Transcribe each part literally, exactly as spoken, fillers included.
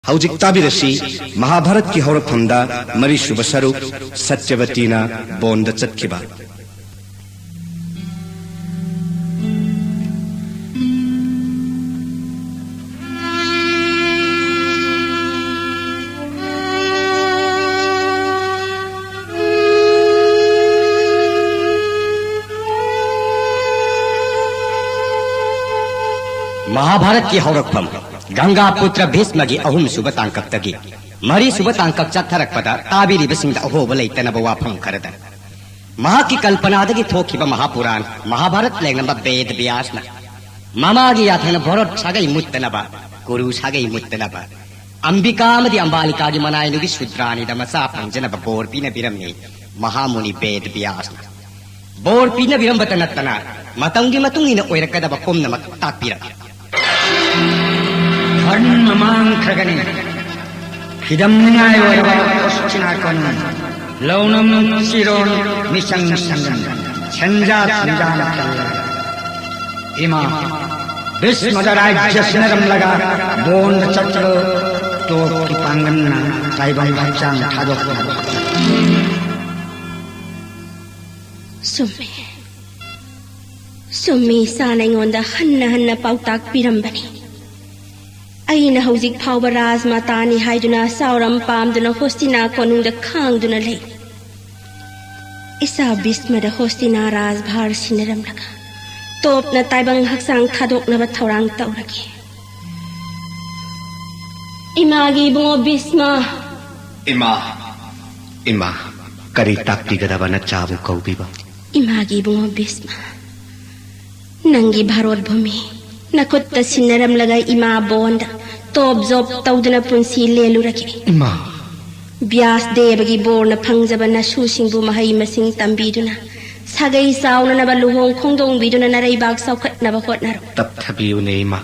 ꯍꯧꯖꯤꯛ ꯇꯥꯕꯤꯔꯁꯤ ꯃꯍꯥꯚꯥꯔꯠꯀꯤ ꯍꯧꯔꯛꯐꯝꯗ ꯃꯔꯤꯁꯨꯕ ꯁꯔꯨꯛ, ꯁꯇ꯭ꯌꯕꯇꯤꯅ ꯕꯣꯟꯗ ꯆꯠꯈꯤꯕ꯫ ꯃꯍꯥꯚꯥꯔꯠꯀꯤ ꯍꯧꯔꯛꯐꯝ, ꯒꯪꯒꯥ ꯄꯨꯇ꯭ꯔ ꯚꯤꯁꯃꯒꯤ ꯑꯍꯨꯝꯁꯨꯕ ꯇꯥꯡꯀꯛꯇꯒꯤ ꯃꯔꯤꯁꯨꯕ ꯇꯥꯡꯀꯛ ꯆꯠꯊꯔꯛꯄꯗ ꯇꯥꯕꯤꯔꯤꯕꯁꯤꯡꯗ ꯑꯍꯣꯕ ꯂꯩꯇꯅꯕ ꯋꯥꯐꯝ ꯈꯔꯗ, ꯃꯍꯥꯛꯀꯤ ꯀꯜꯄꯅꯥꯗꯒꯤ ꯊꯣꯛꯈꯤꯕ ꯃꯍꯥꯄꯨꯔꯥꯟ ꯃꯍꯥꯚꯥꯔꯠ ꯂꯦꯡꯂꯝꯕ ꯕꯦꯗ ꯕ꯭ꯌꯥꯁꯅ ꯃꯃꯥꯒꯤ ꯌꯥꯊꯪꯅ ꯚꯣꯔꯣꯠ ꯁꯥꯒꯩ ꯃꯨꯠꯇꯅꯕ, ꯀꯨꯔꯨ ꯁꯥꯒꯩ ꯃꯨꯠꯇꯅꯕ, ꯑꯝꯕꯤꯀꯥ ꯑꯃꯗꯤ ꯑꯝꯕꯥꯂꯤꯀꯥꯒꯤ ꯃꯅꯥꯏꯅꯨꯒꯤ ꯁꯨꯗ꯭ꯔꯥꯅꯤꯗ ꯃꯆꯥ ꯐꯪꯖꯅꯕ ꯕꯣꯔ ꯄꯤꯅꯕꯤꯔꯝꯃꯤ ꯃꯍꯥꯃꯨꯅꯤ ꯕꯦꯗ ꯕ꯭ꯌꯥꯁꯅ꯫ ꯕꯣꯔ ꯄꯤꯅꯕꯤꯔꯝꯕꯇ ꯅꯠꯇꯅ ꯃꯇꯝꯒꯤ ꯃꯇꯨꯡ ꯏꯟꯅ ꯑꯣꯏꯔꯛꯀꯗꯕ ꯄꯨꯝꯅꯃꯛ ꯇꯥꯛꯄꯤꯔꯝꯃꯤ꯫ ꯙꯔꯃ ꯃꯥꯡꯈ꯭ꯔꯒꯅꯤ꯫ ꯐꯤꯗꯝꯅꯤꯡꯉꯥꯏ ꯑꯣꯏꯔꯕ ꯈꯣꯁꯇꯤꯅꯥ ꯀꯣꯅꯨꯡ, ꯂꯧꯅꯝ ꯆꯤꯔꯣꯟ ꯃꯤꯆꯪ ꯁꯪꯒꯅꯤ꯫ ꯁꯦꯟꯖꯥ ꯊꯨꯝꯖꯥꯅ ꯊꯜꯂꯒ ꯏꯃꯥ ꯚꯤꯁꯃꯗ ꯔꯥꯖ꯭ꯌ ꯁꯤꯟꯅꯔꯝꯂꯒ ꯕꯣꯟꯗ ꯆꯠꯂꯣ꯫ ꯇꯣꯞꯀꯤ ꯄꯥꯡꯒꯜꯅ ꯇꯥꯏꯕꯪ ꯍꯛꯆꯥꯡ ꯊꯥꯗꯣꯛꯅꯕ꯫ ꯆꯨꯝꯃꯤ꯫ ꯆꯨꯝꯃꯤ, ꯏꯆꯥꯅ ꯑꯩꯉꯣꯟꯗ ꯍꯟꯅ ꯍꯟꯅ ꯄꯥꯎꯇꯥꯛ ꯄꯤꯔꯝꯕꯅꯤ꯫ ꯑꯩꯅ ꯍꯧꯖꯤꯛ ꯐꯥꯎꯕ ꯔꯥꯖꯃꯥꯇꯥꯅꯤ ꯍꯥꯏꯗꯨꯅ ꯆꯥꯎꯔꯝ ꯄꯥꯝꯗꯨꯅ ꯍꯣꯁꯇꯤꯅꯥ ꯀꯣꯅꯨꯡꯗ ꯈꯥꯡꯗꯨꯅ ꯂꯩ꯫ ꯏꯆꯥ ꯚꯤꯁꯃꯗ ꯍꯣꯁꯇꯤꯅꯥ ꯔꯥꯖꯚꯥꯔ ꯁꯤꯟꯅꯔꯝꯂꯒ ꯇꯣꯞꯅ ꯇꯥꯏꯕꯪ ꯍꯛꯆꯥꯡ ꯊꯥꯗꯣꯛꯅꯕ ꯊꯧꯔꯥꯡ ꯇꯧꯔꯒꯦ꯫ ꯏꯃꯥꯒꯤ ꯏꯕꯨꯡꯉꯣ ꯚꯤꯁꯃ꯫ ꯏꯃꯥ, ꯏꯃꯥ, ꯀꯔꯤ ꯇꯥꯛꯄꯤꯒꯗꯕ ꯅꯆꯥꯕꯨ ꯀꯧꯕꯤꯕ? ꯏꯃꯥꯒꯤ ꯏꯕꯨꯡꯉꯣ ꯚꯤꯁꯃ, ꯅꯪꯒꯤ ꯚꯥꯔꯣꯠ ꯚꯨꯃꯤ ꯅꯈꯨꯠꯇ ꯁꯤꯟꯅꯔꯝꯂꯒ ꯏꯃꯥ ꯕꯣꯟꯗ ꯇꯣꯞ ꯖꯣꯞ ꯇꯧꯗꯨꯅ ꯄꯨꯟꯁꯤ ꯂꯦꯜꯂꯨꯔꯒꯦ꯫ ꯏꯃꯥ! ꯕ꯭ꯌꯥꯁ ꯗꯦꯕꯒꯤ ꯕꯣꯔꯅ ꯐꯪꯖꯕ ꯅꯁꯨꯁꯤꯡꯕꯨ ꯃꯍꯩ ꯃꯁꯤꯡ ꯇꯝꯕꯤꯗꯨꯅ, ꯁꯥꯒꯩ ꯆꯥꯎꯅꯅꯕ ꯂꯨꯍꯣꯡ ꯈꯣꯡꯗꯣꯡꯕꯤꯗꯨꯅ ꯅꯔꯩꯕꯥꯛ ꯆꯥꯎꯈꯠꯅꯕ ꯍꯣꯠꯅꯔꯣ꯫ ꯇꯞꯊꯕꯤꯌꯨꯅꯦ ꯏꯃꯥ꯫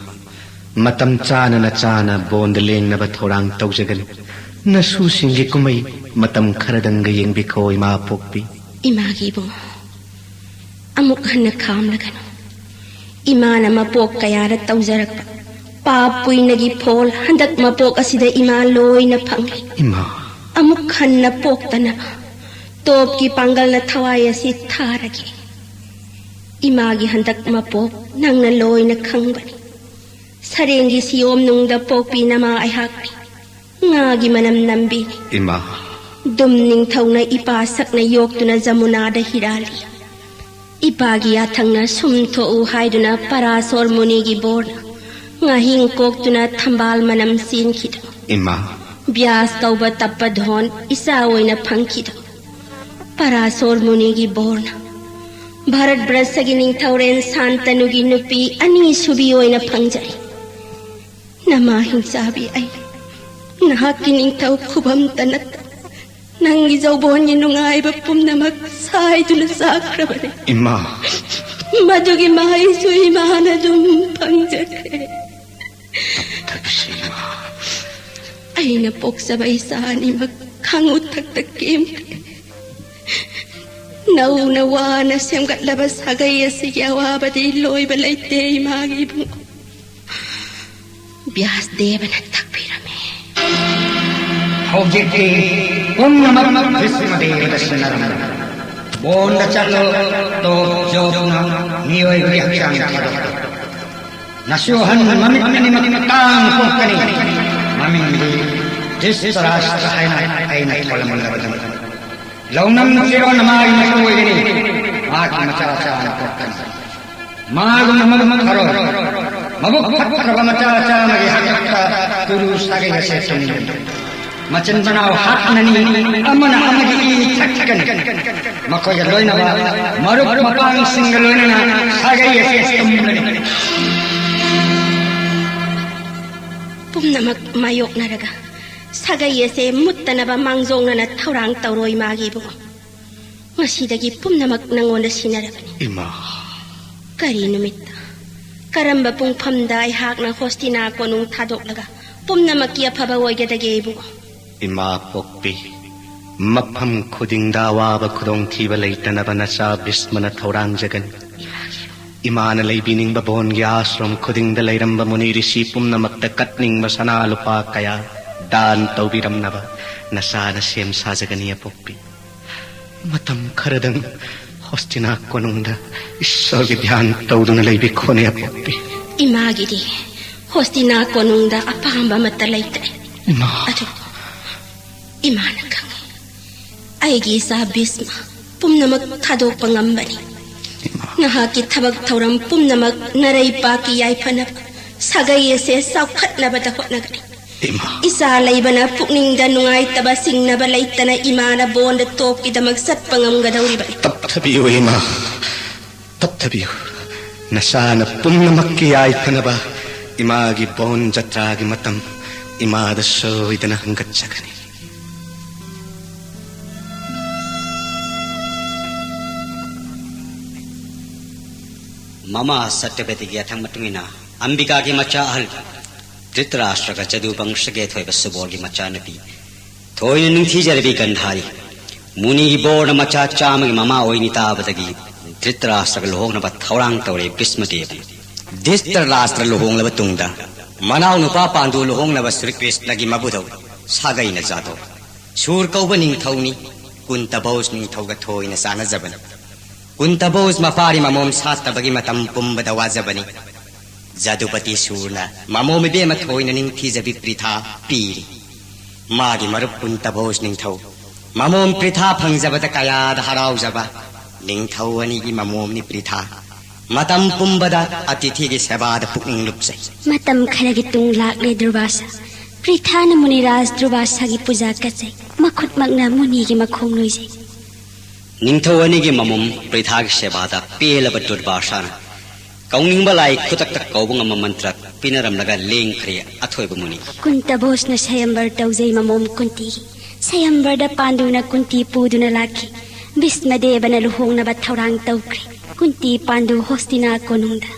ꯃꯇꯝ ꯆꯥꯅ ꯅꯆꯥꯅ ꯕꯣꯟꯗ ꯂꯦꯡꯅꯕ ꯊꯧꯔꯥꯡ ꯇꯧꯖꯒꯅꯤ꯫ ꯅꯁꯨꯁꯤꯡꯒꯤ ꯀꯨꯝꯍꯩ ꯃꯇꯝ ꯈꯔꯗꯪꯒ ꯌꯦꯡꯕꯤꯈꯣ, ꯏꯃꯥ ꯄꯣꯛꯄꯤ꯫ ꯏꯃꯥꯒꯤ ꯏꯕꯨꯡꯉꯣ, ꯑꯃꯨꯛ ꯍꯟꯅ ꯈꯥꯝꯂꯒꯅꯨ꯫ ꯏꯃꯥꯅ ꯃꯄꯣꯛ ꯀꯌꯥꯗ ꯇꯧꯖꯔꯛꯄ ꯄꯥꯞ ꯄꯨꯏꯅꯒꯤ ꯐꯣꯜ ꯍꯟꯗꯛ ꯃꯄꯣꯛ ꯑꯁꯤꯗ ꯏꯃꯥ ꯂꯣꯏꯅ ꯐꯪꯂꯦ꯫ ꯏꯃꯥ꯫ ꯑꯃꯨꯛ ꯍꯟꯅ ꯄꯣꯛꯇꯅꯕ ꯇꯣꯞꯀꯤ ꯄꯥꯡꯒꯜꯅ ꯊꯋꯥꯏ ꯑꯁꯤ ꯊꯥꯔꯒꯦ꯫ ꯏꯃꯥꯒꯤ ꯍꯟꯗꯛ ꯃꯄꯣꯛ ꯅꯪꯅ ꯂꯣꯏꯅ ꯈꯪꯕꯅꯤ꯫ ꯁꯔꯦꯡꯒꯤ ꯁꯤꯌꯣꯝ ꯅꯨꯡꯗ ꯄꯣꯛꯄꯤ ꯅꯃꯥ ꯑꯩꯍꯥꯛꯅꯤ꯫ ꯉꯥꯒꯤ ꯃꯅꯝ ꯅꯝꯕꯤꯅꯤ꯫ ꯏꯃꯥ꯫ ꯗꯨꯝ ꯅꯤꯡꯊꯧꯅ ꯏꯄꯥ ꯁꯛꯅ ꯌꯣꯛꯇꯨꯅ ꯖꯃꯨꯅꯥꯗ ꯍꯤꯔꯥꯜꯂꯤ꯫ ꯏꯄꯥꯒꯤ ꯌꯥꯊꯪꯅ ꯁꯨꯝ ꯊꯣꯛꯎ ꯍꯥꯏꯗꯨꯅ ꯄꯔꯥꯁꯣꯔ ꯃꯨꯅꯤꯒꯤ ꯕꯣꯔꯅ ꯉꯥꯍꯤꯡ ꯀꯣꯛꯇꯨꯅ ꯊꯝꯕꯥꯜ ꯃꯅꯝ ꯆꯦꯟꯈꯤꯗꯣ꯫ ꯏꯃꯥ꯫ ꯕ꯭ꯌꯥꯁ ꯀꯧꯕ ꯇꯞꯄ ꯙꯣꯟ ꯏꯆꯥ ꯑꯣꯏꯅ ꯐꯪꯈꯤꯗꯣ꯫ ꯄꯔꯥꯁꯣꯔ ꯃꯨꯅꯤꯒꯤ ꯕꯣꯔꯅ ꯚꯥꯔꯠ ꯕ꯭ꯔꯁꯒꯤ ꯅꯤꯡꯊꯧꯔꯦꯜ ꯁꯥꯟꯇꯅꯨꯒꯤ ꯅꯨꯄꯤ ꯑꯅꯤꯁꯨꯕꯤ ꯑꯣꯏꯅ ꯐꯪꯖꯩ꯫ ꯅꯃꯥ ꯍꯤꯡꯆꯥꯕꯤ ꯑꯩ ꯅꯍꯥꯛꯀꯤ ꯅꯤꯡꯊꯧ ꯈꯨꯕꯝꯇ ꯅꯠꯇ ꯅꯪꯒꯤ ꯖꯧꯕꯣꯟꯒꯤ ꯅꯨꯡꯉꯥꯏꯕ ꯄꯨꯝꯅꯃꯛ ꯁꯥꯏꯗꯨꯅ ꯆꯥꯈ꯭ꯔꯕꯅꯤ꯫ ꯏꯃꯥ꯫ ꯃꯗꯨꯒꯤ ꯃꯍꯩꯁꯨ ꯏꯃꯥꯅ ꯑꯗꯨꯝ ꯐꯪꯖꯈ꯭ꯔꯦ꯫ ꯇꯞꯊꯈꯤꯁꯤ ꯏꯃꯥ꯫ ꯑꯩꯅ ꯄꯣꯛꯆꯕ ꯏꯆꯥ ꯑꯅꯤꯃꯛ ꯈꯥꯉꯨ ꯊꯛꯇ ꯀꯦꯝꯈ꯭ꯔꯦ꯫ ꯅꯧꯅ ꯋꯥꯅ ꯁꯦꯝꯒꯠꯂꯕ ꯁꯥꯒꯩ ꯑꯁꯤꯒꯤ ꯑꯋꯥꯕꯗꯤ ꯂꯣꯏꯕ ꯂꯩꯇꯦ ꯏꯃꯥꯒꯤ ꯏꯕꯨꯡꯉꯣ꯫ ꯕ꯭ꯌꯥꯁ ꯗꯦꯕꯅ ꯇꯥꯛꯄꯤꯔꯝꯃꯤ꯫ ꯍꯧꯖꯤꯛꯇꯤ ꯄꯨꯝꯅꯃꯛ ꯚꯤꯁꯃ ꯗꯦꯕꯗ ꯁꯤꯟꯅꯔꯝꯂꯦ꯫ ꯕꯣꯟꯗ ꯆꯠꯂꯣ, ꯇꯣꯞ ꯖꯣꯕꯅ ꯃꯤꯑꯣꯏꯕꯒꯤ ꯍꯛꯆꯥꯡ ꯊꯥꯗꯣꯛꯂꯣ꯫ ꯅꯁꯨ ꯑꯍꯟ ꯃꯃꯤꯠ ꯑꯅꯤꯃꯛ ꯃꯇꯥꯡ ꯄꯣꯛꯀꯅꯤ꯫ ꯃꯃꯤꯡꯗꯤ ꯙ꯭ꯔꯤꯇꯔꯥꯁ꯭ꯇ꯭ꯔ ꯍꯥꯏꯅ ꯑꯩꯅ ꯊꯣꯜꯂꯝꯂꯕꯅꯤ꯫ ꯂꯧꯅꯝ ꯐꯤꯔꯣꯟ ꯃꯥꯒꯤ ꯃꯇꯨ ꯑꯣꯏꯒꯅꯤ꯫ ꯃꯍꯥꯛꯀꯤ ꯃꯆꯥ ꯆꯥꯝꯃ ꯄꯣꯛꯀꯅꯤ꯫ ꯃꯥꯒꯨꯝꯅ ꯃꯕꯨꯛ ꯐꯔꯣꯏ꯫ ꯃꯕꯨꯛ ꯐꯠꯇ꯭ꯔꯕ ꯃꯆꯥ ꯆꯥꯝꯃꯒꯤ ꯍꯥꯛꯇꯛꯇ ꯇꯨꯔꯨ ꯁꯥꯒꯩ ꯑꯁꯦ ꯇꯨꯝꯂꯅꯤ꯫ ꯃꯆꯤꯟ ꯃꯅꯥꯎ ꯍꯥꯠꯅꯅꯤ, ꯑꯃꯅ ꯑꯃꯒꯤ ꯏ ꯊꯛꯀꯅꯤ꯫ ꯃꯈꯣꯏꯒ ꯂꯣꯏꯅꯕ ꯃꯔꯨꯞ ꯃꯄꯥꯡꯁꯤꯡꯒ ꯂꯣꯏꯅꯅ ꯁꯥꯒꯩ ꯑꯁꯦ ꯇꯨꯝꯂꯅꯤ꯫ ꯄꯨꯝꯅꯃꯛ ꯃꯥꯌꯣꯛꯅꯔꯒ ꯁꯥꯒꯩ ꯑꯁꯦ ꯃꯨꯠꯇꯅꯕ ꯃꯥꯡꯖꯧꯅꯅ ꯊꯧꯔꯥꯡ ꯇꯧꯔꯣꯏ ꯃꯥꯒꯤ ꯏꯕꯨꯡꯉꯣ꯫ ꯉꯁꯤꯗꯒꯤ ꯄꯨꯝꯅꯃꯛ ꯅꯪꯉꯣꯟꯗ ꯁꯤꯟꯅꯔꯕꯅꯤ꯫ ꯏꯃꯥ꯫ ꯀꯔꯤ ꯅꯨꯃꯤꯠꯇ, ꯀꯔꯝꯕ ꯄꯨꯡꯐꯝꯗ ꯑꯩꯍꯥꯛꯅ ꯍꯣꯁꯇꯤꯅꯥ ꯀꯣꯅꯨꯡ ꯊꯥꯗꯣꯛꯂꯒ ꯄꯨꯝꯅꯃꯛꯀꯤ ꯑꯐꯕ ꯑꯣꯏꯒꯗꯒꯦ ꯏꯕꯨꯡꯉꯣ? ꯏꯃꯥ ꯄꯣꯛꯄꯤ, ꯃꯐꯝ ꯈꯨꯗꯤꯡꯗ ꯑꯋꯥꯕ ꯈꯨꯗꯣꯡꯊꯤꯕ ꯂꯩꯇꯅꯕ ꯅꯆꯥ ꯚꯤꯁꯃꯅ ꯊꯧꯔꯥꯡꯖꯒꯅꯤ꯫ ꯏꯃꯥꯒꯤ ꯏꯃꯥꯅ ꯂꯩꯕꯤꯅꯤꯡꯕ ꯕꯣꯟꯒꯤ ꯑꯥꯁ꯭ꯔꯝ ꯈꯨꯗꯤꯡꯗ ꯂꯩꯔꯝꯕ ꯃꯨꯅꯤ ꯔꯤꯁꯤ ꯄꯨꯝꯅꯃꯛꯇ ꯀꯠꯅꯤꯡꯕ ꯁꯅꯥ ꯂꯨꯄꯥ ꯀꯌꯥ ꯗꯥꯟ ꯇꯧꯕꯤꯔꯝꯅꯕ ꯅꯆꯥꯅ ꯁꯦꯝ ꯁꯥꯖꯒꯅꯤ, ꯑꯄꯣꯛꯄꯤ꯫ ꯃꯇꯝ ꯈꯔꯗꯪ ꯍꯣꯁꯇꯤꯅꯥ ꯀꯣꯅꯨꯡꯗ ꯏꯁꯣꯔꯒꯤ ꯙ꯭ꯌꯥꯟ ꯇꯧꯗꯨꯅ ꯂꯩꯕꯤꯈꯣꯅꯦ, ꯑꯄꯣꯛꯄꯤ꯫ ꯏꯃꯥꯒꯤꯗꯤ ꯍꯣꯁꯇꯤꯅꯥ ꯀꯣꯅꯨꯡꯗ ꯑꯄꯥꯝꯕ ꯑꯃꯠꯇ ꯂꯩꯇ꯭ꯔꯦ꯫ ꯏꯃꯥ꯫ ꯑꯗꯨ ꯏꯃꯥꯅ ꯈꯪꯏ, ꯑꯩꯒꯤ ꯏꯆꯥ ꯚꯤꯁꯃ ꯄꯨꯝꯅꯃꯛ ꯊꯥꯗꯣꯛꯄ ꯉꯝꯕꯅꯤ꯫ ꯏꯃꯥ꯫ ꯅꯍꯥꯛꯀꯤ ꯊꯕꯛ ꯊꯧꯔꯝ ꯄꯨꯝꯅꯃꯛ ꯅꯔꯩꯄꯥꯛꯀꯤ ꯌꯥꯏꯐꯅꯕ, ꯁꯥꯒꯩ ꯑꯁꯦ ꯆꯥꯎꯈꯠꯅꯕꯗ ꯍꯣꯠꯅꯒꯅꯤ꯫ ꯏꯃꯥ꯫ ꯏꯆꯥ ꯂꯩꯕꯅ ꯄꯨꯛꯅꯤꯡꯗ ꯅꯨꯡꯉꯥꯏꯇꯕ ꯆꯤꯡꯅꯕ ꯂꯩꯇꯅ ꯏꯃꯥꯅ ꯕꯣꯟꯗ ꯇꯣꯞꯀꯤꯗꯃꯛ ꯆꯠꯄ ꯉꯝꯒꯗꯧꯔꯤꯕꯅꯤ꯫ ꯇꯞꯊꯕꯤꯌꯨ ꯏꯃꯥ, ꯇꯞꯊꯕꯤꯌꯨ꯫ ꯅꯆꯥꯅ ꯄꯨꯝꯅꯃꯛꯀꯤ ꯌꯥꯏꯐꯅꯕ ꯏꯃꯥꯒꯤ ꯕꯣꯟ ꯖꯇ꯭ꯔꯥꯒꯤ ꯃꯇꯝ ꯏꯃꯥꯗ ꯁꯣꯏꯗꯅ ꯍꯪꯒꯠꯆꯒꯅꯤ꯫ ꯃꯃꯥ ꯁꯇ꯭ꯌꯕꯇꯤꯒꯤ ꯌꯥꯊꯪ ꯃꯇꯨꯡ ꯏꯟꯅ ꯑꯝꯕꯤꯀꯥꯒꯤ ꯃꯆꯥ ꯑꯍꯜ ꯙ꯭ꯔꯤꯇꯔꯥꯁ꯭ꯇ꯭ꯔꯒ ꯖꯗꯨ ꯕꯪꯁꯒꯤ ꯑꯊꯣꯏꯕ ꯁꯨꯕꯣꯜꯒꯤ ꯃꯆꯥꯅꯨꯄꯤ ꯊꯣꯏꯅ ꯅꯤꯡꯊꯤꯖꯔꯕꯤ ꯒꯟꯙꯥꯔꯤ ꯃꯨꯅꯤꯒꯤ ꯕꯣꯔꯅ ꯃꯆꯥ ꯆꯥꯝꯃꯒꯤ ꯃꯃꯥ ꯑꯣꯏꯅꯤ ꯇꯥꯕꯗꯒꯤ ꯙ꯭ꯔꯤꯇꯔꯥꯁ꯭ꯇ꯭ꯔꯒ ꯂꯨꯍꯣꯡꯅꯕ ꯊꯧꯔꯥꯡ ꯇꯧꯔꯦ ꯚꯤꯁꯃꯗꯦꯕꯅ꯫ ꯙ꯭ꯔꯤꯇꯔꯥꯁ꯭ꯇ꯭ꯔ ꯂꯨꯍꯣꯡꯂꯕ ꯇꯨꯡꯗ ꯃꯅꯥꯎ ꯅꯨꯄꯥ ꯄꯥꯟꯗꯨ ꯂꯨꯍꯣꯡꯅꯕ ꯁ꯭ꯔꯤ ꯀ꯭ꯔꯤꯁꯅꯒꯤ ꯃꯕꯨꯙꯧ ꯁꯥꯒꯩꯅ ꯖꯥꯗꯧ ꯁꯨꯔ ꯀꯧꯕ ꯅꯤꯡꯊꯧꯅꯤ ꯀꯨꯟꯇ ꯚꯧꯖ ꯅꯤꯡꯊꯧꯒ ꯊꯣꯏꯅ ꯆꯥꯟꯅꯖꯕꯅꯤ꯫ ꯀꯨꯟꯇ ꯚꯧꯖ ꯃꯄꯥꯔꯤ ꯃꯃꯣꯝ ꯁꯥꯠꯇꯕꯒꯤ ꯃꯇꯝ ꯄꯨꯝꯕꯗ ꯋꯥꯖꯕꯅꯤ꯫ ꯖꯗꯨꯄꯇꯤ ꯁꯨꯔꯅ ꯃꯃꯣꯝ ꯏꯕꯦꯝꯃ ꯊꯣꯏꯅ ꯅꯤꯡꯊꯤꯖꯕꯤ ꯄ꯭ꯔꯤꯊꯥ ꯄꯤꯔꯤ꯫ ꯃꯥꯒꯤ ꯃꯔꯨꯞ ꯀꯨꯟꯇ ꯚꯧꯖ ꯅꯤꯡꯊꯧ ꯃꯃꯣꯝ ꯄ꯭ꯔꯤꯊꯥ ꯐꯪꯖꯕꯗ ꯀꯌꯥꯗ ꯍꯔꯥꯎꯖꯕ꯫ ꯅꯤꯡꯊꯧ ꯑꯅꯤꯒꯤ ꯃꯃꯣꯝꯅꯤ ꯄ꯭ꯔꯤꯊꯥ꯫ ꯃꯇꯝ ꯄꯨꯝꯕꯗ ꯑꯇꯤꯊꯤꯒꯤ ꯁꯦꯕꯥꯗ ꯄꯨꯛꯅꯤꯡ ꯂꯨꯞꯆꯩ꯫ ꯃꯇꯝ ꯈꯔꯒꯤ ꯇꯨꯡ ꯂꯥꯛꯂꯦ ꯗꯨꯔꯚꯥꯁꯥ꯫ ꯄ꯭ꯔꯤꯊꯥꯅ ꯃꯨꯅꯤꯔꯥꯖ ꯗꯨꯔꯚꯥꯁꯥꯒꯤ ꯄꯨꯖꯥ ꯀꯠꯆꯩ꯫ ꯃꯈꯨꯠꯃꯛꯅ ꯃꯨꯅꯤꯒꯤ ꯃꯈꯣꯡ ꯅꯣꯏꯖꯩ꯫ ꯅꯤꯡꯊꯧ ꯑꯅꯤꯒꯤ ꯃꯃꯣꯝ ꯄ꯭ꯔꯤꯊꯥꯒꯤ ꯁꯦꯕꯥꯗ ꯄꯦꯜꯂꯕ ꯗꯨꯔꯚꯥꯁꯥꯅ ꯀꯧꯅꯤꯡꯕ ꯂꯥꯏ ꯈꯨꯗꯛꯇ ꯀꯧꯕ ꯉꯝꯕ ꯃꯟꯇ꯭ꯔ ꯄꯤꯅꯔꯝꯂꯒ ꯂꯦꯡꯈ꯭ꯔꯦ ꯑꯊꯣꯏꯕ ꯃꯨꯅꯤ꯫ ꯀꯨꯟꯇ ꯚꯧꯖꯅ ꯁꯌꯝꯕꯔ ꯇꯧꯖꯩ ꯃꯃꯣꯝ ꯀꯨꯟꯇꯤꯒꯤ꯫ ꯁꯌꯝꯕꯔꯗ ꯄꯥꯟꯗꯨꯅ ꯀꯨꯟꯇꯤ ꯄꯨꯗꯨꯅ ꯂꯥꯛꯈꯤ꯫ ꯚꯤꯁꯃꯗꯦꯕꯅ ꯂꯨꯍꯣꯡꯅꯕ ꯊꯧꯔꯥꯡ ꯇꯧꯈ꯭ꯔꯦ꯫ ꯀꯨꯟꯇꯤ ꯄꯥꯟꯗꯨ ꯍꯣꯁꯇꯤꯅꯥ ꯀꯣꯅꯨꯡꯗ꯫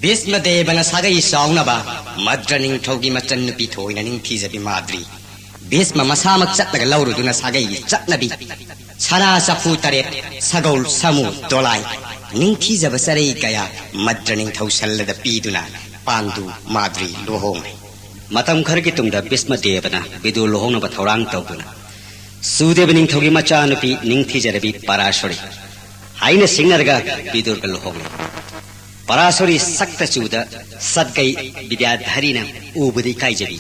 ꯚꯤꯁꯃꯗꯦꯕꯅ ꯁꯥꯒꯩ ꯆꯥꯎꯅꯕ ꯃꯗ꯭ꯔ ꯅꯤꯡꯊꯧꯒꯤ ꯃꯆꯟꯅꯨꯄꯤ ꯊꯣꯏꯅ ꯅꯤꯡꯊꯤꯖꯕꯤ ꯃꯥꯗ꯭ꯔꯤ ꯚꯤꯁꯃ ꯃꯁꯥꯃꯛ ꯆꯠꯂꯒ ꯂꯧꯔꯨꯗꯨꯅ ꯁꯥꯒꯩꯒꯤ ꯆꯠꯅꯕꯤ ꯁꯅꯥ ꯆꯐꯨ ꯇꯔꯦꯠ, ꯁꯒꯣꯜ, ꯁꯥꯃꯨ, ꯗꯣꯂꯥꯏ, ꯅꯤꯡꯊꯤꯖꯕ ꯆꯔꯩ ꯀꯌꯥ ꯃꯗ꯭ꯔ ꯅꯤꯡꯊꯧ ꯁꯜꯂꯗ ꯄꯤꯗꯨꯅ ꯄꯥꯟꯗꯨ ꯃꯥꯗ꯭ꯔꯤ ꯂꯨꯍꯣꯡꯂꯦ꯫ ꯃꯇꯝ ꯈꯔꯒꯤ ꯇꯨꯡꯗ ꯚꯤꯁꯃ ꯗꯦꯕꯅ ꯕꯤꯗꯨꯔ ꯂꯨꯍꯣꯡꯅꯕ ꯊꯧꯔꯥꯡ ꯇꯧꯗꯨꯅ ꯁꯨꯗꯦꯕ ꯅꯤꯡꯊꯧꯒꯤ ꯃꯆꯥꯅꯨꯄꯤ ꯅꯤꯡꯊꯤꯖꯔꯕꯤ ꯄꯔꯥꯁꯣꯔꯤ ꯍꯥꯏꯅ ꯁꯤꯡꯅꯔꯒ ꯕꯤꯗꯨꯔꯒ ꯂꯨꯍꯣꯡꯂꯦ꯫ ꯄꯔꯥꯁꯣꯔꯤ ꯁꯛꯇ ꯆꯨꯗ ꯁꯠꯒꯩ ꯕꯤꯗ꯭ꯌꯥꯙꯔꯤꯅ ꯎꯕꯗ ꯏꯀꯥꯏꯖꯕꯤ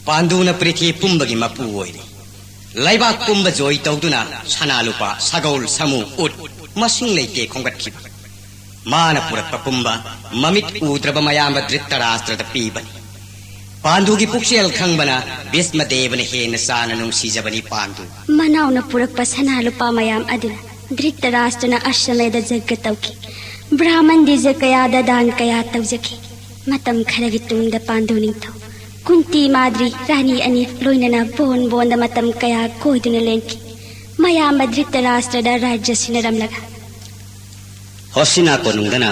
ꯄꯥꯟꯗꯨꯅ ꯄ꯭ꯔꯤꯊꯤ ꯄꯨꯝꯕꯒꯤ ꯃꯄꯨ ꯑꯣꯏꯔꯤ꯫ ꯂꯩꯕꯥꯛ ꯄꯨꯝꯕ ꯖꯣꯏ ꯇꯧꯗꯨꯅ ꯁꯅꯥ ꯂꯨꯄꯥ, ꯁꯒꯣꯜ, ꯁꯥꯃꯨ, ꯎꯠ ꯃꯁꯤꯡ ꯂꯩꯇꯦ ꯈꯣꯝꯒꯠꯈꯤꯕ꯫ ꯃꯥꯅ ꯄꯨꯔꯛꯄ ꯄꯨꯝꯕ ꯃꯃꯤꯠ ꯎꯗ꯭ꯔꯕ ꯃꯌꯥꯝꯕ ꯙ꯭ꯔꯤꯇꯔꯥꯁꯇ꯭ꯔꯗ ꯄꯤꯕꯅꯤ꯫ ꯄꯥꯟꯗꯨꯒꯤ ꯄꯨꯛꯆꯦꯜ ꯈꯪꯕꯅ ꯚꯤꯁꯃ ꯗꯦꯕꯅ ꯍꯦꯟꯅ ꯆꯥꯅ ꯅꯨꯡꯁꯤꯖꯕꯅꯤ ꯄꯥꯟꯗꯨ꯫ ꯃꯅꯥꯎꯅ ꯄꯨꯔꯛꯄ ꯁꯅꯥ ꯂꯨꯄꯥ ꯃꯌꯥꯝ ꯑꯗꯨꯅ ꯙ꯭ꯔꯤꯇꯔꯥꯁꯇ꯭ꯔꯅ ꯑꯁꯃꯦꯗ ꯖꯒ ꯇꯧꯈꯤ꯫ ꯕ꯭ꯔꯥꯍꯃꯟ ꯗꯦꯖ ꯀꯌꯥꯗ ꯗꯥꯟ ꯀꯌꯥ ꯇꯧꯖꯈꯤ꯫ ꯃꯇꯝ ꯈꯔꯒꯤ ꯇꯨꯡꯗ ꯄꯥꯟꯗꯨ ꯅꯤꯡꯊꯧ ꯀꯨꯟꯇꯤ ꯃꯥꯗ꯭ꯔꯤ ꯔꯥꯅꯤ ꯑꯅꯤ ꯂꯣꯏꯅꯅ ꯕꯣꯟ ꯕꯣꯟꯗ ꯃꯇꯝ ꯀꯌꯥ ꯀꯣꯏꯗꯨꯅ ꯂꯦꯟꯈꯤ꯫ ꯃꯌꯥꯝꯕ ꯙ꯭ꯔꯤꯇꯔꯥꯁꯇ꯭ꯔꯗ ꯔꯥꯖ꯭ꯌ ꯁꯤꯟꯅꯔꯝꯂꯒ ꯍꯣꯁꯤꯅꯥ ꯀꯣꯅꯨꯡꯗꯅ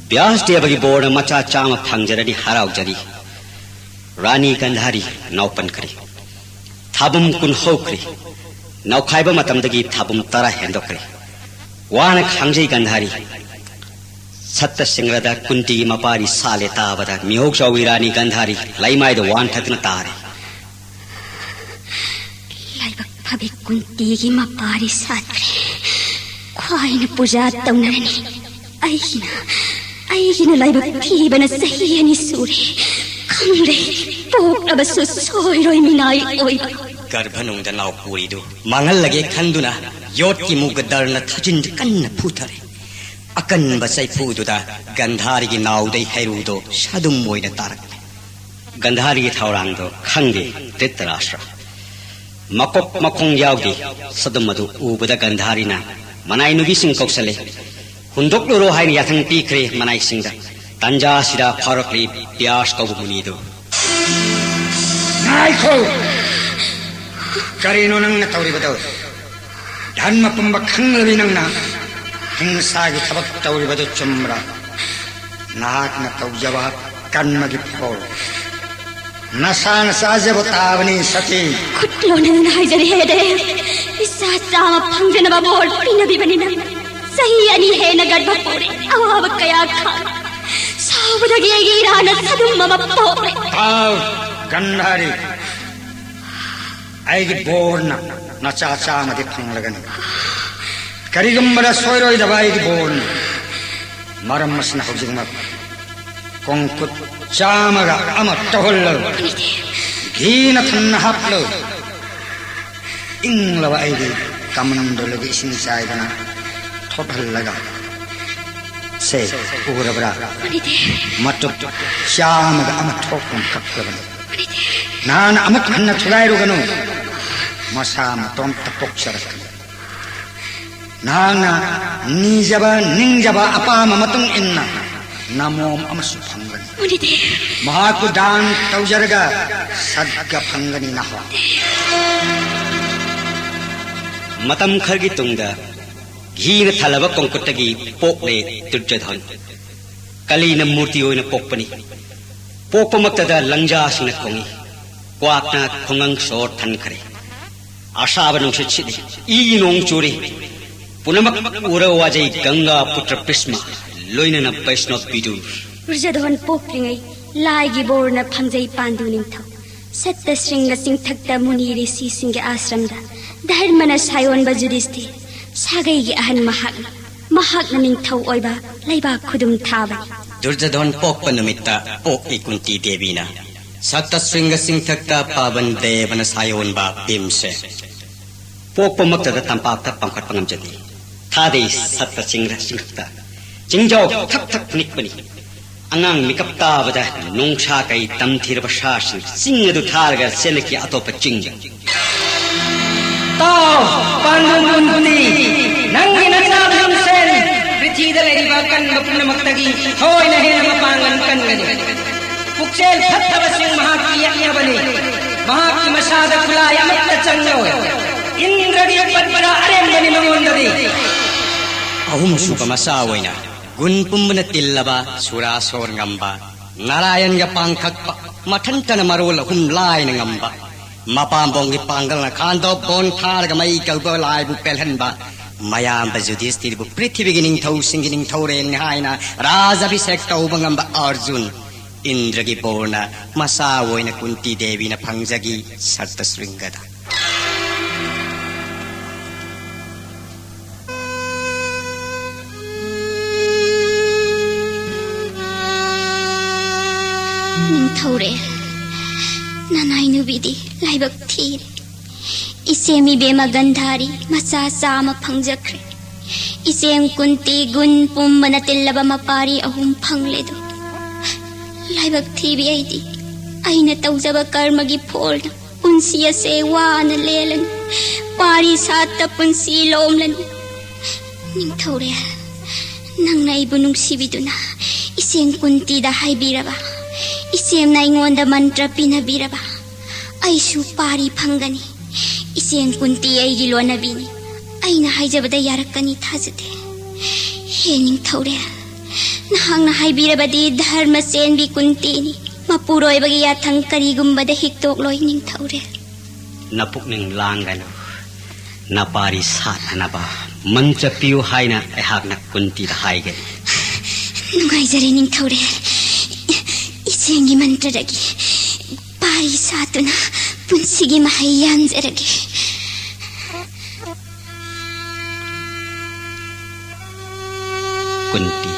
ꯕ꯭ꯌꯥꯁ ꯗꯦꯕꯒꯤ ꯕꯣꯔꯅ ꯃꯆꯥ ꯆꯥꯝꯃ ꯐꯪꯖꯔꯅꯤ ꯍꯔꯥꯎꯖꯔꯤ꯫ ꯔꯥꯅꯤ ꯒꯟꯙꯥꯔꯤ ꯅꯥꯎꯄꯟꯈ꯭ꯔꯦ꯫ ꯊꯥꯕꯨꯝ ꯀꯨꯟ ꯍꯧꯈ꯭ꯔꯦ꯫ ꯅꯥꯎꯈꯥꯏꯕ ꯃꯇꯝꯗꯒꯤ ꯊꯥꯕꯨꯝ ꯇꯔꯥ ꯍꯦꯟꯗꯣꯛꯈ꯭ꯔꯦ꯫ ꯋꯥꯅ ꯈꯥꯡꯖꯩ ꯒꯟꯙꯥꯔꯤ꯫ ꯁꯠꯇ ꯁꯤꯡꯔꯗ ꯀꯨꯟꯇꯤꯒꯤ ꯃꯄꯥꯔꯤ ꯁꯥꯠꯂꯦ ꯇꯥꯕꯗ ꯃꯤꯍꯧ ꯆꯥꯎꯕꯤ ꯔꯥꯅꯤ ꯒꯟꯙꯥꯔꯤ ꯂꯩꯃꯥꯏꯗ ꯋꯥꯟꯊꯗꯨꯅ ꯇꯥꯔꯦ꯫ ꯂꯥꯏꯕꯛ ꯐꯕꯤ ꯀꯨꯟꯇꯤꯒꯤ ꯃꯄꯥꯔꯤ ꯁꯥꯠꯈ꯭ꯔꯦ꯫ ꯈ꯭ꯋꯥꯏꯅ ꯄꯨꯖꯥ ꯇꯧꯅꯔꯅꯤ꯫ ꯑꯩꯒꯤꯅ ꯑꯩꯒꯤꯅ ꯂꯥꯏꯕꯛ ꯊꯤꯕꯅ ꯆꯍꯤ ꯑꯅꯤ ꯁꯨꯔꯦ꯫ ꯈꯪꯗꯦ, ꯄꯣꯛꯂꯕꯁꯨ ꯁꯣꯏꯔꯣꯏ ꯃꯤꯅꯥꯏ ꯑꯣꯏꯕ꯫ ꯒꯔꯚꯅꯨꯡꯗ ꯅꯥꯎ ꯄꯨꯔꯤꯗꯨ ꯃꯥꯡꯍꯜꯂꯒꯦ ꯈꯟꯗꯨꯅ ꯌꯣꯠꯀꯤ ꯃꯨꯒ ꯗꯔꯅ ꯊꯥꯖꯤꯟ ꯀꯟꯅ ꯐꯨꯊꯔꯦ꯫ ꯑꯀꯟꯕ ꯆꯩꯐꯨꯗꯨꯗ ꯒꯟꯙꯥꯔꯤꯒꯤ ꯅꯥꯎꯗꯩ ꯍꯩꯔꯨꯗꯣ ꯁꯥꯗꯨꯝ ꯑꯣꯏꯅ ꯇꯥꯔꯛꯂꯦ꯫ ꯒꯟꯙꯥꯔꯤꯒꯤ ꯊꯧꯔꯥꯡꯗꯣ ꯈꯪꯗꯦ ꯙ꯭ꯔꯤꯇꯔꯥꯁꯇ꯭ꯔ꯫ ꯃꯀꯣꯛ ꯃꯈꯣꯡ ꯌꯥꯎꯗꯦ꯫ ꯁꯥꯗꯨꯝ ꯑꯗꯨ ꯎꯕꯗ ꯒꯟꯙꯥꯔꯤꯅ ꯃꯅꯥꯏ ꯅꯨꯄꯤꯁꯤꯡ ꯀꯧꯁꯜꯂꯦ꯫ ꯍꯨꯟꯗꯣꯛꯂꯨꯔꯣ ꯍꯥꯏꯅ ꯌꯥꯊꯪ ꯄꯤꯈ꯭ꯔꯦ ꯃꯅꯥꯏꯁꯤꯡꯗ꯫ ꯇꯟꯖꯥꯁꯤꯗ ꯐꯥꯎꯔꯛꯂꯤ ꯕ꯭ꯌꯥꯁ ꯀꯧꯕ ꯃꯨꯅꯤꯗꯨ꯫ ꯉꯥꯏꯈꯣ! ꯀꯔꯤꯅꯣ ꯅꯪꯅ ꯇꯧꯔꯤꯕꯗꯣ? ꯙꯔꯃ ꯄꯨꯝꯕ ꯈꯪꯂꯕꯤ ꯅꯪꯅ ꯍꯤꯡꯁꯥꯒꯤ ꯊꯕꯛ ꯇꯧꯔꯤꯕꯗꯨ ꯆꯨꯝꯕ꯭ꯔꯥ? ꯅꯍꯥꯛꯅ ꯇꯧꯖꯕ ꯀꯔꯃꯒꯤ ꯐꯧ ꯅꯁꯥꯅ ꯆꯥꯖꯕ ꯇꯥꯕꯅꯤ ꯁꯇꯤ꯫ ꯈꯨꯠ ꯂꯣꯟꯅꯗꯨꯅ ꯍꯥꯏꯖꯔꯤ ꯍꯦ ꯗꯦꯕ, ꯏꯆꯥ ꯆꯥꯝꯃ ꯐꯪꯖꯅꯕ ꯕꯣꯔ ꯄꯤꯅꯕꯤꯕꯅꯤ ꯅꯪ꯫ ꯆꯍꯤ ꯑꯅꯤ ꯍꯦꯟꯅ ꯒꯔꯚ ꯄꯨꯔꯦ꯫ ꯑꯋꯥꯕ ꯀꯌꯥ ꯈꯥꯡ ꯁꯥꯎꯕꯗꯒꯤ ꯑꯩꯒꯤ ꯏꯔꯥꯅ ꯁꯗꯨꯝ ꯑꯃ ꯄꯣꯛꯂꯦ꯫ ꯇꯥꯎ ꯒꯟꯙꯥꯔꯤ, ꯑꯩꯒꯤ ꯕꯣꯔꯅ ꯅꯆꯥ ꯆꯥꯝꯃꯗꯤ ꯐꯪꯂꯒꯅꯤ꯫ ꯀꯔꯤꯒꯨꯝꯕꯗ ꯁꯣꯏꯔꯣꯏꯗꯕ ꯑꯩꯒꯤ ꯕꯣꯔꯅ꯫ ꯃꯔꯝ ꯑꯁꯤꯅ ꯍꯧꯖꯤꯛꯃꯛ ꯀꯣꯡꯀꯨꯠ ꯆꯥꯝꯃꯒ ꯑꯃ ꯇꯧꯍꯜꯂꯨ꯫ ꯘꯤꯅ ꯊꯟꯅ ꯍꯥꯞꯂꯨ꯫ ꯏꯪꯂꯕ ꯑꯩꯒꯤ ꯀꯃꯟꯗꯣꯂꯨꯒꯤ ꯏꯁꯤꯡ ꯆꯥꯏꯗꯅ ꯊꯣꯠꯍꯜꯂꯒ, ꯁꯦ, ꯎꯔꯕ꯭ꯔꯥ? ꯃꯇꯨꯞ ꯆꯥꯝꯃꯒ ꯑꯃ ꯊꯣꯛꯄ ꯀꯛꯂꯕꯅꯤ꯫ ꯅꯍꯥꯛꯅ ꯑꯃꯨꯛ ꯍꯟꯅ ꯊꯨꯒꯥꯏꯔꯨꯒꯅꯨ꯫ ꯃꯁꯥ ꯃꯇꯣꯝꯇ ꯄꯣꯛꯆꯔꯛꯀꯅꯤ꯫ ꯅꯍꯥꯛꯅ ꯅꯤꯖꯕ ꯅꯤꯡꯖꯕ ꯑꯄꯥꯝꯕ ꯃꯇꯨꯡ ꯏꯟꯅ ꯅꯃꯣꯝ ꯑꯃꯁꯨ ꯐꯪꯒꯅꯤ꯫ ꯃꯍꯥꯛꯄꯨ ꯗꯥꯟ ꯇꯧꯖꯔꯒ ꯁꯠꯒ ꯐꯪꯒꯅꯤ ꯅꯍꯥꯛ꯫ ꯃꯇꯝ ꯈꯔꯒꯤ ꯇꯨꯡꯗ ꯘꯤꯅ ꯊꯜꯂꯕ ꯀꯣꯡꯀꯨꯠꯇꯒꯤ ꯄꯣꯛꯂꯦ ꯗꯨꯔꯖꯣꯙꯟ꯫ ꯀꯂꯤꯅ ꯃꯨꯔꯇꯤ ꯑꯣꯏꯅ ꯄꯣꯛꯄꯅꯤ꯫ ꯄꯣꯛꯄꯃꯛꯇꯗ ꯂꯪꯖꯥꯁꯤꯡꯅ ꯈꯣꯡꯏ꯫ ꯀ꯭ꯋꯥꯛꯅ ꯈꯣꯡꯉꯪ ꯁꯣꯔ ꯊꯟꯈ꯭ꯔꯦ꯫ ꯑꯁꯥꯕ ꯅꯨꯡꯁꯤꯠ ꯁꯤꯠꯂꯤ꯫ ꯏꯒꯤ ꯅꯣꯡ ꯆꯨꯔꯤ꯫ ꯄꯨꯝꯅꯃꯛ ꯎꯔ ꯋꯥꯖꯩ ꯒꯪꯒꯥ ꯄꯨꯇ꯭ꯔ ꯚꯤꯁꯃ, ꯂꯣꯏꯅꯅ ꯕꯩꯁꯅꯣꯞ ꯕꯤꯗꯨꯔ꯫ ꯗꯨꯔꯖꯣꯙꯟ ꯄꯣꯛꯇ꯭ꯔꯤꯉꯩ ꯂꯥꯏꯒꯤ ꯕꯣꯔꯅ ꯐꯪꯖꯩ ꯄꯥꯟꯗꯨ ꯅꯤꯡꯊꯧ꯫ ꯁꯠꯇ ꯁ꯭ꯔꯤꯡꯒ ꯆꯤꯡꯊꯛꯇ ꯃꯨꯅꯤ ꯔꯤꯁꯤꯁꯤꯡꯒꯤ ꯑꯥꯁ꯭ꯔꯝꯗ ꯙꯔꯃꯅ ꯁꯥꯌꯣꯟꯕ ꯖꯨꯗꯤꯁꯇꯤꯔ꯫ ꯁꯥꯒꯩꯒꯤ ꯑꯍꯟ ꯃꯍꯥꯛꯅꯤ꯫ ꯃꯍꯥꯛꯅ ꯅꯤꯡꯊꯧ ꯑꯣꯏꯕ ꯂꯩꯕꯥꯛ ꯈꯨꯗꯨꯝ ꯊꯥꯕꯅꯤ꯫ ꯗꯨꯔꯖꯣꯙꯟ ꯄꯣꯛꯄ ꯅꯨꯃꯤꯠꯇ ꯄꯣꯛꯏ ꯀꯨꯟꯇꯤ ꯗꯦꯕꯤꯅ꯫ ꯁꯠꯇ ꯁ꯭ꯔꯤꯡꯒ ꯆꯤꯡꯊꯛꯇ ꯄꯥꯕꯟ ꯗꯦꯕꯅ ꯁꯥꯌꯣꯟꯕ ꯚꯤꯝꯁꯦ꯫ ꯄꯣꯛꯄꯃꯛꯇꯗ ꯇꯝꯄꯥꯛꯇ ꯄꯥꯡꯈꯠꯄ ꯉꯝꯖꯗꯦ꯫ ꯊꯥꯗꯩ ꯁꯠꯇ ꯆꯤꯡꯔ ꯆꯤꯡꯊꯛꯇ꯫ ꯆꯤꯡꯖꯥꯎ ꯊꯛ ꯊꯛ ꯅꯤꯛꯄꯅꯤ꯫ ꯑꯉꯥꯡ ꯃꯤꯀꯞ ꯇꯥꯕꯗ ꯅꯣꯡꯁꯥ ꯀꯩ ꯇꯝꯊꯤꯔꯕ ꯁꯥꯁꯤꯡ ꯆꯤꯡ ꯑꯗꯨ ꯊꯥꯔꯒ ꯆꯦꯜꯂꯛꯈꯤ ꯑꯇꯣꯞꯄ ꯆꯤꯡꯗ꯫ ꯇꯥꯎ, ꯄꯥꯟꯗꯨ ꯀꯨꯟꯇꯤ, ꯅꯪꯒꯤ ꯅꯆꯥ ꯚꯤꯝꯁꯦꯟ ꯄ꯭ꯔꯤꯊꯤꯗ ꯂꯩꯔꯤꯕ ꯑꯀꯟꯕ ꯄꯨꯝꯅꯃꯛꯇꯒꯤ ꯊꯣꯏꯅ ꯍꯦꯟꯅ ꯃꯄꯥꯡꯒꯜ ꯀꯟꯒꯅꯤ꯫ ꯄꯨꯛꯆꯦꯜ ꯐꯠꯇꯕꯁꯤꯡ ꯃꯍꯥꯛꯀꯤ ꯌꯦꯛꯅꯕꯅꯤ꯫ ꯃꯍꯥꯛꯀꯤ ꯃꯁꯥꯗ ꯈꯨꯠꯂꯥꯏ ꯑꯃꯠꯇ ꯆꯪꯂꯣꯏ꯫ ꯏꯟꯗ꯭ꯔꯒꯤ ꯄꯠꯄꯗ ꯑꯔꯦꯝꯕꯅꯤ ꯃꯉꯣꯟꯗꯗꯤ꯫ ꯑꯍꯨꯝꯁꯨꯕ ꯃꯆꯥ ꯑꯣꯏꯅ ꯒꯨꯟ ꯄꯨꯝꯕꯅ ꯇꯤꯜꯂꯕ ꯁꯨꯔꯥꯁꯣꯔ ꯉꯝꯕ, ꯅꯥꯔꯥꯌꯟꯒ ꯄꯥꯡꯊꯛꯄ, ꯃꯊꯟꯇꯅ ꯃꯔꯣꯜ ꯑꯍꯨꯝ ꯂꯥꯏꯅ ꯉꯝꯕ, ꯃꯄꯥꯝꯕꯣꯝꯒꯤ ꯄꯥꯡꯒꯜꯅ ꯈꯥꯟꯗꯣꯛ ꯕꯣꯟ ꯊꯥꯔꯒ ꯃꯩ ꯀꯧꯕ ꯂꯥꯏꯕꯨ ꯄꯦꯜꯍꯟꯕ, ꯃꯌꯥꯝꯕ ꯌꯨꯙꯤꯁꯇꯤꯔꯕꯨ ꯄ꯭ꯔꯤꯊꯤꯕꯤꯒꯤ ꯅꯤꯡꯊꯧꯁꯤꯡꯒꯤ ꯅꯤꯡꯊꯧꯔꯦꯜꯅꯤ ꯍꯥꯏꯅ ꯔꯥꯖ ꯑꯚꯤꯁꯦꯛ ꯇꯧꯕ ꯉꯝꯕ ꯑꯔꯖꯨꯟ, ꯏꯟꯗ꯭ꯔꯒꯤ ꯕꯣꯔꯅ ꯃꯆꯥ ꯑꯣꯏꯅ ꯀꯨꯟꯇꯤ ꯗꯦꯕꯤꯅ ꯐꯪꯖꯈꯤ꯫ ꯁꯠꯇ ꯁ꯭ꯔꯤꯡꯒꯗ꯫ ꯅꯤꯡꯊꯧꯔꯦꯜ, ꯅꯅꯥꯏ ꯅꯨꯄꯤꯗꯤ ꯂꯥꯏꯕꯛ ꯊꯤꯔꯦ꯫ ꯏꯆꯦꯝ ꯏꯕꯦꯝꯃ ꯒꯟꯙꯥꯔꯤ ꯃꯆꯥ ꯆꯥꯝꯃ ꯐꯪꯖꯈ꯭ꯔꯦ꯫ ꯏꯆꯦꯝ ꯀꯨꯟꯇꯤ ꯒꯨꯟ ꯄꯨꯝꯕꯅ ꯇꯤꯜꯂꯕ ꯃꯄꯥꯔꯤ ꯑꯍꯨꯝ ꯐꯪꯂꯦꯗꯣ꯫ ꯂꯥꯏꯕꯛ ꯊꯤꯕꯤ ꯑꯩꯗꯤ, ꯑꯩꯅ ꯇꯧꯖꯕ ꯀꯔꯃꯒꯤ ꯐꯣꯜꯅ ꯄꯨꯟꯁꯤ ꯑꯁꯦ ꯋꯥꯅ ꯂꯦꯜꯂꯅꯤ꯫ ꯄꯥꯔꯤ ꯁꯥꯠꯇ ꯄꯨꯟꯁꯤ ꯂꯣꯝꯂꯅꯤ꯫ ꯅꯤꯡꯊꯧꯔꯦꯜ, ꯅꯪꯅ ꯑꯩꯕꯨ ꯅꯨꯡꯁꯤꯕꯤꯗꯨꯅ ꯏꯆꯦꯝ ꯀꯨꯟꯇꯤꯗ ꯍꯥꯏꯕꯤꯔꯕ, ꯏꯆꯦꯝꯅ ꯑꯩꯉꯣꯟꯗ ꯃꯟꯇ꯭ꯔ ꯄꯤꯅꯕꯤꯔꯕ, ꯑꯩꯁꯨ ꯄꯥꯔꯤ ꯐꯪꯒꯅꯤ꯫ ꯏꯆꯦꯝ ꯀꯨꯟꯇꯤ ꯑꯩꯒꯤ ꯂꯣꯟꯅꯕꯤꯅꯤ꯫ ꯑꯩꯅ ꯍꯥꯏꯖꯕꯗ ꯌꯥꯔꯛꯀꯅꯤ ꯊꯥꯖꯗꯦ꯫ ꯍꯦ ꯅꯤꯡꯊꯧꯔꯦꯜ, ꯅꯍꯥꯛꯅ ꯍꯥꯏꯕꯤꯔꯕꯗꯤ ꯙꯔꯃ ꯆꯦꯟꯕꯤ ꯀꯨꯟꯇꯤꯅꯤ꯫ ꯃꯄꯨꯔꯣꯏꯕꯒꯤ ꯌꯥꯊꯪ ꯀꯔꯤꯒꯨꯝꯕꯗ ꯍꯤꯛꯇꯣꯛꯂꯣꯏ ꯅꯤꯡꯊꯧꯔꯦꯜ꯫ ꯅꯄꯨꯛꯅꯤꯡ ꯂꯥꯡꯒꯅꯨ꯫ ꯅꯄꯥꯔꯤ ꯁꯥꯠꯅꯅꯕ ꯃꯟꯇ꯭ꯔ ꯄꯤꯌꯨ ꯍꯥꯏꯅ ꯑꯩꯍꯥꯛꯅ ꯀꯨꯟꯇꯤꯗ ꯍꯥꯏꯒꯅꯤ꯫ ꯅꯨꯡꯉꯥꯏꯖꯔꯦ ꯅꯤꯡꯊꯧꯔꯦꯜ꯫ ꯏꯆꯦꯝꯒꯤ ꯃꯟꯇ꯭ꯔꯗꯒꯤ ꯄꯥꯔꯤ ꯁꯥꯠꯇꯨꯅ ꯄꯨꯟꯁꯤꯒꯤ ꯃꯍꯩ ꯌꯥꯟꯖꯔꯒꯦ꯫ ꯀꯨꯟꯇꯤ,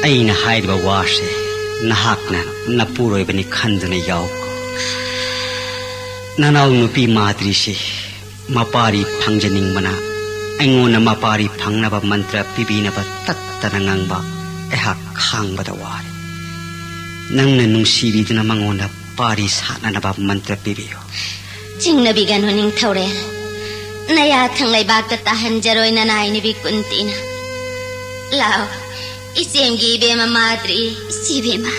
ꯑꯩꯅ ꯍꯥꯏꯔꯤꯕ ꯋꯥꯁꯦ ꯅꯍꯥꯛꯅ ꯅꯄꯨꯔꯣꯏꯕꯅꯤ ꯈꯟꯗꯨꯅ ꯌꯥꯎꯀꯣ꯫ ꯅꯅꯥꯎ ꯅꯨꯄꯤ ꯃꯥꯗ꯭ꯔꯤꯁꯤ ꯃꯄꯥꯔꯤ ꯐꯪꯖꯅꯤꯡꯕꯅ ꯑꯩꯉꯣꯟꯗ ꯃꯄꯥꯔꯤ ꯐꯪꯅꯕ ꯃꯟꯇ꯭ꯔ ꯄꯤꯕꯤꯅꯕ ꯇꯠꯇꯅ ꯉꯥꯡꯕ ꯑꯩꯍꯥꯛ ꯈꯥꯡꯕꯗ ꯋꯥꯔꯦ꯫ ꯅꯪꯅ ꯅꯨꯡꯁꯤꯕꯤꯗꯨꯅ ꯃꯉꯣꯟꯗ ꯄꯥꯔꯤ ꯁꯥꯠꯅꯅꯕ ꯃꯟꯇ꯭ꯔ ꯄꯤꯕꯤꯌꯨ꯫ ꯆꯤꯡꯅꯕꯤꯒꯅꯨ ꯅꯤꯡꯊꯧꯔꯦꯜ꯫ ꯅꯌꯥ ꯊꯪ ꯂꯩꯕꯥꯛꯇ ꯇꯥꯍꯟꯖꯔꯣꯏ ꯅꯅꯥꯏ ꯅꯨꯄꯤ ꯀꯨꯟꯇꯤꯅ꯫ ꯂꯥꯎ, ꯏꯆꯦꯝꯒꯤ ꯏꯕꯦꯝꯃ ꯃꯥꯗ꯭ꯔꯤ꯫ ꯏꯆꯦ ꯏꯕꯦꯝꯃ꯫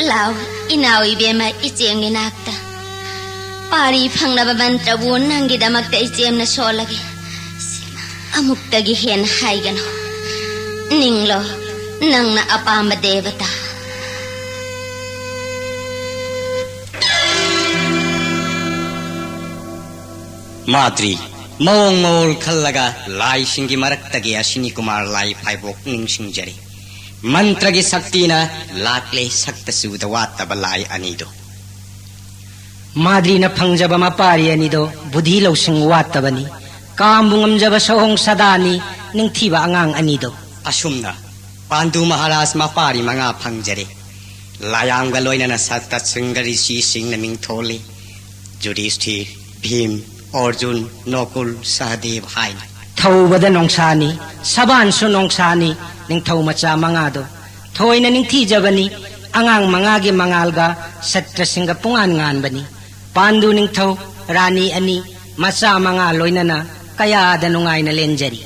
ꯂꯥꯎ, ꯏꯅꯥꯎ ꯏꯕꯦꯝꯃ ꯏꯆꯦꯝꯒꯤ ꯅꯥꯛꯇ꯫ ꯄꯥꯔꯤ ꯐꯪꯅꯕ ꯃꯟꯇ꯭ꯔꯕꯨ ꯅꯪꯒꯤꯗꯃꯛꯇ ꯏꯆꯦꯝꯅ ꯁꯣꯜꯂꯒꯦ꯫ ꯑꯃꯨꯛꯇꯒꯤ ꯍꯦꯟꯅ ꯍꯥꯏꯒꯅꯨ꯫ ꯅꯤꯡꯂꯣ, ꯅꯪꯅ ꯑꯄꯥꯝꯕ ꯗꯦꯕꯇꯥ꯫ ꯃꯥꯗ꯭ꯔꯤ, ꯃꯑꯣꯡ ꯃꯑꯣꯜ ꯈꯜꯂꯒ ꯂꯥꯏꯁꯤꯡꯒꯤ ꯃꯔꯛꯇꯒꯤ ꯑꯁꯤꯅꯤ ꯀꯨꯃꯥꯔ ꯂꯥꯏ ꯐꯥꯏꯕꯣꯛ ꯅꯤꯡꯁꯤꯡꯖꯔꯤ꯫ ꯃꯟꯇ꯭ꯔꯒꯤ ꯁꯛꯇꯤꯅ ꯂꯥꯛꯂꯦ ꯁꯛꯇ ꯆꯨꯗ ꯋꯥꯠꯇꯕ ꯂꯥꯏ ꯑꯅꯤꯗꯣ꯫ ꯃꯥꯗ꯭ꯔꯤꯅ ꯐꯪꯖꯕ ꯃꯄꯥꯔꯤ ꯑꯅꯤꯗꯣ ꯕꯨꯙꯤ ꯂꯧꯁꯤꯡ ꯋꯥꯠꯇꯕꯅꯤ꯫ ꯀꯥꯝꯕꯨ ꯉꯝꯖꯕ ꯁꯑꯣꯡ ꯁꯥꯗꯥꯅꯤ ꯅꯤꯡꯊꯤꯕ ꯑꯉꯥꯡ ꯑꯅꯤꯗꯣ꯫ ꯑꯁꯨꯝꯅ ꯄꯥꯟꯗꯨ ꯃꯍꯥꯔꯥꯖ ꯃꯄꯥꯔꯤ ꯃꯉꯥ ꯐꯪꯖꯔꯦ꯫ ꯂꯥꯌꯥꯝꯒ ꯂꯣꯏꯅꯅ ꯁꯠꯇꯁꯤꯡꯒ ꯔꯤꯁꯤꯁꯤꯡꯅ ꯃꯤꯡꯊꯣꯜꯂꯤ꯫ ꯖꯨꯙꯤꯁꯊꯤꯔ, ꯚꯤꯝ, ꯑꯣꯔꯖꯨꯟ, ꯅꯣꯀꯨꯜ, ꯁꯍꯗꯦꯕ ꯍꯥꯏꯅ꯫ ꯊꯧꯕꯗ ꯅꯣꯡꯁꯥꯅꯤ, ꯁꯕꯥꯟꯁꯨ ꯅꯣꯡꯁꯥꯅꯤ, ꯅꯤꯡꯊꯧ ꯃꯆꯥ ꯃꯉꯥꯗꯣ꯫ ꯊꯣꯏꯅ ꯅꯤꯡꯊꯤꯖꯕꯅꯤ, ꯑꯉꯥꯡ ꯃꯉꯥꯒꯤ ꯃꯉꯥꯜꯒ ꯁꯠꯇ꯭ꯔꯁꯤꯡꯒ ꯄꯨꯡꯉꯥꯟ ꯉꯥꯟꯕꯅꯤ꯫ ꯄꯥꯟꯗꯨ ꯅꯤꯡꯊꯧ, ꯔꯥꯅꯤ ꯑꯅꯤ, ꯃꯆꯥ ꯃꯉꯥ ꯂꯣꯏꯅꯅ ꯀꯌꯥꯗ ꯅꯨꯡꯉꯥꯏꯅ ꯂꯦꯟꯖꯔꯤ꯫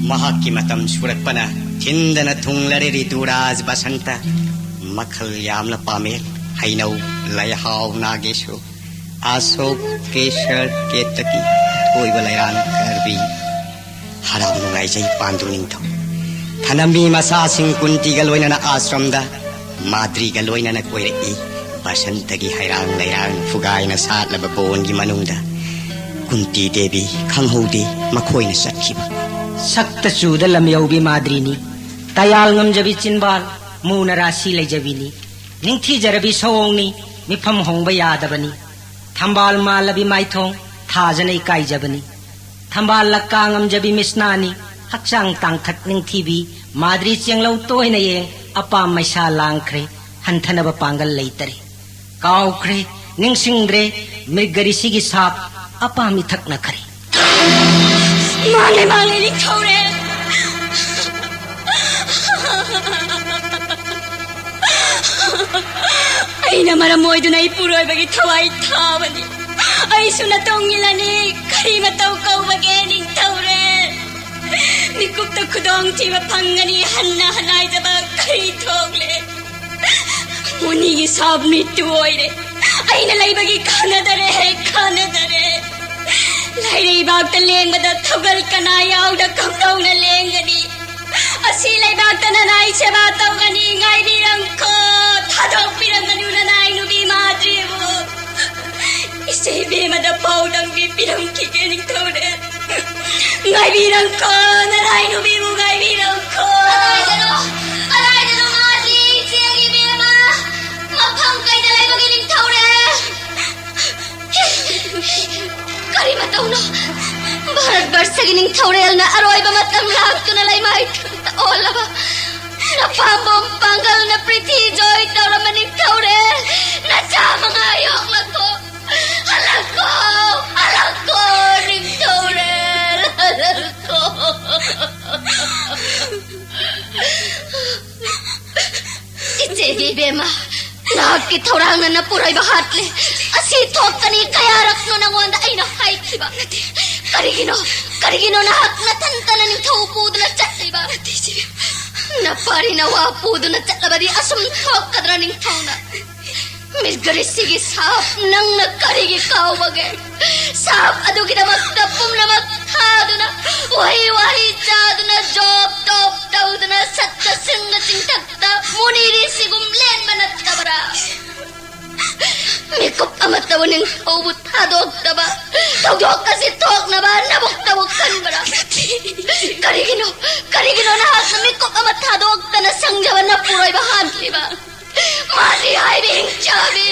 ꯃꯍꯥꯛꯀꯤ ꯃꯇꯝ ꯁꯨꯔꯛꯄꯅ ꯊꯤꯟꯗꯅ ꯊꯨꯡꯂꯔꯦ ꯔꯤꯇꯨꯔꯥꯖ ꯕꯁꯟꯇ꯫ ꯃꯈꯜ ꯌꯥꯝꯅ ꯄꯥꯝꯃꯦ꯫ ꯍꯩꯅꯧ, ꯂꯩꯍꯥꯎ, ꯅꯥꯒꯦꯁꯨ, ꯑꯁꯣꯛ, ꯀꯦꯁꯔ, ꯀꯦꯇꯀꯤ, ꯑꯊꯣꯏꯕ ꯂꯩꯔꯥꯡ, ꯀꯔꯕꯤ꯫ ꯍꯔꯥꯎ ꯅꯨꯡꯉꯥꯏꯖꯩ ꯄꯥꯟꯗꯨ ꯅꯤꯡꯊꯧ꯫ ꯊꯅꯝꯃꯤ ꯃꯆꯥꯁꯤꯡ ꯀꯨꯟꯇꯤꯒ ꯂꯣꯏꯅꯅ ꯑꯥꯁ꯭ꯔꯝꯗ ꯃꯥꯗ꯭ꯔꯤꯒ ꯂꯣꯏꯅꯅ ꯀꯣꯏꯔꯛꯏ꯫ ꯕꯁꯟꯇꯒꯤ ꯍꯩꯔꯥꯡ ꯂꯩꯔꯥꯡ ꯐꯨꯒꯥꯏꯅ ꯁꯥꯠꯂꯕ ꯕꯣꯟꯒꯤ ꯃꯅꯨꯡꯗ ꯀꯨꯟꯇꯤ ꯗꯦꯕꯤ ꯈꯪꯍꯧꯗꯦ ꯃꯈꯣꯏꯅ ꯆꯠꯈꯤꯕ꯫ ꯁꯛꯇ ꯆꯨꯗ ꯂꯝꯌꯧꯕꯤ ꯃꯥꯗ꯭ꯔꯤꯅꯤ꯫ ꯇꯌꯥꯜ ꯉꯝꯖꯕꯤ ꯆꯤꯟꯕꯥꯜ, ꯃꯨꯅ ꯔꯥꯁꯤ ꯂꯩꯖꯕꯤꯅꯤ꯫ ꯅꯤꯡꯊꯤꯖꯔꯕꯤ ꯁꯑꯣꯡꯅꯤ, ꯃꯤꯐꯝ ꯍꯣꯡꯕ ꯌꯥꯗꯕꯅꯤ꯫ ꯊꯝꯕꯥꯜ ꯃꯥꯜꯂꯕꯤ ꯃꯥꯏꯊꯣꯡ, ꯊꯥꯖꯅ ꯏꯀꯥꯏꯖꯕꯅꯤ꯫ ꯊꯝꯕꯥꯜ ꯂꯛꯀꯥ ꯉꯝꯖꯕꯤ ꯃꯤꯁꯅꯥꯅꯤ, ꯍꯛꯆꯥꯡ ꯇꯥꯡꯊꯛ ꯅꯤꯡꯊꯤꯕꯤ, ꯃꯥꯗ꯭ꯔꯤ ꯆꯦꯡꯂꯧ ꯇꯣꯏꯅ ꯌꯦꯡ, ꯑꯄꯥꯝ ꯃꯩꯁꯥ ꯂꯥꯡꯈ꯭ꯔꯦ, ꯍꯟꯊꯅꯕ ꯄꯥꯡꯒꯜ ꯂꯩꯇꯔꯦ꯫ ꯀꯥꯎꯈ꯭ꯔꯦ, ꯅꯤꯡꯁꯤꯡꯗ꯭ꯔꯦ, ꯃ꯭ꯔꯤꯒꯔꯤꯁꯤꯒꯤ ꯁꯥꯞ ꯑꯄꯥꯝ ꯏꯊꯛꯅꯈ꯭ꯔꯦ꯫ ꯃꯥꯡꯂꯦ, ꯃꯥꯡꯂꯦ, ꯅꯤꯡꯊꯧꯔꯦꯜ꯫ ꯑꯩꯅ ꯃꯔꯝ ꯑꯣꯏꯗꯨꯅ ꯏꯄꯨꯔꯣꯏꯕꯒꯤ ꯊꯋꯥꯏ ꯊꯥꯕꯅꯤ꯫ ꯑꯩꯁꯨ ꯅꯇꯣꯡ ꯏꯜꯂꯅꯤ, ꯀꯔꯤ ꯃꯇꯧ ꯀꯧꯕꯒꯦ ꯅꯤꯡꯊꯧꯔꯦꯜ? ꯃꯤꯀꯨꯞꯇ ꯈꯨꯗꯣꯡꯊꯤꯕ ꯐꯪꯒꯅꯤ ꯍꯟꯅ ꯍꯟꯅꯥꯏꯖꯕ ꯀꯔꯤ ꯊꯣꯛꯂꯦ? ꯃꯨꯅꯤꯒꯤ ꯁꯥꯞ ꯃꯤꯠꯇꯨ ꯑꯣꯏꯔꯦ꯫ ꯑꯩꯅ ꯂꯩꯕꯒꯤ ꯀꯥꯟꯅꯗꯔꯦ, ꯀꯥꯟꯅꯗꯔꯦ꯫ ꯂꯥꯏꯔꯩꯕꯥꯛꯇ ꯂꯦꯡꯕꯗ ꯊꯧꯒꯜ ꯀꯅꯥ ꯌꯥꯎꯗ ꯀꯝꯗꯧꯅ ꯂꯦꯡꯒꯅꯤ? ꯑꯁꯤ ꯂꯩꯕꯥꯛꯇ ꯅꯅꯥꯏ ꯁꯦꯕꯥ ꯇꯧꯒꯅꯤ, ꯉꯥꯏꯕꯤꯔꯝꯈꯣ꯫ ꯊꯥꯗꯣꯛꯄꯤꯔꯝꯒꯅꯨ ꯅꯅꯥꯏ ꯅꯨꯄꯤ ꯃꯥꯗ꯭ꯔꯤꯕꯨ꯫ ꯏꯕꯦꯝꯃꯗ ꯄꯥꯎꯗꯪꯗꯤ ꯄꯤꯔꯝꯈꯤꯒꯦ, ꯅꯤꯡꯊꯧꯔꯦꯜ꯫ ꯉꯥꯏꯕꯤꯔꯝꯈꯣ, ꯅꯔꯥꯏ ꯅꯨꯄꯤꯕꯨ ꯉꯥꯏꯕꯤꯔꯝꯈꯣ꯫ ꯀꯗꯥꯏꯗꯅꯣ? ꯀꯗꯥꯏꯗꯅꯣ ꯃꯥꯗꯤ, ꯏꯆꯦꯒꯤ ꯏꯕꯦꯝꯃ? ꯃꯐꯝ ꯀꯩꯗ ꯂꯩꯕꯒꯦ, ꯅꯤꯡꯊꯧꯔꯦꯜ? ꯀꯔꯤ ꯃꯇꯧꯅꯣ? ꯚꯥꯔꯠ ꯕꯔꯁꯒꯤ ꯅꯤꯡꯊꯧꯔꯦꯜꯅ ꯑꯔꯣꯏꯕ ꯃꯇꯝ ꯂꯥꯛꯇꯨꯅ ꯂꯩꯃꯥꯏ ꯊꯛꯇ ꯑꯣꯜꯂꯕ ꯅꯄꯥꯝꯕꯣꯝ ꯄꯥꯡꯒꯜꯅ ꯄ꯭ꯔꯤꯊꯤ ꯖꯣꯏ ꯇꯧꯔꯝꯕ ꯅꯤꯡꯊꯧꯔꯦꯜ, ꯅꯆꯥ ꯃꯉꯥ ꯌꯣꯛꯂꯛꯈꯣ꯫ ꯍꯜꯂꯛꯈꯣ, ꯍꯜꯂꯛꯈꯣ, ꯅꯤꯡꯊꯧꯔꯦꯜ, ꯍꯜꯂꯛꯈꯣ꯫ ꯏꯆꯦꯒꯤ ꯏꯕꯦꯝꯃ, ꯅꯍꯥꯛꯀꯤ ꯊꯧꯔꯥꯡꯅ ꯅꯄꯨꯔꯣꯏꯕ ꯍꯥꯠꯂꯦ꯫ ꯑꯁꯤ ꯊꯣꯛꯀꯅꯤ ꯀꯌꯥꯔꯛꯅꯣ ꯅꯉꯣꯟꯗ ꯑꯩꯅ ꯍꯥꯏꯈꯤꯕ? ꯀꯔꯤꯒꯤꯅꯣ, ꯀꯔꯤꯒꯤꯅꯣ ꯅꯍꯥꯛ ꯅꯊꯟꯇꯅ ꯅꯤꯡꯊꯧ ꯄꯨꯗꯨꯅ ꯆꯠꯂꯤꯕ? ꯅꯄꯥꯔꯤ ꯅꯋꯥ ꯄꯨꯗꯨꯅ ꯆꯠꯂꯕꯗꯤ ꯑꯁꯨꯝ ꯊꯣꯛꯀꯗ꯭ꯔꯥ ꯅꯤꯡꯊꯧꯅ? ꯃꯤꯜꯒꯔꯤꯁꯤꯒꯤ ꯁꯥꯞ ꯅꯪꯅ ꯀꯔꯤꯒꯤ ꯀꯥꯎꯕꯒꯦ? ꯁꯥꯞ ꯑꯗꯨꯒꯤꯗꯃꯛꯇ ꯄꯨꯝꯅꯃꯛ ꯊꯥꯗꯨꯅ, ꯎꯍꯩ ꯋꯥꯍꯩ ꯆꯥꯗꯨꯅ, ꯖꯣꯞ ꯇꯣꯞ ꯇꯧꯗꯨꯅ, ꯁꯠꯇ ꯁꯤꯡꯅ ꯆꯤꯡꯊꯛꯇ ꯃꯨꯅꯤꯔꯤꯁꯤꯒꯨꯝ ꯂꯦꯟꯕ ꯅꯠꯇꯕ꯭ꯔꯥ? ꯃꯤꯀꯨꯞ ꯑꯃꯠꯇꯕꯨ ꯅꯤꯡꯊꯧꯕꯨ ꯊꯥꯗꯣꯛꯇꯕ, ꯊꯧꯗꯣꯛ ꯑꯁꯤ ꯊꯣꯛꯅꯕ ꯅꯕꯨꯛꯇꯕꯨ ꯈꯟꯕ꯭ꯔꯥ? ꯀꯔꯤꯒꯤꯅꯣ, ꯀꯔꯤꯒꯤꯅꯣ ꯅꯍꯥꯛꯅ ꯃꯤꯀꯨꯞ ꯑꯃ ꯊꯥꯗꯣꯛꯇꯅ ꯁꯪꯖꯕ ꯅꯄꯨꯔꯣꯏꯕ ꯍꯥꯠꯂꯤꯕ? ꯃꯥꯗꯤ ꯍꯥꯏꯕ ꯍꯤꯡꯆꯥꯕꯤ,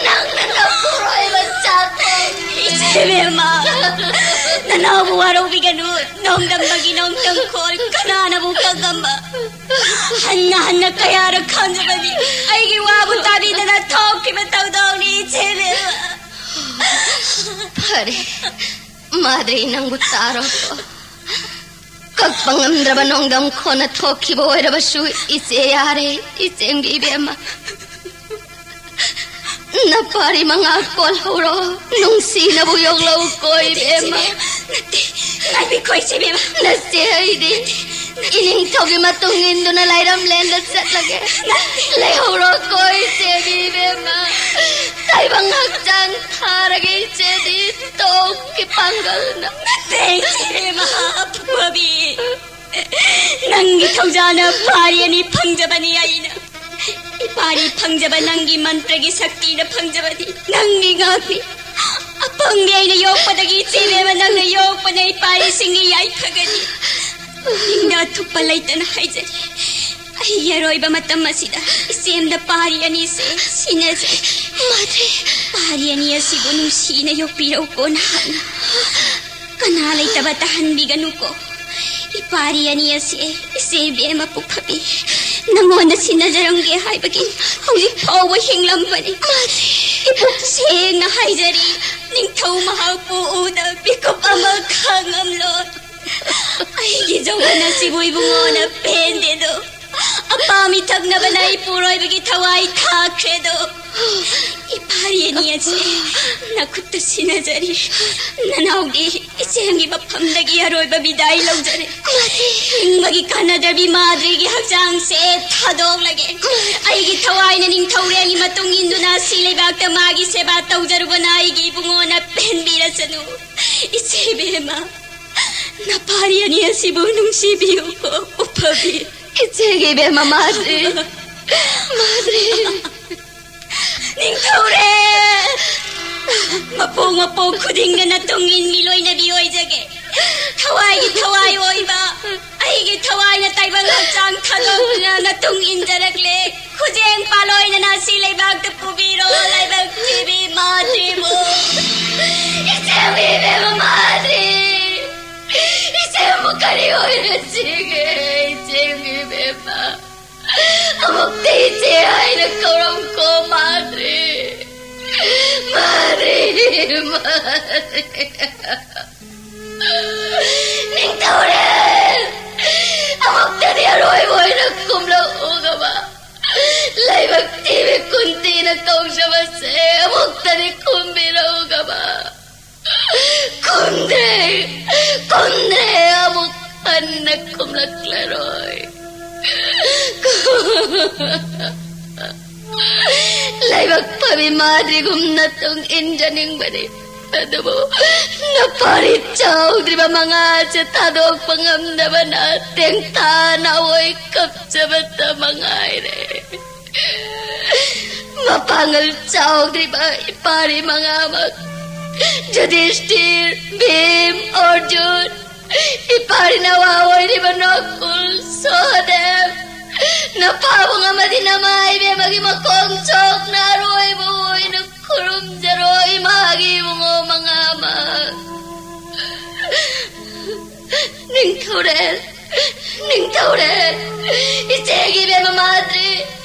ꯅꯪꯅ ꯅꯄꯨꯔꯣꯏꯕ ꯆꯥꯊꯣꯛ꯫ ꯏꯆꯦꯕꯦꯝꯃ, ꯅꯅꯥꯎꯕꯨ ꯋꯥꯔꯧꯕꯤꯒꯅꯨ, ꯅꯣꯡꯗꯝꯕꯒꯤ ꯅꯣꯡꯗꯝꯈꯣꯜ ꯀꯅꯥꯅꯕꯨ ꯀꯪꯉꯝꯕ? ꯍꯟꯅ ꯍꯟꯅ ꯀꯌꯥꯔꯛ ꯈꯪꯖꯕꯅꯤ, ꯑꯩꯒꯤ ꯋꯥꯕꯨ ꯇꯥꯕꯤꯗꯅ ꯊꯣꯛꯈꯤꯕ ꯊꯧꯗꯣꯛꯅꯤ, ꯏꯆꯦꯕꯦꯝꯃ꯫ ꯐꯔꯦ, ꯃꯥꯗ꯭ꯔꯤ ꯅꯪꯕꯨ ꯇꯥꯔꯣꯀꯣ꯫ ꯀꯛꯄ ꯉꯝꯗ꯭ꯔꯕ ꯅꯣꯡꯗꯝ ꯈꯣꯟꯅ ꯊꯣꯛꯈꯤꯕ ꯑꯣꯏꯔꯕꯁꯨ, ꯏꯆꯦ ꯌꯥꯔꯦ, ꯏꯆꯦꯝꯒꯤ ꯏꯕꯦꯝꯃ꯫ ꯅꯄꯥꯔꯤ ꯃꯉꯥ ꯀꯣꯜꯍꯧꯔꯣ, ꯅꯨꯡꯁꯤꯅꯕꯨ ꯌꯣꯛꯂꯧꯀꯣ, ꯏꯕꯦꯝꯃ꯫ ꯅꯠꯇꯦ, ꯉꯥꯏꯕꯤꯈꯣ, ꯏꯆꯦ ꯏꯕꯦꯝꯃ꯫ ꯅꯆꯦ ꯑꯩꯗꯤ ꯏꯅꯤꯡꯊꯧꯒꯤ ꯃꯇꯨꯡ ꯏꯟꯗꯨꯅ ꯂꯥꯏꯔꯝꯂꯦꯟꯗ ꯆꯠꯂꯒꯦ꯫ ꯂꯩꯍꯧꯔꯣꯀꯣ, ꯏꯆꯦꯒꯤ ꯏꯕꯦꯝꯃ꯫ ꯇꯥꯏꯕꯪ ꯍꯛꯆꯥꯡ ꯊꯥꯔꯒꯦ, ꯏꯆꯦꯗꯤ ꯇꯣꯛꯀꯤ ꯄꯥꯡꯒꯜꯅ꯫ ꯅꯠꯇꯦ, ꯏꯆꯦ ꯏꯕꯦꯝꯃ, ꯐꯨꯕꯤ꯫ ꯅꯪꯒꯤ ꯊꯧꯖꯥꯅ ꯄꯥꯔꯤ ꯑꯅꯤ ꯐꯪꯖꯕꯅꯤ ꯑꯩꯅ꯫ ꯏꯄꯥꯔꯤ ꯐꯪꯖꯕ ꯅꯪꯒꯤ ꯃꯟꯇ꯭ꯔꯒꯤ ꯁꯛꯇꯤꯅ ꯐꯪꯖꯕꯅꯤ꯫ ꯅꯪꯒꯤ ꯉꯥꯛꯅꯤ꯫ ꯄꯪꯕꯤ ꯑꯩꯅ ꯌꯣꯛꯄꯗꯒꯤ ꯏꯆꯦ ꯏꯕꯦꯝꯃ ꯅꯪꯅ ꯌꯣꯛꯄꯅ ꯏꯄꯥꯔꯤꯁꯤꯡꯒꯤ ꯌꯥꯏꯐꯒꯅꯤ꯫ ꯅꯤꯡꯗ ꯑꯊꯨꯞꯄ ꯂꯩꯇꯅ ꯍꯥꯏꯖꯔꯤ꯫ ꯑꯩꯒꯤ ꯑꯔꯣꯏꯕ ꯃꯇꯝ ꯑꯁꯤꯗ ꯏꯆꯦꯝꯗ ꯄꯥꯔꯤ ꯑꯅꯤꯁꯦ ꯁꯤꯟꯅꯖꯩ꯫ ꯃꯥꯗ꯭ꯔꯤ꯫ ꯄꯥꯔꯤ ꯑꯅꯤ ꯑꯁꯤꯕꯨ ꯅꯨꯡꯁꯤꯅ ꯌꯣꯛꯄꯤꯔꯧꯀꯣ ꯅꯍꯥꯛꯅ꯫ ꯀꯅꯥ ꯂꯩꯇꯕ ꯇꯥꯍꯟꯕꯤꯒꯅꯨꯀꯣ꯫ ꯏꯄꯥꯔꯤ ꯑꯅꯤ ꯑꯁꯤ ꯏꯆꯦ ꯏꯕꯦꯝꯃ ꯄꯨꯛꯐꯕꯤ ꯅꯪꯉꯣꯟꯗ ꯁꯤꯟꯅꯖꯔꯝꯒꯦ ꯍꯥꯏꯕꯒꯤ ꯍꯧꯖꯤꯛ ꯐꯥꯎꯕ ꯍꯤꯡꯂꯝꯕꯅꯤ꯫ ꯏꯄꯨꯛ ꯁꯦꯡꯅ ꯍꯥꯏꯖꯔꯤ, ꯅꯤꯡꯊꯧ ꯃꯍꯥꯛꯄꯨ ꯎꯗ ꯃꯤꯀꯨꯞ ꯑꯃ ꯈꯥꯡꯉꯝꯂꯣꯏ꯫ ꯑꯩꯒꯤ ꯖꯧꯒꯟ ꯑꯁꯤꯕꯨ ꯏꯕꯨꯡꯉꯣꯅ ꯄꯦꯟꯗꯦꯗꯣ꯫ ꯑꯄꯥꯝꯃꯤ ꯊꯛꯅꯕꯅ ꯑꯩ ꯄꯨꯔꯣꯏꯕꯒꯤ ꯊꯋꯥꯏ ꯊꯥꯈ꯭ꯔꯦꯗꯣ꯫ ꯏꯄꯥꯔꯤ ꯑꯅꯤ ꯑꯁꯦ ꯅꯈꯨꯠꯇ ꯁꯤꯟꯅꯖꯔꯤ꯫ ꯅꯅꯥꯎꯗꯤ ꯏꯆꯦꯝꯒꯤ ꯃꯐꯝꯗꯒꯤ ꯑꯔꯣꯏꯕ ꯕꯤꯗꯥꯏ ꯂꯧꯖꯔꯦ꯫ ꯍꯤꯡꯕꯒꯤ ꯀꯥꯟꯅꯗ꯭ꯔꯕꯤ ꯃꯥꯗ꯭ꯔꯤꯒꯤ ꯍꯛꯆꯥꯡꯁꯦ ꯊꯥꯗꯣꯛꯂꯒꯦ꯫ ꯑꯩꯒꯤ ꯊꯋꯥꯏꯅ ꯅꯤꯡꯊꯧꯔꯦꯜꯒꯤ ꯃꯇꯨꯡ ꯏꯟꯗꯨꯅ ꯁꯤ ꯂꯩꯕꯥꯛꯇ ꯃꯥꯒꯤ ꯁꯦꯕꯥ ꯇꯧꯖꯔꯨꯕꯅ ꯑꯩꯒꯤ ꯏꯕꯨꯡꯉꯣꯅ ꯄꯦꯟꯕꯤꯔꯁꯅꯨ꯫ ꯏꯆꯦ ꯏꯕꯦꯝꯃ, ꯅꯄꯥꯔꯤ ꯑꯅꯤ ꯑꯁꯤꯕꯨ ꯅꯨꯡꯁꯤꯕꯤꯌꯨꯀꯣ, ꯎꯐꯕꯤ꯫ ꯏꯆꯦꯒꯤ ꯏꯕꯦꯝꯃ ꯃꯥꯗ꯭ꯔꯤ, ꯃꯥꯗ꯭ꯔꯤ꯫ ꯅꯤꯡꯊꯧꯔꯦ! ꯃꯄꯣꯛ ꯃꯄꯣꯛ ꯈꯨꯗꯤꯡꯗ ꯅꯇꯨꯡ ꯏꯟꯃꯤ ꯂꯣꯏꯅꯕꯤ ꯑꯣꯏꯖꯒꯦ꯫ ꯊꯋꯥꯏꯒꯤ ꯊꯋꯥꯏ ꯑꯣꯏꯕ, ꯑꯩꯒꯤ ꯊꯋꯥꯏꯅ ꯇꯥꯏꯕꯪ ꯍꯛꯆꯥꯡ ꯊꯥꯗꯣꯛꯇꯨꯅ ꯅꯇꯨꯡ ꯏꯟꯖꯔꯛꯂꯦ꯫ ꯈꯨꯖꯦꯡ ꯄꯥꯂꯣꯏꯅꯅ ꯁꯤ ꯂꯩꯕꯥꯛꯇ ꯄꯨꯕꯤꯔꯣ, ꯂꯥꯏꯕꯛ ꯊꯤꯕꯤ ꯃꯥꯗ꯭ꯔꯤꯕꯨ꯫ ꯏꯆꯦꯝꯒꯤ ꯏꯕꯦꯝꯃ ꯃꯥꯗ꯭ꯔꯤ! ꯏꯆꯦꯝꯕꯨ ꯀꯔꯤ ꯑꯣꯏꯅ ꯆꯤꯡꯉꯦ, ꯏꯆꯦꯝꯒꯤ ꯏꯕꯦꯝꯃ? ꯑꯃꯨꯛꯇ ꯏꯆꯦ ꯍꯥꯏꯅ ꯀꯧꯔꯝꯀꯣ ꯃꯥꯗ꯭ꯔꯤ꯫ ꯃꯥꯗ꯭ꯔꯤ, ꯃꯥꯗ꯭ꯔꯤ꯫ ꯅꯤꯡꯊꯧꯔꯦ! ꯑꯃꯨꯛꯇꯗꯤ ꯑꯔꯣꯏꯕ ꯑꯣꯏꯅ ꯀꯨꯝꯂꯛꯎꯒꯕ꯫ ꯂꯥꯏꯕꯛ ꯊꯤꯕꯤ ꯀꯨꯟꯇꯤꯅ ꯀꯧꯖꯕꯁꯦ ꯑꯃꯨꯛꯇꯗꯤ ꯈꯨꯝꯕꯤꯔꯧꯒꯕ꯫ ꯈꯨꯝꯗ꯭ꯔꯦ, ꯈꯨꯝꯗ꯭ꯔꯦ, ꯑꯃꯨꯛ ꯍꯟꯅ ꯈꯨꯝꯂꯛꯂꯔꯣꯏ꯫ ꯂꯥꯏꯕꯛ ꯐꯕꯤ ꯃꯥꯗ꯭ꯔꯤꯒꯨꯝꯅ ꯇꯨꯡ ꯏꯟꯖꯅꯤꯡꯕꯅꯤ꯫ ꯑꯗꯨꯕꯨ ꯅꯄꯥꯔꯤ ꯆꯥꯎꯗ꯭ꯔꯤꯕ ꯃꯉꯥꯁꯦ ꯊꯥꯗꯣꯛꯄ ꯉꯝꯗꯕꯅ ꯇꯦꯡꯊꯥ ꯅꯥꯑꯣꯏ ꯀꯞꯆꯕꯇ ꯃꯉꯥꯏꯔꯦ꯫ ꯃꯄꯥꯡꯒꯜ ꯆꯥꯎꯗ꯭ꯔꯤꯕ ꯏꯄꯥꯔꯤ ꯃꯉꯥꯃꯛ ꯌꯨꯙꯤꯁꯇꯤꯔ, ꯚꯤꯝ, ꯑꯔꯖꯨꯟ, ꯏꯄꯥꯔꯤ ꯅꯋꯥ ꯑꯣꯏꯔꯤꯕ ꯅꯀꯨꯜ, ꯁꯍꯗꯦꯕ, ꯅꯄꯥꯕꯨꯡ ꯑꯃꯗꯤ ꯅꯃꯥ ꯏꯕꯦꯝꯃꯒꯤ ꯃꯈꯣꯡ ꯆꯣꯛꯅ ꯑꯔꯣꯏꯕ ꯑꯣꯏꯅ ꯈꯨꯔꯨꯝꯖꯔꯣ, ꯏꯃꯥꯒꯤ ꯏꯕꯨꯡꯉꯣ ꯃꯉꯥꯃꯛ꯫ ꯅꯤꯡꯊꯧꯔꯦꯜ, ꯅꯤꯡꯊꯧꯔꯦꯜ, ꯏꯆꯦꯒꯤ ꯏꯕꯦꯝꯃ ꯃꯥꯗ꯭ꯔꯤ,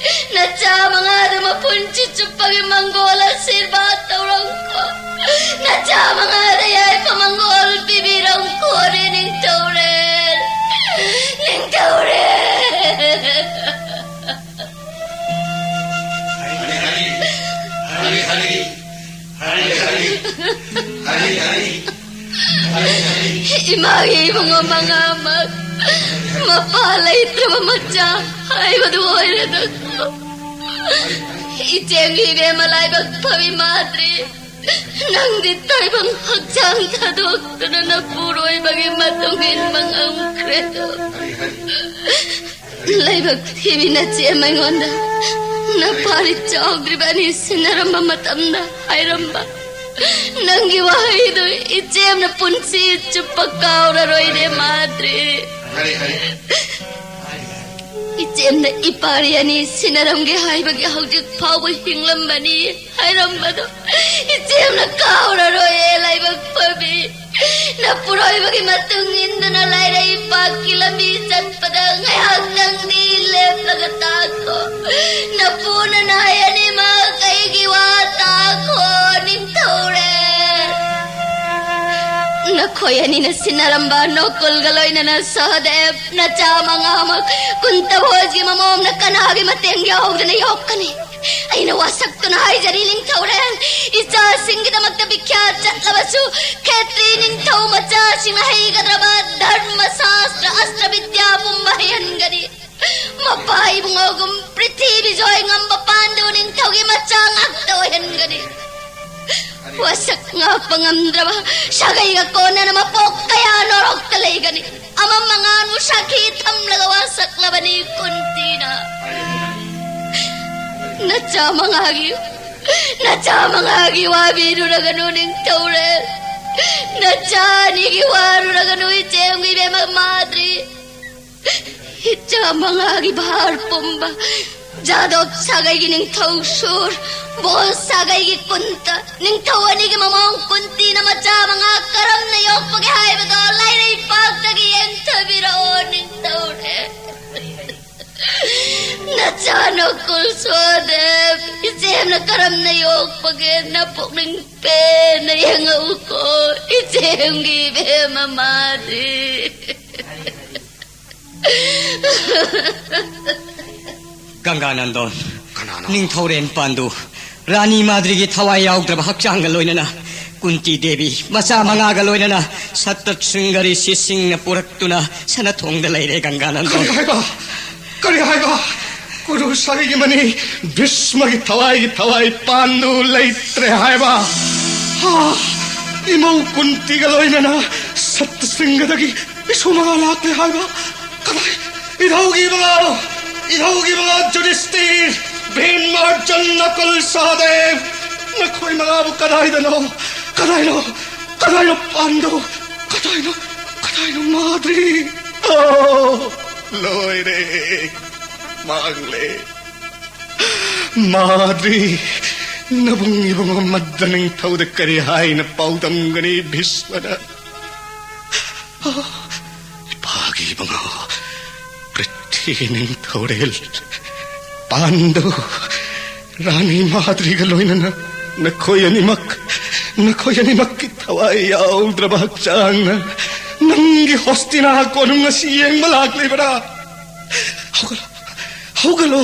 ꯅꯆꯥ ꯃꯉꯥꯗꯨ ꯃꯄꯨꯟꯁꯤ ꯆꯨꯞꯄꯒꯤ ꯃꯪꯒꯣꯜ ꯑꯁꯤꯔꯕꯥꯗ ꯇꯧꯔꯝꯈꯣ꯫ ꯅꯆꯥ ꯃꯉꯥꯗ ꯌꯥꯏꯐ ꯃꯪꯒꯣꯜ ꯄꯤꯕꯤꯔꯝꯈꯣꯅꯦ, ꯅꯤꯡꯊꯧꯔꯦꯜ, ꯅꯤꯡꯊꯧꯔꯦꯜ꯫ ꯍꯔꯤ ꯍꯔꯤ, ꯍꯔꯤ ꯍꯔꯤ, ꯍꯔꯤ ꯍꯔꯤ, ꯍꯔꯤ ꯍꯔꯤ, ꯍꯔꯤ ꯍꯔꯤ꯫ ꯏꯃꯥꯒꯤ ꯏꯕꯨꯡꯉꯣ ꯃꯉꯥꯃꯛ ꯃꯄꯥ ꯂꯩꯇ꯭ꯔꯕ ꯃꯆꯥ ꯍꯥꯏꯕꯗꯨ ꯑꯣꯏꯔꯦꯗꯀꯣ꯫ ꯏꯆꯦꯒꯤ ꯏꯕꯦꯝꯃ ꯂꯥꯏꯕꯛ ꯐꯕꯤ ꯃꯥꯗ꯭ꯔꯤ, ꯅꯪꯗꯤ ꯇꯥꯏꯕꯪ ꯍꯛꯆꯥꯡ ꯊꯥꯗꯣꯛꯇꯨꯅ ꯅꯄꯨꯔꯣꯏꯕꯒꯤ ꯃꯇꯨꯡ ꯏꯟꯕ ꯉꯝꯈ꯭ꯔꯦꯗꯣ꯫ ꯂꯥꯏꯕꯛ ꯊꯤꯕꯤ ꯅꯆꯦ ꯑꯃ ꯑꯩꯉꯣꯟꯗ ꯅꯄꯥꯔꯤ ꯆꯥꯎꯗ꯭ꯔꯤꯕ ꯑꯅꯤ ꯁꯤꯟꯅꯔꯝꯕ ꯃꯇꯝꯗ ꯍꯥꯏꯔꯝꯕ ꯅꯪꯒꯤ ꯋꯥꯍꯩꯗꯨ ꯏꯆꯦꯝꯅ ꯄꯨꯟꯁꯤ ꯆꯨꯞꯄ ꯀꯥꯎꯔꯔꯣꯏꯅꯦ, ꯃꯥꯗ꯭ꯔꯤ꯫ ꯏꯆꯦꯝꯅ ꯏꯄꯥꯔꯤ ꯑꯅꯤ ꯁꯤꯟꯅꯔꯝꯒꯦ ꯍꯥꯏꯕꯒꯤ ꯍꯧꯖꯤꯛ ꯐꯥꯎꯕ ꯍꯤꯡꯂꯝꯕꯅꯤ ꯍꯥꯏꯔꯝꯕꯗꯣ ꯏꯆꯦꯝꯅ ꯀꯥꯎꯔꯔꯣꯏꯌꯦ, ꯂꯥꯏꯕꯛ ꯐꯕꯤ꯫ ꯅꯄꯨꯔꯣꯏꯕꯒꯤ ꯃꯇꯨꯡ ꯏꯟꯗꯨꯅ ꯂꯥꯏꯔꯩ ꯄꯥꯛꯀꯤ ꯂꯝꯕꯤ ꯆꯠꯄꯗ ꯉꯥꯏꯍꯥꯛꯇꯪꯗꯤ ꯂꯦꯞꯂꯒ ꯇꯥꯈꯣ꯫ ꯅꯄꯨ ꯅꯅꯥꯏ ꯑꯅꯤꯃꯛ ꯑꯩꯒꯤ ꯋꯥ ꯇꯥꯈꯣ, ꯅꯤꯡꯊꯧꯔꯦꯜ꯫ ꯅꯈꯣꯏ ꯑꯅꯤꯅ ꯁꯤꯟꯅꯔꯝꯕ ꯅꯣꯀꯨꯜꯒ ꯂꯣꯏꯅꯅ ꯁꯍꯗꯦꯕ ꯅꯆꯥ ꯃꯉꯥꯃꯛ ꯀꯨꯟꯇ ꯚꯣꯖꯒꯤ ꯃꯃꯣꯝꯅ ꯀꯅꯥꯒꯤ ꯃꯇꯦꯡ ꯌꯥꯎꯗꯅ ꯌꯣꯛꯀꯅꯤ? ꯑꯩꯅ ꯋꯥꯁꯛꯇꯨꯅ ꯍꯥꯏꯖꯔꯤ, ꯅꯤꯡꯊꯧꯔꯦꯜ, ꯏꯆꯥꯁꯤꯡꯒꯤꯗꯃꯛꯇ ꯕꯤꯈ꯭ꯌꯥꯠ ꯆꯠꯂꯕꯁꯨ, ꯈꯦꯇ꯭ꯔꯤ ꯅꯤꯡꯊꯧ ꯃꯆꯥꯁꯤꯡꯅ ꯍꯩꯒꯗ꯭ꯔꯕ ꯙꯔꯃ ꯁꯥꯁꯇ꯭ꯔ ꯑꯁꯇ꯭ꯔ ꯕꯤꯗ꯭ꯌꯥ ꯄꯨꯝꯕ ꯍꯩꯍꯟꯒꯅꯤ꯫ ꯃꯄꯥ ꯏꯕꯨꯡꯉꯣꯒꯨꯝ ꯄ꯭ꯔꯤꯊꯤꯕꯤ ꯖꯣꯏ ꯉꯝꯕ ꯄꯥꯟꯗꯨ ꯅꯤꯡꯊꯧꯒꯤ ꯃꯆꯥ ꯉꯥꯛꯇ ꯑꯣꯏꯍꯟꯒꯅꯤ꯫ ꯋꯥꯁꯛ ꯉꯥꯛꯄ ꯉꯝꯗ꯭ꯔꯕ ꯁꯥꯒꯩꯒ ꯀꯣꯟꯅꯅ ꯃꯄꯣꯛ ꯀꯌꯥ ꯅꯣꯔꯣꯛꯇ ꯂꯩꯒꯅꯤ꯫ ꯑꯃꯝ ꯑꯉꯥꯟꯕꯨ ꯁꯥꯈꯤ ꯊꯝꯂꯒ ꯋꯥꯁꯛꯂꯕꯅꯤ ꯀꯨꯟꯇꯤꯅ꯫ ꯅꯆꯥ ꯃꯉꯥꯒꯤ ꯅꯆꯥ ꯃꯉꯥꯒꯤ ꯋꯥꯕꯤꯔꯨꯔꯒꯅꯨ, ꯅꯤꯡꯊꯧꯔꯦꯜ꯫ ꯅꯆꯥ ꯑꯅꯤꯒꯤ ꯋꯥꯔꯨꯔꯒꯅꯨ, ꯏꯆꯦꯝꯒꯤ ꯏꯕꯦꯝꯃ ꯃꯥꯗ꯭ꯔꯤ꯫ ꯏꯆꯥ ꯃꯉꯥꯒꯤ ꯚꯥꯔ ꯄꯨꯝꯕ ꯖꯥꯗꯣꯕ ꯁꯥꯒꯩꯒꯤ ꯅꯤꯡꯊꯧ ꯁꯨꯔ, ꯕꯣꯜ ꯁꯥꯒꯩꯒꯤ ꯀꯨꯟꯇ, ꯅꯤꯡꯊꯧ ꯑꯅꯤꯒꯤ ꯃꯃꯧ ꯀꯨꯟꯇꯤꯅ ꯃꯆꯥ ꯃꯉꯥ ꯀꯔꯝꯅ ꯌꯣꯛꯄꯒꯦ ꯍꯥꯏꯕꯗꯣ ꯂꯥꯏꯔꯩꯄꯥꯛꯇꯒꯤ ꯌꯦꯡꯊꯕꯤꯔꯛꯑꯣ, ꯅꯤꯡꯊꯧꯔꯦꯜ꯫ ꯅꯆꯥ ꯅꯀꯨꯜ ꯁꯣꯗꯦꯕ, ꯏꯆꯦꯝꯅ ꯀꯔꯝꯅ ꯌꯣꯛꯄꯒꯦ ꯅꯄꯨꯛꯅꯤꯡ ꯄꯦꯟꯅ ꯌꯦꯡꯉꯛꯎꯀꯣ, ꯏꯆꯦꯝꯒꯤ ꯏꯕꯦꯝꯃ ꯃꯥꯗꯤ꯫ ꯒꯪꯒꯥꯅꯟꯗꯣꯟ, ꯀꯅꯥꯅꯣ? ꯅꯤꯡꯊꯧꯔꯦꯜ ꯄꯥꯟꯗꯨ, ꯔꯥꯅꯤ ꯃꯥꯗ꯭ꯔꯤꯒꯤ ꯊꯋꯥꯏ ꯌꯥꯎꯗ꯭ꯔꯕ ꯍꯛꯆꯥꯡꯒ ꯂꯣꯏꯅꯅ ꯀꯨꯟꯇꯤ ꯗꯦꯕꯤ ꯃꯆꯥ ꯃꯉꯥꯒ ꯂꯣꯏꯅꯅ ꯁꯠꯇ ꯁ꯭ꯔꯤꯡꯒꯔꯤ ꯁꯤꯁꯤꯡꯅ ꯄꯨꯔꯛꯇꯨꯅ ꯁꯅꯊꯣꯡꯗ ꯂꯩꯔꯦ, ꯒꯪꯒꯥꯅꯟꯗꯣꯟ꯫ ꯀꯔꯤ ꯍꯥꯏꯕ? ꯀꯔꯤ ꯍꯥꯏꯕ? ꯀꯨꯔꯨ ꯁꯥꯒꯩꯒꯤ ꯃꯅꯤ ꯚꯤꯁꯃꯒꯤ ꯊꯋꯥꯏꯒꯤ ꯊꯋꯥꯏ ꯄꯥꯟꯗꯨ ꯂꯩꯇ꯭ꯔꯦ ꯍꯥꯏꯕ? ꯍꯥ? ꯏꯃꯧ ꯀꯨꯟꯇꯤꯒ ꯂꯣꯏꯅꯅ ꯁꯠꯇ ꯁ꯭ꯔꯤꯡꯒꯗꯒꯤ ꯏꯁꯨ ꯃꯉꯥ ꯂꯥꯛꯂꯦ ꯍꯥꯏꯕ? ꯀꯗꯥꯏ? ꯏꯙꯧꯒꯤ ꯃꯉꯥ, ꯏꯙꯧꯒꯤ ꯃꯉꯥ ꯖꯨꯗꯤꯁꯇꯤꯔ, ꯚꯤꯝ, ꯑꯔꯖꯨꯟ, ꯅꯀꯨꯜ, ꯁꯍꯗꯦꯕ, ꯅꯈꯣꯏ ꯃꯉꯥꯕꯨ ꯀꯗꯥꯏꯗꯅꯣ? ꯀꯗꯥꯏꯅꯣ? ꯀꯗꯥꯏꯅꯣ ꯄꯥꯟꯗꯨ? ꯀꯗꯥꯏꯅꯣ? ꯀꯗꯥꯏꯅꯣ ꯃꯥꯗ꯭ꯔꯤ? ꯑꯣ, ꯂꯣꯏꯔꯦ, ꯃꯥꯡꯂꯦ꯫ ꯃꯥꯗ꯭ꯔꯤ, ꯅꯕꯨꯡ ꯏꯕꯨꯡꯉꯣ ꯃꯗ꯭ꯗ ꯅꯤꯡꯊꯧꯗ ꯀꯔꯤ ꯍꯥꯏꯅ ꯄꯥꯎꯗꯝꯒꯅꯤ ꯚꯤꯁꯃꯅ? ꯑꯣ, ꯏꯄꯥꯒꯤ ꯏꯕꯨꯡꯉꯣ ꯄ꯭ꯔꯤꯊꯤ ꯅꯤꯡꯊꯧꯔꯦꯜ ꯄꯥꯟꯗꯨ, ꯔꯥꯅꯤ ꯃꯥꯗ꯭ꯔꯤꯒ ꯂꯣꯏꯅꯅ ꯅꯈꯣꯏ ꯑꯅꯤꯃꯛ, ꯅꯈꯣꯏ ꯑꯅꯤꯃꯛꯀꯤ ꯊꯋꯥꯏ ꯌꯥꯎꯗ꯭ꯔꯕ ꯍꯛꯆꯥꯡꯅ ꯅꯪꯒꯤ ꯍꯣꯁꯇꯤꯅꯥ ꯀꯣꯅꯨꯡ ꯑꯁꯤ ꯌꯦꯡꯕ ꯂꯥꯛꯂꯤꯕꯔꯥ? ꯍꯧꯒꯠꯂꯣ, ꯍꯧꯒꯠꯂꯣ,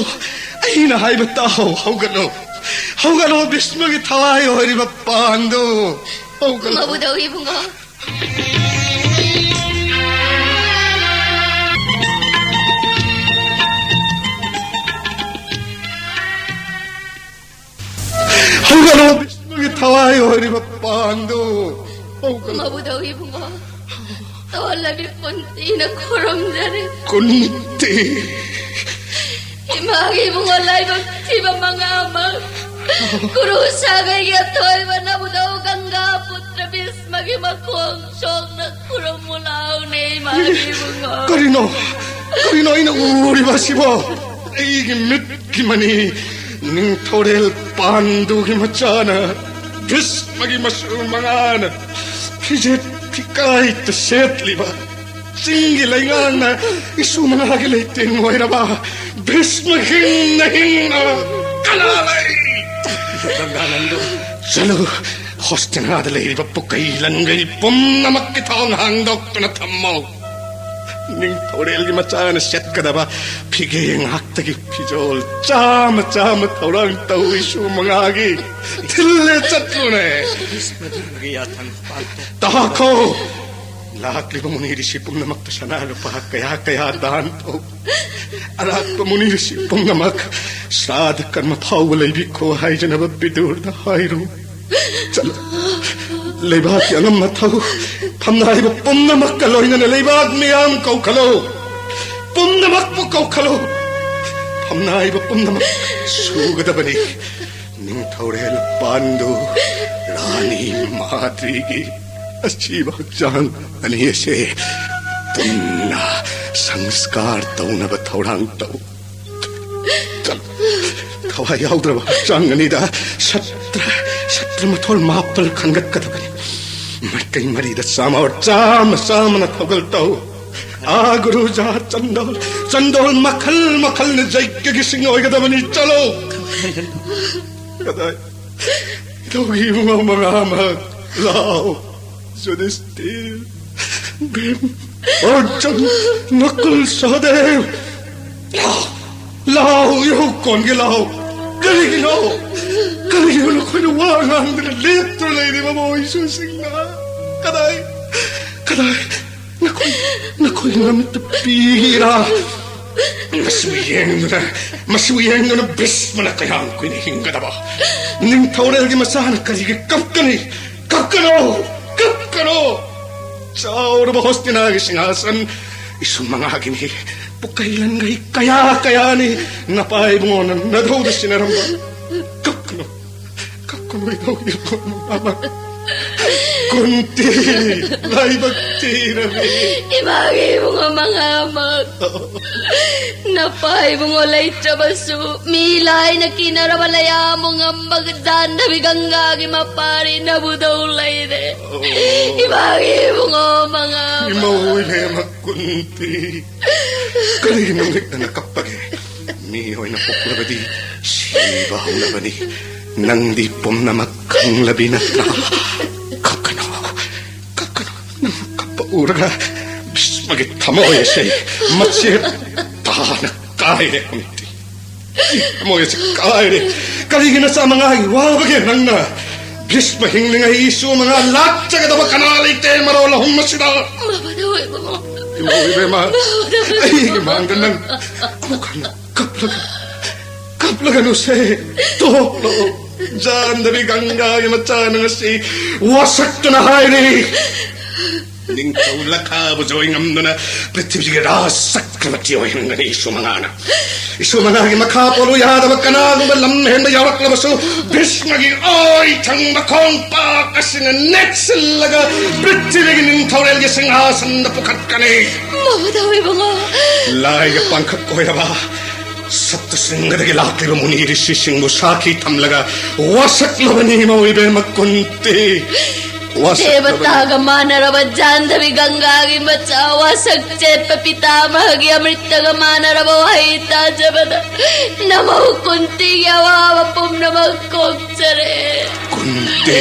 ꯑꯩꯅ ꯍꯥꯏꯕ ꯇꯥꯍꯧ, ꯍꯧꯒꯠꯂꯣ, ꯍꯧꯒꯠꯂꯣ, ꯚꯤꯁꯃꯒꯤ ꯊꯋꯥꯏ ꯑꯣꯏꯔꯤꯕ ꯄꯥꯟꯗꯨ, ꯍꯧꯒꯠꯂꯣ꯫ ꯃꯕꯨꯙꯧ ꯏꯕꯨꯡꯉꯣ꯫ ꯍꯧꯒꯠꯂꯣ, ꯚꯤꯁꯃꯒꯤ ꯊꯋꯥꯏ ꯑꯣꯏꯔꯤꯕ ꯄꯥꯟꯗꯨ, ꯍꯧꯒꯠꯂꯣ꯫ ꯃꯕꯨꯙꯧ ꯏꯕꯨꯡꯉꯣ, ꯇꯣꯜꯂꯕꯤ ꯀꯨꯟꯇꯤꯅ ꯈꯨꯔꯨꯝꯖꯔꯤ꯫ ꯀꯨꯟꯇꯤ꯫ ꯏꯃꯥꯒꯤ ꯏꯕꯨꯡꯉꯣ ꯂꯥꯏꯕꯛ ꯊꯤꯕ ꯃꯉꯥꯃꯛ ꯀꯨꯔꯨꯁꯥꯒꯩꯒꯤ ꯑꯊꯣꯏꯕ ꯅꯕꯨꯙꯧ ꯒꯪꯒꯥ ꯄꯨꯇ꯭ꯔ ꯚꯤꯁꯃꯒꯤ ꯃꯈꯣꯡ ꯁꯣꯛꯅ ꯈꯨꯔꯨꯝꯃꯨ ꯂꯥꯎꯅꯦ, ꯏꯃꯥꯒꯤ ꯏꯕꯨꯡꯉꯣ꯫ ꯀꯔꯤꯅꯣ? ꯀꯔꯤꯅꯣ ꯑꯩꯅ ꯎꯔꯤꯕ ꯑꯁꯤꯕꯣ? ꯑꯩꯒꯤ ꯃꯤꯠꯀꯤ ꯃꯅꯤ, ꯅꯤꯡꯊꯧꯔꯦꯜ ꯄꯥꯟꯗꯨꯒꯤ ꯃꯆꯥꯅ, ꯚꯤꯁꯃꯒꯤ ꯃꯁꯨ ꯃꯉꯥꯅ ꯐꯤꯖꯦꯠ ꯐꯤꯀꯥꯏꯇ ꯁꯦꯠꯂꯤꯕ, ꯆꯤꯡꯒꯤ ꯂꯩꯉꯥꯛꯅ ꯏꯁꯨ ꯃꯉꯥꯒꯤ ꯂꯩꯇꯦꯡ ꯑꯣꯏꯔꯕ ꯚꯤꯁꯃ ꯍꯤꯡꯅ ꯍꯤꯡꯅ ꯀꯅꯥ ꯂꯩ? ꯒꯪꯒꯥꯅꯟꯗ꯫ ꯆꯠꯂꯨ, ꯍꯣꯁꯇꯤꯅꯥꯗ ꯂꯩꯔꯤꯕ ꯄꯨꯀꯩ ꯂꯟꯒꯩ ꯄꯨꯝꯅꯃꯛꯀꯤ ꯊꯣꯡ ꯍꯥꯡꯗꯣꯛꯇꯨꯅ ꯊꯝꯃꯣ꯫ ꯅꯤꯡꯊꯧꯔꯦꯜꯒꯤ ꯃꯆꯥꯅ ꯁꯦꯠꯀꯗꯕ ꯐꯤꯒꯦ ꯉꯥꯛꯇꯒꯤ ꯐꯤꯖꯣꯜ ꯆꯥꯝꯃ ꯆꯥꯝꯃ ꯊꯧꯔꯥꯡ ꯇꯧ, ꯏꯁꯨ ꯃꯉꯥꯒꯤ ꯊꯤꯜꯂꯦ ꯆꯠꯂꯨꯅꯦ꯫ ꯚꯤꯁꯃꯒꯤ ꯌꯥꯊꯪ ꯄꯥꯡꯊꯣꯛ꯫ ꯇꯥꯈꯣ! ꯂꯥꯛꯂꯤꯕ ꯃꯨꯅꯤ ꯔꯤꯁꯤ ꯄꯨꯝꯅꯃꯛꯇ ꯁꯅꯥ ꯂꯨꯄꯥ ꯀꯌꯥ ꯀꯌꯥ ꯗꯥꯟ ꯇꯧ꯫ ꯑꯔꯥꯛꯄ ꯃꯨꯅꯤ ꯔꯤꯁꯤ ꯄꯨꯝꯅꯃꯛ ꯁ꯭ꯔꯥꯗ ꯀꯔꯃ ꯐꯥꯎꯕ ꯂꯩꯕꯤꯈꯣ ꯍꯥꯏꯖꯅꯕ ꯕꯤꯗꯨꯔꯗ ꯍꯥꯏꯔꯨ꯫ ꯆꯠꯂꯨ꯫ ꯂꯩꯕꯥꯛꯀꯤ ꯑꯉꯝ ꯑꯊꯧ ꯐꯝꯅꯥꯏꯕ ꯄꯨꯝꯅꯃꯛꯀ ꯂꯣꯏꯅꯅ ꯂꯩꯕꯥꯛ ꯃꯤꯌꯥꯝ ꯀꯧꯈꯠꯂꯨ꯫ ꯄꯨꯝꯅꯃꯛꯄꯨ ꯀꯧꯈꯠꯂꯨ꯫ ꯐꯝꯅꯥꯏꯕ ꯄꯨꯝꯅꯃꯛ ꯁꯨꯒꯗꯕꯅꯤ꯫ ꯅꯤꯡꯊꯧꯔꯦꯜ ꯄꯥꯟꯗꯨ, ꯔꯥꯅꯤ ꯃꯥꯗ꯭ꯔꯤꯒꯤ ꯑꯁꯤꯕ ꯍꯛꯆꯥꯡ ꯑꯅꯤ ꯑꯁꯦ ꯄꯨꯟꯅ ꯁꯪꯁꯀꯥꯔ ꯇꯧꯅꯕ ꯊꯧꯔꯥꯡ ꯇꯧ꯫ ꯆꯠꯂꯨ꯫ ꯊꯋꯥꯏ ꯌꯥꯎꯗ꯭ꯔꯕ ꯍꯛꯆꯥꯡ ꯑꯅꯤꯗ ꯁꯇ꯭ꯔ, ꯁꯇ꯭ꯔ ꯃꯊꯣꯜ ꯃꯥꯄꯜ ꯈꯟꯒꯠꯀꯗꯕꯅꯤ꯫ ꯃꯥꯏꯀꯩ ꯃꯔꯤꯗ ꯆꯥꯝꯃ ꯑꯣꯔ ꯆꯥꯝꯃ ꯆꯥꯝꯃꯅ ꯊꯧꯒꯜ ꯇꯧ꯫ ꯑꯥ, ꯒꯨꯔꯨꯖꯥ ꯆꯟꯗꯣꯜ, ꯆꯟꯗꯣꯜ ꯃꯈꯜ ꯃꯈꯜꯅ ꯖꯩꯒꯒꯤ ꯁꯤꯡ ꯑꯣꯏꯒꯗꯕꯅꯤ꯫ ꯆꯠꯂꯣ꯫ ꯀꯗꯥꯏ? ꯏꯙꯧꯒꯤ ꯏꯕꯨꯡꯉꯣ ꯃꯉꯥꯃꯛ ꯂꯥꯎ꯫ ꯌꯨꯙꯤꯁꯊꯤꯔ, ꯚꯤꯝ, ꯑꯔꯖꯨꯟ, ꯅꯀꯨꯜ, ꯁꯍꯗꯦꯕ꯫ ꯂꯥꯎ, ꯂꯥꯎ, ꯏꯍꯧ ꯀꯣꯟꯒꯦ ꯂꯥꯎ꯫ ꯀꯔꯤꯒꯤꯅꯣ? ꯀꯔꯤꯒꯤꯅꯣ ꯅꯈꯣꯏꯅ ꯋꯥ ꯉꯥꯡꯗꯅ ꯂꯦꯞꯇꯨꯅ ꯂꯩꯔꯤꯕ ꯃꯣꯏꯁꯨꯁꯤꯡꯅ? ꯀꯗꯥꯏ? ꯀꯗꯥꯏ? ꯅꯈꯣꯏ, ꯅꯈꯣꯏ ꯅꯃꯤꯠꯇ ꯄꯤꯒꯦꯔꯥ? ꯃꯁꯤꯕꯨ ꯌꯦꯡꯗꯨꯅ, ꯃꯁꯤꯕꯨ ꯌꯦꯡꯗꯨꯅ ꯚꯤꯁꯃꯅ ꯀꯌꯥꯝ ꯀꯨꯏꯅ ꯍꯤꯡꯒꯗꯕ? ꯅꯤꯡꯊꯧꯔꯦꯜꯒꯤ ꯃꯆꯥꯅ ꯀꯔꯤꯒꯤ ꯀꯞꯀꯅꯤ? ꯀꯞꯀꯅꯣ! ꯀꯞꯀꯅꯣ! ꯆꯥꯎꯔꯕ ꯍꯣꯁꯇꯤꯅꯥꯒꯤ ꯁꯤꯡꯍꯥꯁꯟ ꯏꯁꯨ ꯃꯉꯥꯒꯤꯅꯤ꯫ ꯄꯨꯀꯩ ꯂꯟꯒꯩ ꯀꯌꯥ ꯀꯌꯥꯅꯤ ꯅꯄꯥ ꯏꯕꯨꯡꯉꯣꯅ ꯅꯙꯧꯗ ꯁꯤꯟꯅꯔꯝꯕ꯫ ꯀꯞꯀꯅꯨ, ꯀꯣꯏꯗꯧ ꯏꯕꯨꯡꯉꯣ ꯃꯉꯥꯃꯛ꯫ ꯀꯨꯟꯇꯤ, ꯂꯥꯏꯕꯛ ꯊꯤꯔꯕꯤ꯫ ꯏꯃꯥꯒꯤ ꯏꯕꯨꯡꯉꯣ ꯃꯉꯥꯃꯛ꯫ ꯅꯄꯥ ꯏꯕꯨꯡꯉꯣ ꯂꯩꯇ꯭ꯔꯕꯁꯨ ꯃꯤ ꯂꯥꯏꯅ ꯀꯤꯅꯔꯕ ꯂꯩꯌꯥꯝꯕꯨ ꯉꯝꯕ ꯖꯥꯟꯗꯕꯤ ꯒꯪꯒꯥꯒꯤ ꯃꯄꯥꯔꯤ ꯅꯕꯨꯗꯧ ꯂꯩꯔꯦ꯫ ꯏꯃꯥꯒꯤ ꯏꯕꯨꯡꯉꯣ ꯃꯉꯥꯃꯛ꯫ ꯏꯃꯧ ꯏꯕꯦꯝꯃ ꯀꯨꯟꯇꯤ꯫ ꯀꯔꯤꯒꯤꯅꯣ ꯅꯪꯅ ꯀꯞꯄꯒꯦ? ꯃꯤ ꯑꯣꯏꯅ ꯄꯣꯛꯂꯕꯗꯤ ꯁꯤꯕ ꯍꯧꯅꯕꯅꯤ꯫ ꯅꯪꯗꯤ ꯄꯨꯝꯅꯃꯛ ꯈꯪꯂꯕꯤ ꯅꯠꯇ꯭ꯔꯥ? ꯀꯞꯀꯅꯨ, ꯀꯞꯀꯅꯨ꯫ ꯅꯪ ꯀꯞꯄ ꯎꯔꯒ ꯚꯤꯁꯃꯒꯤ ꯊꯃꯣꯏ ꯑꯁꯤ ꯃꯆꯦꯠ ꯇꯥꯅ ꯀꯥꯏꯔꯦ ꯀꯨꯟꯇꯤ꯫ ꯊꯃꯣꯏ ꯑꯁꯤ ꯀꯥꯏꯔꯦ꯫ ꯀꯔꯤꯒꯤ ꯅꯆꯥ ꯃꯉꯥꯒꯤ ꯋꯥꯕꯒꯦ ꯅꯪꯅ? ꯚꯤꯁꯃ ꯍꯤꯡꯂꯤꯉꯩ ꯏꯁꯨ ꯃꯉꯥ ꯂꯥꯠꯆꯒꯗꯕ ꯀꯅꯥ ꯂꯩꯇꯦ ꯃꯔꯣꯜ ꯑꯍꯨꯝ ꯑꯁꯤꯗ? ꯃꯃꯥꯗ ꯑꯣꯏꯕ ꯏꯃꯧ ꯏꯕꯦꯝꯃ, ꯑꯩꯒꯤ ꯃꯥꯡꯗ ꯅꯪ ꯑꯃꯨꯛ ꯍꯟꯅ ꯀꯞꯂꯒ, ꯀꯞꯂꯒꯅꯨꯁꯦ, ꯇꯣꯛꯂꯣ꯫ ꯖꯥꯟꯗꯕꯤ ꯒꯪꯒꯥꯒꯤ ꯃꯆꯥꯅ ꯉꯁꯤ ꯋꯥꯁꯛꯇꯨꯅ ꯍꯥꯏꯔꯤ, ꯅꯤꯡꯊꯧ ꯂꯈꯥꯕꯨ ꯖꯣꯏ ꯉꯝꯗꯨꯅ ꯄ꯭ꯔꯤꯊꯤꯕꯤꯒꯤ ꯔꯥꯖ ꯆꯀ꯭ꯔꯕꯔꯇꯤ ꯑꯣꯏꯍꯟꯒꯅꯤ ꯏꯁꯨ ꯃꯉꯥꯅ꯫ ꯏꯁꯨ ꯃꯉꯥꯒꯤ ꯃꯈꯥ ꯄꯣꯜꯂꯨ ꯌꯥꯗꯕ ꯀꯅꯥꯒꯨꯝꯕ ꯂꯝ ꯍꯦꯟꯕ ꯌꯥꯎꯔꯛꯂꯕꯁꯨ, ꯚꯤꯁꯃꯒꯤ ꯑꯣꯏ ꯊꯪꯕ ꯈꯣꯡꯄꯥꯛ ꯑꯁꯤꯅ ꯅꯦꯠꯁꯤꯜꯂꯒ ꯄ꯭ꯔꯤꯊꯤꯕꯤꯒꯤ ꯅꯤꯡꯊꯧꯔꯦꯜꯒꯤ ꯁꯤꯡꯍꯥꯁꯟꯗ ꯄꯨꯈꯠꯀꯅꯤ꯫ ꯃꯃꯥꯗ ꯑꯣꯏꯕ ꯂꯥꯏꯒ ꯄꯥꯡꯈꯛ ꯑꯣꯏꯔꯕ ꯁꯠꯇꯁꯤꯡꯒꯗꯒꯤ ꯂꯥꯛꯂꯤꯕ ꯃꯨꯅꯤ ꯔꯤꯁꯤꯁꯤꯡꯕꯨ ꯁꯥꯈꯤ ꯊꯝꯂꯒ ꯋꯥꯁꯛꯂꯕꯅꯤ ꯏꯃꯧ ꯏꯕꯦꯝꯃ ꯀꯨꯟꯇꯤ꯫ ꯋꯥꯁꯛꯂꯕꯅꯤ꯫ ꯗꯦꯕꯇꯥꯒ ꯃꯥꯟꯅꯔꯕ ꯖꯥꯟꯗꯕꯤ ꯒꯪꯒꯥꯒꯤ ꯃꯆꯥ, ꯋꯥꯁꯛ ꯆꯦꯠꯄ ꯄꯤꯇꯥꯃꯍꯒꯤ ꯑꯃ꯭ꯔꯤꯇꯒ ꯃꯥꯟꯅꯔꯕ ꯋꯥꯍꯩ ꯇꯥꯖꯕꯗ ꯅꯃꯧ ꯀꯨꯟꯇꯤꯒꯤ ꯑꯋꯥꯕ ꯄꯨꯝꯅꯃꯛ ꯀꯣꯛꯆꯔꯦ꯫ ꯀꯨꯟꯇꯤ꯫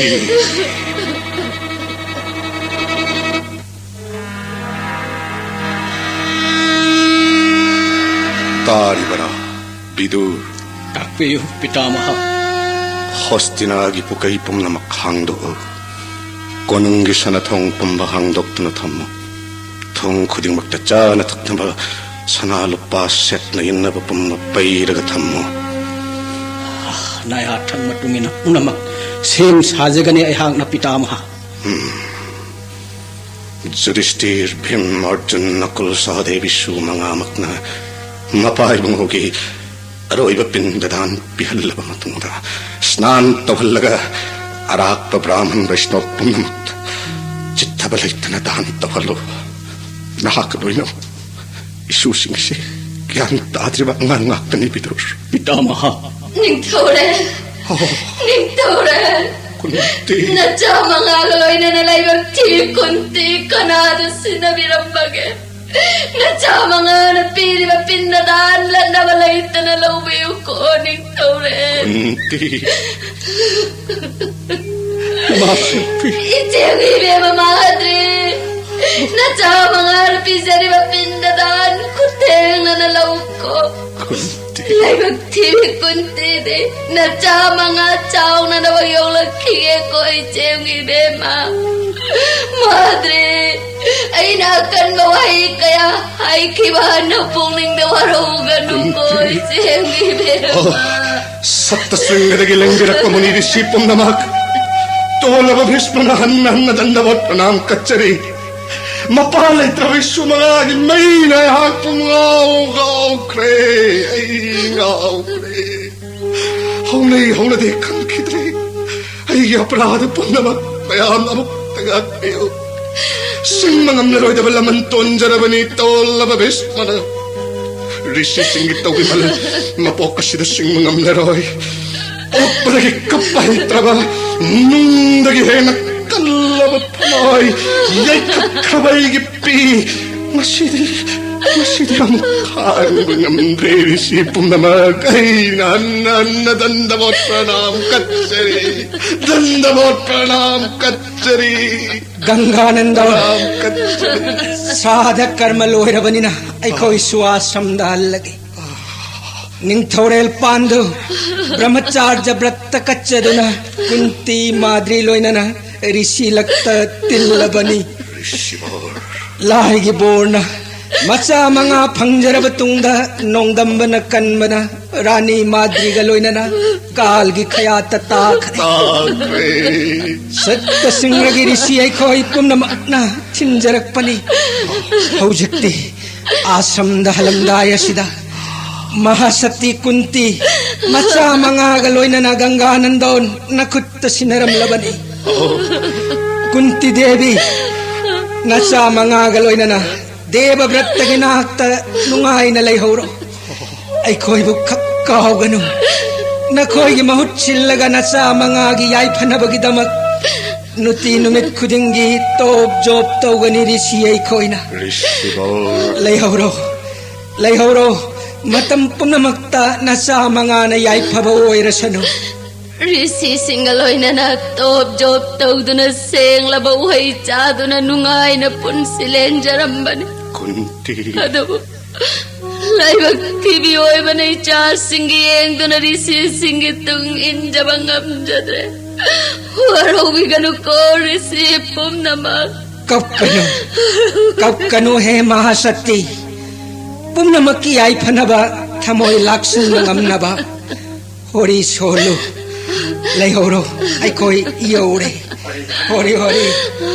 ꯇꯥꯔꯤꯕꯔꯥ, ꯕꯤꯗꯨꯔ? ꯇꯥꯛꯄꯤꯌꯨ, ꯄꯤꯇꯥꯃꯍ꯫ ꯍꯣꯁꯇꯤꯅꯥꯒꯤ ꯄꯨꯀꯩ ꯄꯨꯝꯅꯃꯛ ꯍꯥꯡꯗꯣꯛꯎ꯫ ꯀꯣꯅꯨꯡꯒꯤ ꯁꯅꯥꯊꯣꯡ ꯄꯨꯝꯕ ꯍꯥꯡꯗꯣꯛꯇꯨꯅ ꯊꯝꯃꯨ꯫ ꯊꯣꯡ ꯈꯨꯗꯤꯡꯃꯛꯇ ꯆꯥꯅ ꯊꯛꯅꯕ ꯁꯅꯥ ꯂꯨꯄꯥ ꯁꯦꯠꯅ ꯏꯟꯅꯕ ꯄꯨꯝꯕ ꯄꯩꯔꯒ ꯊꯝꯃꯨ꯫ ꯅꯥꯌꯥꯊꯪ ꯃꯇꯨꯡ ꯏꯟꯅ ꯄꯨꯝꯅꯃꯛ ꯁꯦꯝ ꯁꯥꯖꯒꯅꯤ ꯑꯩꯍꯥꯛꯅ, ꯄꯤꯇꯥꯃꯍ꯫ ꯖꯨꯗꯤꯁꯇꯤꯔ, ꯚꯤꯝ, ꯑꯔꯖꯨꯟ, ꯅꯀꯨꯜ, ꯁꯍꯗꯦꯕ ꯏꯁꯨ ꯃꯉꯥꯃꯛꯅ ꯃꯄꯥ ꯏꯕꯨꯡꯉꯣꯒꯤ ꯑꯔꯣꯏꯕ ꯄꯤꯟꯗ ꯗꯥꯟ ꯄꯤꯍꯜꯂꯕ ꯃꯇꯨꯡꯗ, ꯁ꯭ꯅꯥꯟ ꯇꯧꯍꯜꯂꯒ, ꯑꯔꯥꯛꯄ ꯕ꯭ꯔꯥꯍꯃꯟ ꯕꯩꯁꯅꯣꯕ ꯄꯨꯝꯅꯃꯛꯇ ꯆꯤꯠꯊꯕ ꯂꯩꯇꯅ ꯗꯥꯟ ꯇꯧꯍꯜꯂꯨ꯫ ꯅꯍꯥꯛꯀ ꯂꯣꯏꯅ ꯏꯁꯨꯁꯤꯡꯁꯤ ꯒ꯭ꯌꯥꯟ ꯇꯥꯗ꯭ꯔꯤꯕ ꯑꯉꯥꯡ ꯉꯥꯛꯇꯅꯤ, ꯕꯤꯗꯨꯔ꯫ ꯄꯤꯇꯥꯃꯍꯥ꯫ ꯅꯤꯡꯊꯧꯔꯦꯜ꯫ ꯑꯣ꯫ ꯅꯤꯡꯊꯧꯔꯦꯜ꯫ ꯀꯨꯟꯇꯤ꯫ ꯅꯆꯥ ꯃꯉꯥꯒ ꯂꯣꯏꯅꯅ ꯂꯥꯏꯕꯛ ꯊꯤ ꯀꯨꯟꯇꯤ ꯀꯅꯥꯗ ꯁꯤꯟꯅꯕꯤꯔꯝꯕꯒꯦ? ꯅꯆꯥ ꯃꯉꯥꯅ ꯄꯤꯔꯤꯕ ꯄꯤꯟꯗ ꯗꯥꯟ ꯂꯠꯅꯕ ꯂꯩꯇꯅ ꯂꯧꯕꯤꯌꯨꯀꯣ, ꯅꯤꯡꯊꯧꯔꯦꯜ꯫ ꯀꯨꯟꯇꯤ꯫ ꯏꯃꯥ ꯁꯛꯄꯤ꯫ ꯏꯆꯦꯒꯤ ꯏꯕꯦꯝꯃ ꯃꯥꯗ꯭ꯔꯤ, ꯅꯆꯥ ꯃꯉꯥꯅ ꯄꯤꯖꯔꯤꯕ ꯄꯤꯟꯗ ꯗꯥꯟ ꯈꯨꯊꯦꯡꯅꯅ ꯂꯧꯀꯣ꯫ ꯀꯨꯟꯇꯤ꯫ ꯂꯥꯏꯕꯛ ꯊꯤꯕꯤ ꯀꯨꯟꯇꯤꯗꯤ ꯅꯆꯥ ꯃꯉꯥ ꯆꯥꯎꯅꯅꯕ ꯌꯣꯛꯂꯛꯈꯤꯒꯦꯀꯣ, ꯏꯆꯦꯒꯤ ꯏꯕꯦꯝꯃ꯫ ꯃꯥꯗ꯭ꯔꯤ, ꯑꯩꯅ ꯑꯀꯟꯕ ꯋꯥꯍꯩ ꯀꯌꯥ ꯍꯥꯏꯈꯤꯕ ꯅꯄꯨꯛꯅꯤꯡꯗ ꯋꯥꯔꯧꯒꯅꯨꯀꯣ, ꯀꯨꯟꯇꯤ꯫ ꯏꯆꯦꯒꯤ ꯏꯕꯦꯝꯃ꯫ ꯑꯣ, ꯁꯠꯇ ꯁ꯭ꯔꯤꯡꯒꯗꯒꯤ ꯂꯦꯡꯕꯤꯔꯛꯄ ꯃꯨꯅꯤ ꯔꯤꯁꯤ ꯄꯨꯝꯅꯃꯛ, ꯇꯣꯜꯂꯕ ꯚꯤꯁꯃꯅ ꯍꯟꯅ ꯍꯟꯅ ꯗꯟꯗꯕꯣꯠ ꯄ꯭ꯔꯅꯥꯝ ꯀꯠꯆꯔꯤ꯫ ꯃꯄꯥ ꯂꯩꯇ꯭ꯔꯕ ꯏꯁꯨ ꯃꯉꯥꯒꯤ ꯃꯩꯅ ꯑꯩꯍꯥꯛꯄꯨ ꯉꯥꯎ ꯉꯥꯎꯈ꯭ꯔꯦ꯫ ꯑꯩ ꯉꯥꯎꯈ꯭ꯔꯦ꯫ ꯍꯧꯅꯩ ꯍꯧꯅꯗꯦ ꯈꯪꯈꯤꯗ꯭ꯔꯦ꯫ ꯑꯩꯒꯤ ꯑꯄꯔꯥꯙ ꯄꯨꯝꯅꯃꯛ ꯃꯌꯥꯝ ꯑꯃꯨꯛꯇ ꯉꯥꯛꯄꯤꯌꯨ꯫ ꯁꯤꯡꯕ ꯉꯝꯂꯔꯣꯏꯗꯕ ꯂꯃꯟ ꯇꯣꯟꯖꯔꯕꯅꯤ ꯇꯣꯜꯂꯕ ꯚꯤꯁꯃꯅ꯫ ꯔꯤꯁꯤꯁꯤꯡꯒꯤ ꯇꯧꯕꯤꯃꯜ ꯃꯄꯣꯛ ꯑꯁꯤꯗ ꯁꯤꯡꯕ ꯉꯝꯂꯔꯣꯏ꯫ ꯄꯣꯛꯄꯗꯒꯤ ꯀꯞꯄ ꯍꯩꯇ꯭ꯔꯕ, ꯅꯨꯡꯗꯒꯤ ꯍꯦꯟꯅ ꯀꯜꯂꯕ ꯊꯃꯣꯏ ꯌꯩꯈꯠꯈ꯭ꯔꯕ ꯑꯩꯒꯤ ꯄꯤ꯫ ꯉꯁꯤꯗꯤ, ꯉꯁꯤꯗꯤ ꯑꯃꯨꯛ ꯈꯥꯡꯕ ꯉꯝꯗ꯭ꯔꯦ꯫ ꯔꯤꯁꯤ ꯄꯨꯝꯅꯃꯛ ꯑꯩꯅ ꯍꯟꯅ ꯍꯟꯅ ꯗꯟꯗꯕꯣꯠ ꯄ꯭ꯔꯅꯥꯝ ꯀꯠꯆꯔꯤ, ꯗꯟꯗꯕꯣꯠ ꯄ꯭ꯔꯅꯥꯝ ꯀꯠꯆꯔꯤ꯫ ꯒꯪꯒꯥꯅꯟꯗ, ꯄ꯭ꯔꯅꯥꯝ ꯀꯠꯆꯔꯤ꯫ ꯁ꯭ꯔꯥꯗ ꯀꯔꯃ ꯂꯣꯏꯔꯕꯅꯤꯅ ꯑꯩꯈꯣꯏꯁꯨ ꯑꯥꯁ꯭ꯔꯝꯗ ꯍꯜꯂꯒꯦ꯫ ꯅꯤꯡꯊꯧꯔꯦꯜ ꯄꯥꯟꯗꯨ ꯕ꯭ꯔꯍꯃꯆꯥꯔꯖ ꯕ꯭ꯔꯠꯇ ꯀꯠꯆꯗꯨꯅ ꯀꯨꯟꯇꯤ ꯃꯥꯗ꯭ꯔꯤ ꯂꯣꯏꯅꯅ ꯔꯤꯁꯤ ꯂꯛꯇ ꯇꯤꯜꯂꯕꯅꯤ꯫ ꯔꯤꯁꯤꯕꯣꯔ꯫ ꯂꯥꯏꯒꯤ ꯕꯣꯔꯅ ꯃꯆꯥ ꯃꯉꯥ ꯐꯪꯖꯔꯕ ꯇꯨꯡꯗ ꯅꯣꯡꯗꯝꯕꯅ ꯀꯟꯕꯅ ꯔꯥꯅꯤ ꯃꯥꯗ꯭ꯔꯤꯒ ꯂꯣꯏꯅꯅ ꯀꯥꯜꯒꯤ ꯈꯌꯥꯠꯇ ꯇꯥꯈ꯭ꯔꯦ꯫ ꯇꯥꯈ꯭ꯔꯦ꯫ ꯁꯠꯇ ꯁꯤꯡꯔꯒꯤ ꯔꯤꯁꯤ ꯑꯩꯈꯣꯏ ꯄꯨꯝꯅꯃꯛꯅ ꯊꯤꯟꯖꯔꯛꯄꯅꯤ꯫ ꯍꯧꯖꯤꯛꯇꯤ ꯑꯥꯁ꯭ꯔꯝꯗ ꯍꯜꯂꯝꯗꯥꯏ ꯑꯁꯤꯗ ꯃꯍꯥꯁꯛꯇꯤ ꯀꯨꯟꯇꯤ ꯃꯆꯥ ꯃꯉꯥꯒ ꯂꯣꯏꯅꯅ ꯒꯪꯒꯥ ꯅꯟꯗꯣꯟ ꯅꯈꯨꯠꯇ ꯁꯤꯟꯅꯔꯝꯂꯕꯅꯤ꯫ ꯀꯨꯟꯇꯤ ꯗꯦꯕꯤ, ꯅꯆꯥ ꯃꯉꯥꯒ ꯂꯣꯏꯅꯅ ꯗꯦꯕ ꯕ꯭ꯔꯠꯇꯒꯤ ꯅꯥꯛꯇ ꯅꯨꯡꯉꯥꯏꯅ ꯂꯩꯍꯧꯔꯣ꯫ ꯑꯩꯈꯣꯏꯕꯨ ꯈꯛ ꯀꯥꯎꯒꯅꯨ꯫ ꯅꯈꯣꯏꯒꯤ ꯃꯍꯨꯠ ꯁꯤꯜꯂꯒ ꯅꯆꯥ ꯃꯉꯥꯒꯤ ꯌꯥꯏꯐꯅꯕꯒꯤꯗꯃꯛ ꯅꯨꯡꯇꯤ ꯅꯨꯃꯤꯠ ꯈꯨꯗꯤꯡꯒꯤ ꯇꯣꯞ ꯖꯣꯞ ꯇꯧꯒꯅꯤ ꯔꯤꯁꯤ ꯑꯩꯈꯣꯏꯅ꯫ ꯔꯤꯁꯤꯕꯜ꯫ ꯂꯩꯍꯧꯔꯣ, ꯂꯩꯍꯧꯔꯣ꯫ ꯃꯇꯝ ꯄꯨꯝꯅꯃꯛꯇ ꯅꯆꯥ ꯃꯉꯥꯅ ꯌꯥꯏꯐꯕ ꯑꯣꯏꯔꯁꯅꯨ꯫ ꯔꯤꯁꯤꯁꯤꯡꯒ ꯂꯣꯏꯅꯅ ꯇꯣꯞ ꯖꯣꯞ ꯇꯧꯗꯨꯅ ꯁꯦꯡꯂꯕ ꯎꯍꯩ ꯆꯥꯗꯨꯅ ꯅꯨꯡꯉꯥꯏꯅ ꯄꯨꯟꯁꯤ ꯂꯦꯟꯖꯔꯝꯕꯅꯤ꯫ ꯀꯨꯟꯇꯤ꯫ ꯑꯗꯨꯕꯨ ꯂꯥꯏꯕꯛ ꯊꯤꯕꯤ ꯑꯣꯏꯕꯅ ꯏꯆꯥꯁꯤꯡꯒꯤ ꯌꯦꯡꯗꯨꯅ ꯔꯤꯁꯤꯁꯤꯡꯒꯤ ꯇꯨꯡ ꯏꯟꯖꯕ ꯉꯝꯖꯗ꯭ꯔꯦ꯫ ꯋꯥꯔꯧꯕꯤꯒꯅꯨꯀꯣ ꯔꯤꯁꯤ ꯄꯨꯝꯅꯃꯛ꯫ ꯀꯞꯀꯅꯨ, ꯀꯞꯀꯅꯨ ꯍꯦ ꯃꯍꯥꯁꯛꯇꯤ꯫ ꯄꯨꯝꯅꯃꯛꯀꯤ ꯌꯥꯏꯐꯅꯕ, ꯊꯃꯣꯏ ꯂꯥꯛꯁꯤꯟꯕ ꯉꯝꯅꯕ ꯍꯣꯔꯤ ꯁꯣꯜꯂꯨ꯫ ꯂꯩꯍꯧꯔꯣ, ꯑꯩꯈꯣꯏ ꯌꯧꯔꯦ꯫ ꯍꯣꯔꯤ, ꯍꯣꯔꯤ,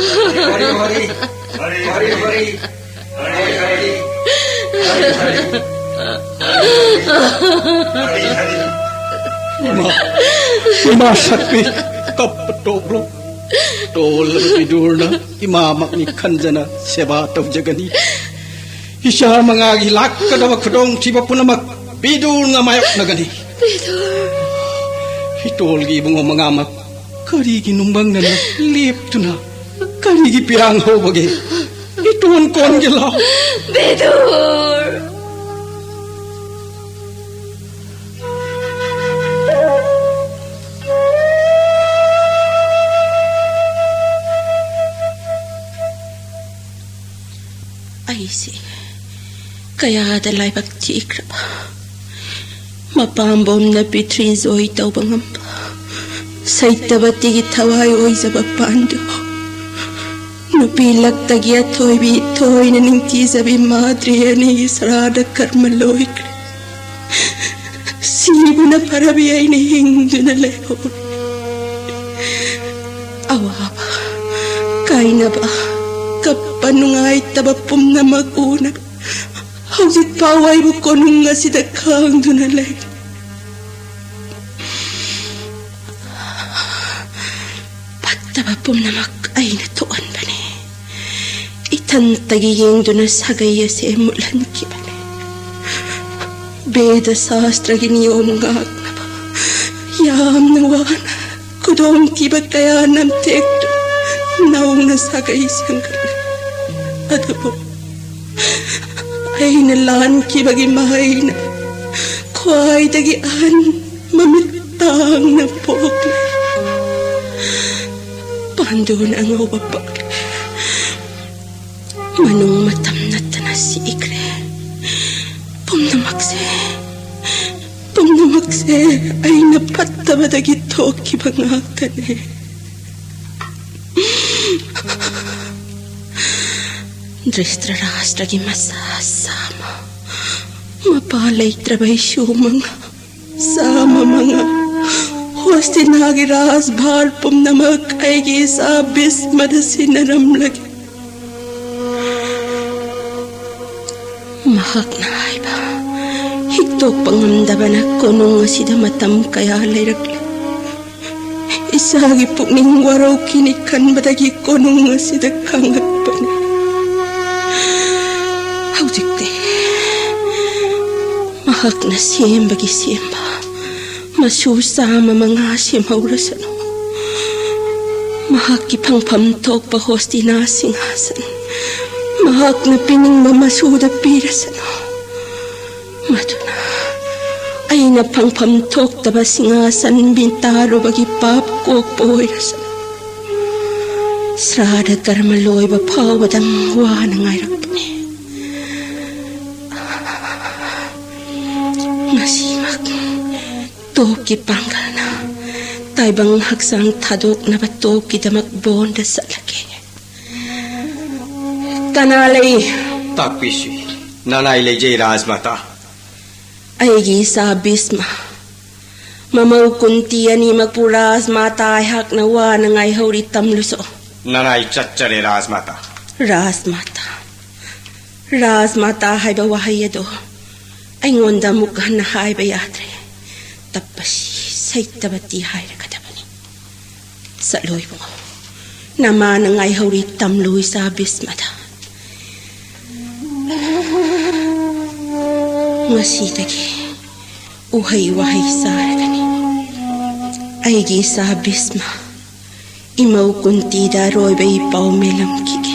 ꯍꯣꯔꯤ, ꯍꯣꯔꯤ, ꯍꯣꯔꯤ, ꯍꯣꯔꯤ꯫ ꯏꯃꯥ, ꯏꯃꯥ ꯁꯛꯄꯤ, ꯀꯞꯄ ꯇꯣꯛꯂꯣ꯫ ꯇꯣꯜꯂꯕ ꯕꯤꯗꯨꯔꯅ ꯏꯃꯥꯃꯛꯅꯤ ꯈꯟꯖꯅ ꯁꯦꯕꯥ ꯇꯧꯖꯒꯅꯤ꯫ ꯏꯆꯥ ꯃꯉꯥꯒꯤ ꯂꯥꯛꯀꯗꯕ ꯈꯨꯗꯣꯡꯊꯤꯕ ꯄꯨꯝꯅꯃꯛ ꯕꯤꯗꯨꯔꯅ ꯃꯥꯌꯣꯛꯅꯒꯅꯤ꯫ ꯕꯤꯗꯨꯔ꯫ ꯏꯇꯣꯜꯒꯤ ꯏꯕꯨꯡꯉꯣ ꯃꯉꯥꯃꯛ ꯀꯔꯤꯒꯤ ꯅꯨꯡꯕꯪꯅꯅ ꯂꯦꯞꯇꯨꯅ ꯀꯔꯤꯒꯤ ꯄꯤꯔꯥꯡ ꯍꯧꯕꯒꯦ? ꯏꯇꯣꯟ ꯀꯣꯟꯒꯦ ꯂꯥꯎ꯫ ꯕꯤꯗꯨꯔ꯫ ꯑꯩꯁꯦ ꯀꯌꯥꯗ ꯂꯥꯏꯕꯛ ꯊꯤꯈ꯭ꯔꯕ꯫ ꯃꯄꯥꯝꯕꯣꯝꯅ ꯄꯤꯊ꯭ꯔꯤ ꯖꯣꯏ ꯇꯧꯕ ꯉꯝꯕ ꯁꯩꯇꯕꯇꯤꯒꯤ ꯊꯋꯥꯏ ꯑꯣꯏꯖꯕ ꯄꯥꯟꯗꯨ꯫ ꯅꯨꯄꯤ ꯂꯛꯇꯒꯤ ꯑꯊꯣꯏꯕꯤ ꯊꯣꯏꯅ ꯅꯤꯡꯊꯤꯖꯕꯤ ꯃꯥꯗ꯭ꯔꯤ ꯑꯅꯤꯒꯤ ꯁꯔꯥꯗ ꯀꯔꯃ ꯂꯣꯏꯈ꯭ꯔꯦ꯫ ꯁꯤꯕꯅ ꯐꯔꯕꯤ ꯑꯩꯅ ꯍꯤꯡꯗꯨꯅ ꯂꯩꯍꯧꯔꯦ꯫ ꯑꯋꯥꯕ, ꯀꯥꯏꯅꯕ, ꯀꯞꯄ, ꯅꯨꯡꯉꯥꯏꯇꯕ ꯄꯨꯝꯅꯃꯛ ꯎꯅꯕ ꯍꯧꯖꯤꯛ ꯐꯥꯎ ꯑꯩꯕꯨ ꯀꯣꯅꯨꯡ ꯑꯁꯤꯗ ꯈꯥꯡꯗꯨꯅ ꯂꯩ꯫ ꯐꯠꯇꯕ ꯄꯨꯝꯅꯃꯛ ꯑꯩꯅ ꯊꯣꯛꯍꯟꯕꯅꯤ꯫ ꯏꯊꯟꯇꯒꯤ ꯌꯦꯡꯗꯨꯅ ꯁꯥꯒꯩ ꯑꯁꯦ ꯃꯨꯠꯍꯟꯈꯤꯕꯅꯤ꯫ ꯕꯦꯗ ꯁꯥꯁꯇ꯭ꯔꯒꯤ ꯅꯤꯌꯣꯝ ꯉꯥꯛꯅꯕ ꯌꯥꯝꯅ ꯋꯥꯅ ꯈꯨꯗꯣꯡꯊꯤꯕ ꯀꯌꯥ ꯅꯝꯊꯦꯛꯇꯨꯅ ꯅꯧꯅ ꯁꯥꯒꯩ ꯁꯦꯝꯒꯠꯂꯦ꯫ ꯑꯗꯨꯕꯨ ꯑꯩꯅ ꯂꯥꯟꯈꯤꯕꯒꯤ ꯃꯍꯩꯅ ꯈ꯭ꯋꯥꯏꯗꯒꯤ ꯑꯍꯟ ꯃꯃꯤꯠ ꯇꯥꯡꯅ ꯄꯣꯛꯂꯦ꯫ ꯄꯥꯟꯗꯨꯅ ꯑꯉꯧꯕ ꯄꯛꯂꯦ꯫ ꯃꯅꯨꯡ ꯃꯇꯝ ꯅꯠꯇꯅ ꯁꯤꯈ꯭ꯔꯦ꯫ ꯄꯨꯝꯅꯃꯛꯁꯦ, ꯄꯨꯝꯅꯃꯛꯁꯦ ꯑꯩꯅ ꯐꯠꯇꯕꯗꯒꯤ ꯊꯣꯛꯈꯤꯕ ꯉꯥꯛꯇꯅꯦ꯫ ꯙ꯭ꯔꯤꯁꯇ꯭ꯔꯥꯁꯇ꯭ꯔꯒꯤ ꯃꯆꯥ ꯆꯥꯝꯃ, ꯃꯄꯥ ꯂꯩꯇ꯭ꯔꯕ ꯏꯁꯨ ꯃꯉꯥ, ꯆꯥꯝꯃ ꯃꯉꯥ, ꯍꯣꯁꯇꯤꯅꯥꯒꯤ ꯔꯥꯖꯚꯥꯔ ꯄꯨꯝꯅꯃꯛ ꯑꯩꯒꯤ ꯏꯆꯥ ꯚꯤꯁꯃꯗ ꯁꯤꯟꯅꯔꯝꯂꯒꯦ꯫ ꯃꯍꯥꯛꯅ ꯍꯥꯏꯕ ꯍꯤꯛꯇꯣꯛꯄ ꯉꯝꯗꯕꯅ ꯀꯣꯅꯨꯡ ꯑꯁꯤꯗ ꯃꯇꯝ ꯀꯌꯥ ꯂꯩꯔꯛꯂꯦ꯫ ꯏꯆꯥꯒꯤ ꯄꯨꯛꯅꯤꯡ ꯋꯥꯔꯧꯈꯤꯅꯤ ꯈꯟꯕꯗꯒꯤ ꯀꯣꯅꯨꯡ ꯑꯁꯤꯗ ꯈꯥꯡꯉꯛꯄꯅꯤ꯫ ꯍꯧꯖꯤꯛꯇꯤ ꯃꯍꯥꯛꯅ ꯁꯦꯝꯕꯒꯤ ꯁꯦꯝꯕ ꯃꯆꯨ ꯆꯥꯝꯃ ꯃꯉꯥ ꯁꯦꯝꯍꯧꯔꯁꯅꯨ꯫ ꯃꯍꯥꯛꯀꯤ ꯐꯪꯐꯝ ꯊꯣꯛꯄ ꯍꯣꯁꯇꯤꯅꯥ ꯁꯤꯡꯍꯥꯁꯟ ꯃꯍꯥꯛꯅ ꯄꯤꯅꯤꯡꯕ ꯃꯆꯨꯗ ꯄꯤꯔꯁꯅꯨ꯫ ꯃꯗꯨꯅ ꯑꯩꯅ ꯐꯪꯐꯝ ꯊꯣꯛꯇꯕ ꯁꯤꯡꯍꯥꯁꯟ ꯃꯤꯇꯥꯔꯨꯕꯒꯤ ꯄꯥꯞ ꯀꯣꯛꯄ ꯑꯣꯏꯔꯁꯅꯨ꯫ ꯁ꯭ꯔꯥꯗ ꯀꯔꯃ ꯂꯣꯏꯕ ꯐꯥꯎꯕꯗꯪ ꯋꯥꯅ ꯉꯥꯏꯔꯛꯄꯅꯤ꯫ ꯉꯁꯤꯃꯛ ꯇꯣꯞꯀꯤ ꯄꯥꯡꯒꯜꯅ ꯇꯥꯏꯕꯪ ꯍꯛꯆꯥꯡ ꯊꯥꯗꯣꯛꯅꯕ ꯇꯣꯞꯀꯤꯗꯃꯛ ꯕꯣꯟꯗ ꯆꯠꯂꯒꯦ꯫ ꯀꯅꯥ ꯂꯩ? ꯇꯥꯛꯄꯤꯁꯤ꯫ ꯅꯅꯥꯏ ꯂꯩꯖꯩ, ꯔꯥꯖꯃꯥꯇꯥ꯫ ꯑꯩꯒꯤ ꯏꯆꯥ ꯚꯤꯁꯃ, ꯃꯃꯧ ꯀꯨꯟꯇꯤ ꯑꯅꯤꯃꯛꯄꯨ ꯔꯥꯖꯃꯥꯇꯥ ꯑꯩꯍꯥꯛꯅ ꯋꯥꯅ ꯉꯥꯏꯍꯧꯔꯤ, ꯇꯝꯂꯨꯁꯣ꯫ ꯅꯅꯥꯏ ꯆꯠꯆꯔꯦ, ꯔꯥꯖꯃꯥꯇꯥ꯫ ꯔꯥꯖꯃꯥꯇꯥ꯫ ꯔꯥꯖꯃꯥꯇꯥ ꯍꯥꯏꯕ ꯋꯥꯍꯩ ꯑꯗꯣ ꯑꯩꯉꯣꯟꯗ ꯑꯃꯨꯛ ꯍꯟꯅ ꯍꯥꯏꯕ ꯌꯥꯗ꯭ꯔꯦ꯫ ꯇꯞꯄꯁꯤ ꯁꯩꯇꯕꯇꯤ ꯍꯥꯏꯔꯒꯗꯕꯅꯤ꯫ ꯆꯠꯂꯣ ꯏꯕꯨꯡꯉꯣ, ꯅꯃꯥꯅ ꯉꯥꯏꯍꯧꯔꯤ꯫ ꯇꯝꯂꯨ ꯏꯆꯥ ꯚꯤꯁꯃꯗ꯫ ꯉꯁꯤꯗꯒꯤ ꯎꯍꯩ ꯋꯥꯍꯩ ꯆꯥꯔꯒꯅꯤ꯫ ꯑꯩꯒꯤ ꯏꯆꯥ ꯚꯤꯁꯃ, ꯏꯃꯧ ꯀꯨꯟꯇꯤꯗ ꯑꯔꯣꯏꯕ ꯏ ꯄꯥꯎ ꯃꯦꯜꯂꯝꯈꯤꯒꯦ꯫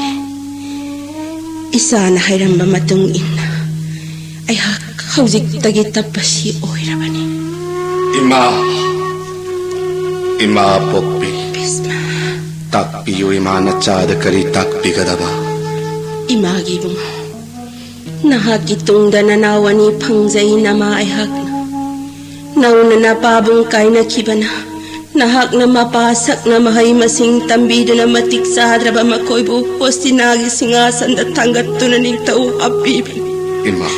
ꯏꯆꯥꯅ ꯍꯥꯏꯔꯝꯕ ꯃꯇꯨꯡ ꯏꯟꯅ ꯑꯩꯍꯥꯛ ꯍꯧꯖꯤꯛꯇꯒꯤ ꯇꯞꯄꯁꯤ ꯑꯣꯏꯔꯕꯅꯤ꯫ ꯏꯃꯥ, ꯏꯃꯥ ꯄꯣꯛꯄꯤ, ꯚꯤꯁꯃ꯫ ꯇꯥꯛꯄꯤꯌꯨ ꯏꯃꯥ, ꯅꯆꯥꯗ ꯀꯔꯤ ꯇꯥꯛꯄꯤꯒꯗꯕ? ꯏꯃꯥꯒꯤ ꯏꯕꯨꯡꯉꯣ, ꯅꯍꯥꯛꯀꯤ ꯇꯨꯡꯗ ꯅꯅꯥꯎ ꯑꯅꯤ ꯐꯪꯖꯩ ꯅꯃꯥ ꯑꯩꯍꯥꯛꯅ꯫ ꯅꯧꯅ ꯅꯄꯥꯕꯨꯡ ꯀꯥꯏꯅꯈꯤꯕꯅ ꯅꯍꯥꯛꯅ ꯃꯄꯥ ꯁꯛꯅ ꯃꯍꯩ ꯃꯁꯤꯡ ꯇꯝꯕꯤꯗꯨꯅ ꯃꯇꯤꯛ ꯆꯥꯗ꯭ꯔꯕ ꯃꯈꯣꯏꯕꯨ ꯍꯣꯁꯇꯤꯅꯥꯒꯤ ꯁꯤꯡꯍꯥꯁꯟꯗ ꯊꯥꯡꯒꯠꯇꯨꯅ ꯅꯤꯡꯊꯧ ꯍꯥꯞꯄꯤꯕꯅꯤ꯫ ꯏꯃꯥ꯫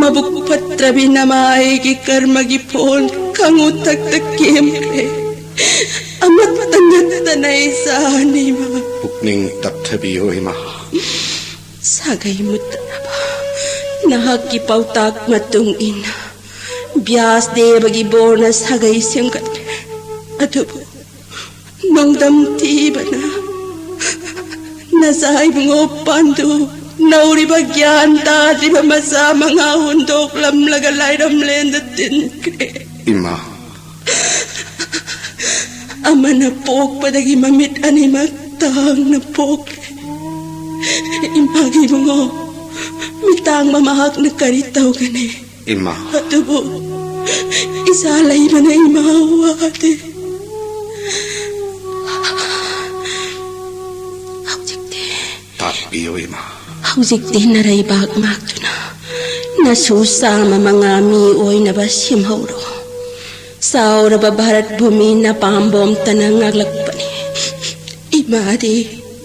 ꯃꯕꯨꯛ ꯐꯠꯇ꯭ꯔꯕꯤ ꯅꯃꯥ ꯑꯩꯒꯤ ꯀꯔꯃꯒꯤ ꯐꯣꯟ ꯈꯪꯉꯨ ꯊꯛꯇ ꯀꯦꯝꯈ꯭ꯔꯦ꯫ ꯑꯃꯠꯇ ꯅꯠꯇꯅ ꯏꯆꯥꯅꯤ ꯏꯃꯥ꯫ ꯄꯨꯛꯅꯤꯡ ꯇꯞꯊꯕꯤꯌꯨ ꯏꯃꯥ꯫ ꯁꯥꯒꯩ ꯃꯨꯠꯇꯅꯕ ꯅꯍꯥꯛꯀꯤ ꯄꯥꯎꯇꯥꯛ ꯃꯇꯨꯡ ꯏꯟꯅ ꯕ꯭ꯌꯥꯁ ꯗꯦꯕꯒꯤ ꯕꯣꯔꯅ ꯁꯥꯒꯩ ꯁꯦꯝꯒꯠꯂꯦ꯫ ꯑꯗꯨꯕꯨ ꯅꯣꯡꯗꯝ ꯊꯤꯕꯅ ꯅꯆꯥ ꯏꯕꯨꯡꯉꯣ ꯄꯥꯟꯗꯨ ꯅꯧꯔꯤꯕ ꯒ꯭ꯌꯥꯟ ꯇꯥꯗ꯭ꯔꯤꯕ ꯃꯆꯥ ꯃꯉꯥ ꯍꯨꯟꯗꯣꯛꯂꯝꯂꯒ ꯂꯥꯏꯔꯝꯂꯦꯟꯗ ꯇꯤꯟꯈ꯭ꯔꯦ꯫ ꯏꯃꯥ꯫ ꯑꯃꯅ ꯄꯣꯛꯄꯗꯒꯤ ꯃꯃꯤꯠ ꯑꯅꯤꯃꯛ ꯇꯥꯡꯅ ꯄꯣꯛꯂꯦ꯫ ꯏꯃꯥꯒꯤ ꯏꯕꯨꯡꯉꯣ, ꯃꯤꯇꯥꯡꯕ ꯃꯍꯥꯛꯅ ꯀꯔꯤ ꯇꯧꯒꯅꯤ? ꯏꯃꯥ꯫ ꯑꯗꯨꯕꯨ ꯏꯆꯥ ꯂꯩꯕꯅ ꯏꯃꯥ ꯋꯥꯗꯦ꯫ ꯍꯧꯖꯤꯛꯇꯤ ꯇꯥꯛꯄꯤꯌꯨ ꯏꯃꯥ꯫ ꯍꯧꯖꯤꯛꯇꯤ ꯅꯔꯩꯕꯥꯛ ꯉꯥꯛꯇꯨꯅ ꯅꯁꯨ ꯆꯥꯝꯃ ꯃꯉꯥ ꯃꯤ ꯑꯣꯏꯅꯕ ꯁꯦꯝꯍꯧꯔꯣ꯫ ꯆꯥꯎꯔꯕ ꯚꯥꯔꯠ ꯚꯨꯃꯤ ꯅꯄꯥꯝꯕꯣꯝꯇꯅ ꯉꯥꯛꯂꯛꯄꯅꯤ꯫ ꯏꯃꯥꯗꯤ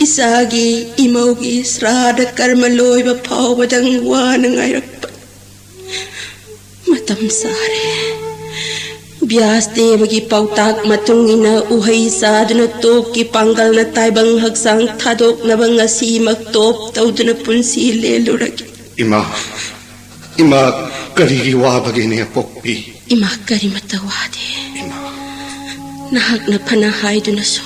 ꯏꯆꯥꯒꯤ ꯏꯃꯧꯒꯤ ꯁ꯭ꯔꯥꯗ ꯀꯔꯃ ꯂꯣꯏꯕ ꯐꯥꯎꯕꯗꯪ ꯋꯥꯅ ꯉꯥꯏꯔꯛꯄꯅꯤ꯫ ꯃꯇꯝ ꯆꯥꯔꯦ꯫ ꯕ꯭ꯌꯥꯁ ꯗꯦꯕꯒꯤ ꯄꯥꯎꯇꯥꯛ ꯃꯇꯨꯡ ꯏꯟꯅ ꯎꯍꯩ ꯆꯥꯗꯨꯅ ꯇꯣꯞꯀꯤ ꯄꯥꯡꯒꯜꯅ ꯇꯥꯏꯕꯪ ꯍꯛꯆꯥꯡ ꯊꯥꯗꯣꯛꯅꯕ ꯉꯁꯤꯃꯛ ꯇꯣꯞ ꯇꯧꯗꯨꯅ ꯄꯨꯟꯁꯤ ꯂꯦꯜꯂꯨꯔꯒꯦ꯫ ꯏꯃꯥ, ꯏꯃꯥ, ꯀꯔꯤꯒꯤ ꯋꯥꯕꯒꯦꯅꯦ, ꯄꯣꯛꯄꯤ? ꯏꯃꯥ, ꯀꯔꯤꯃꯠꯇ ꯋꯥꯗꯦ꯫ ꯏꯃꯥ꯫ ꯅꯍꯥꯛꯅ ꯐꯅ ꯍꯥꯏꯗꯨꯅꯁꯨ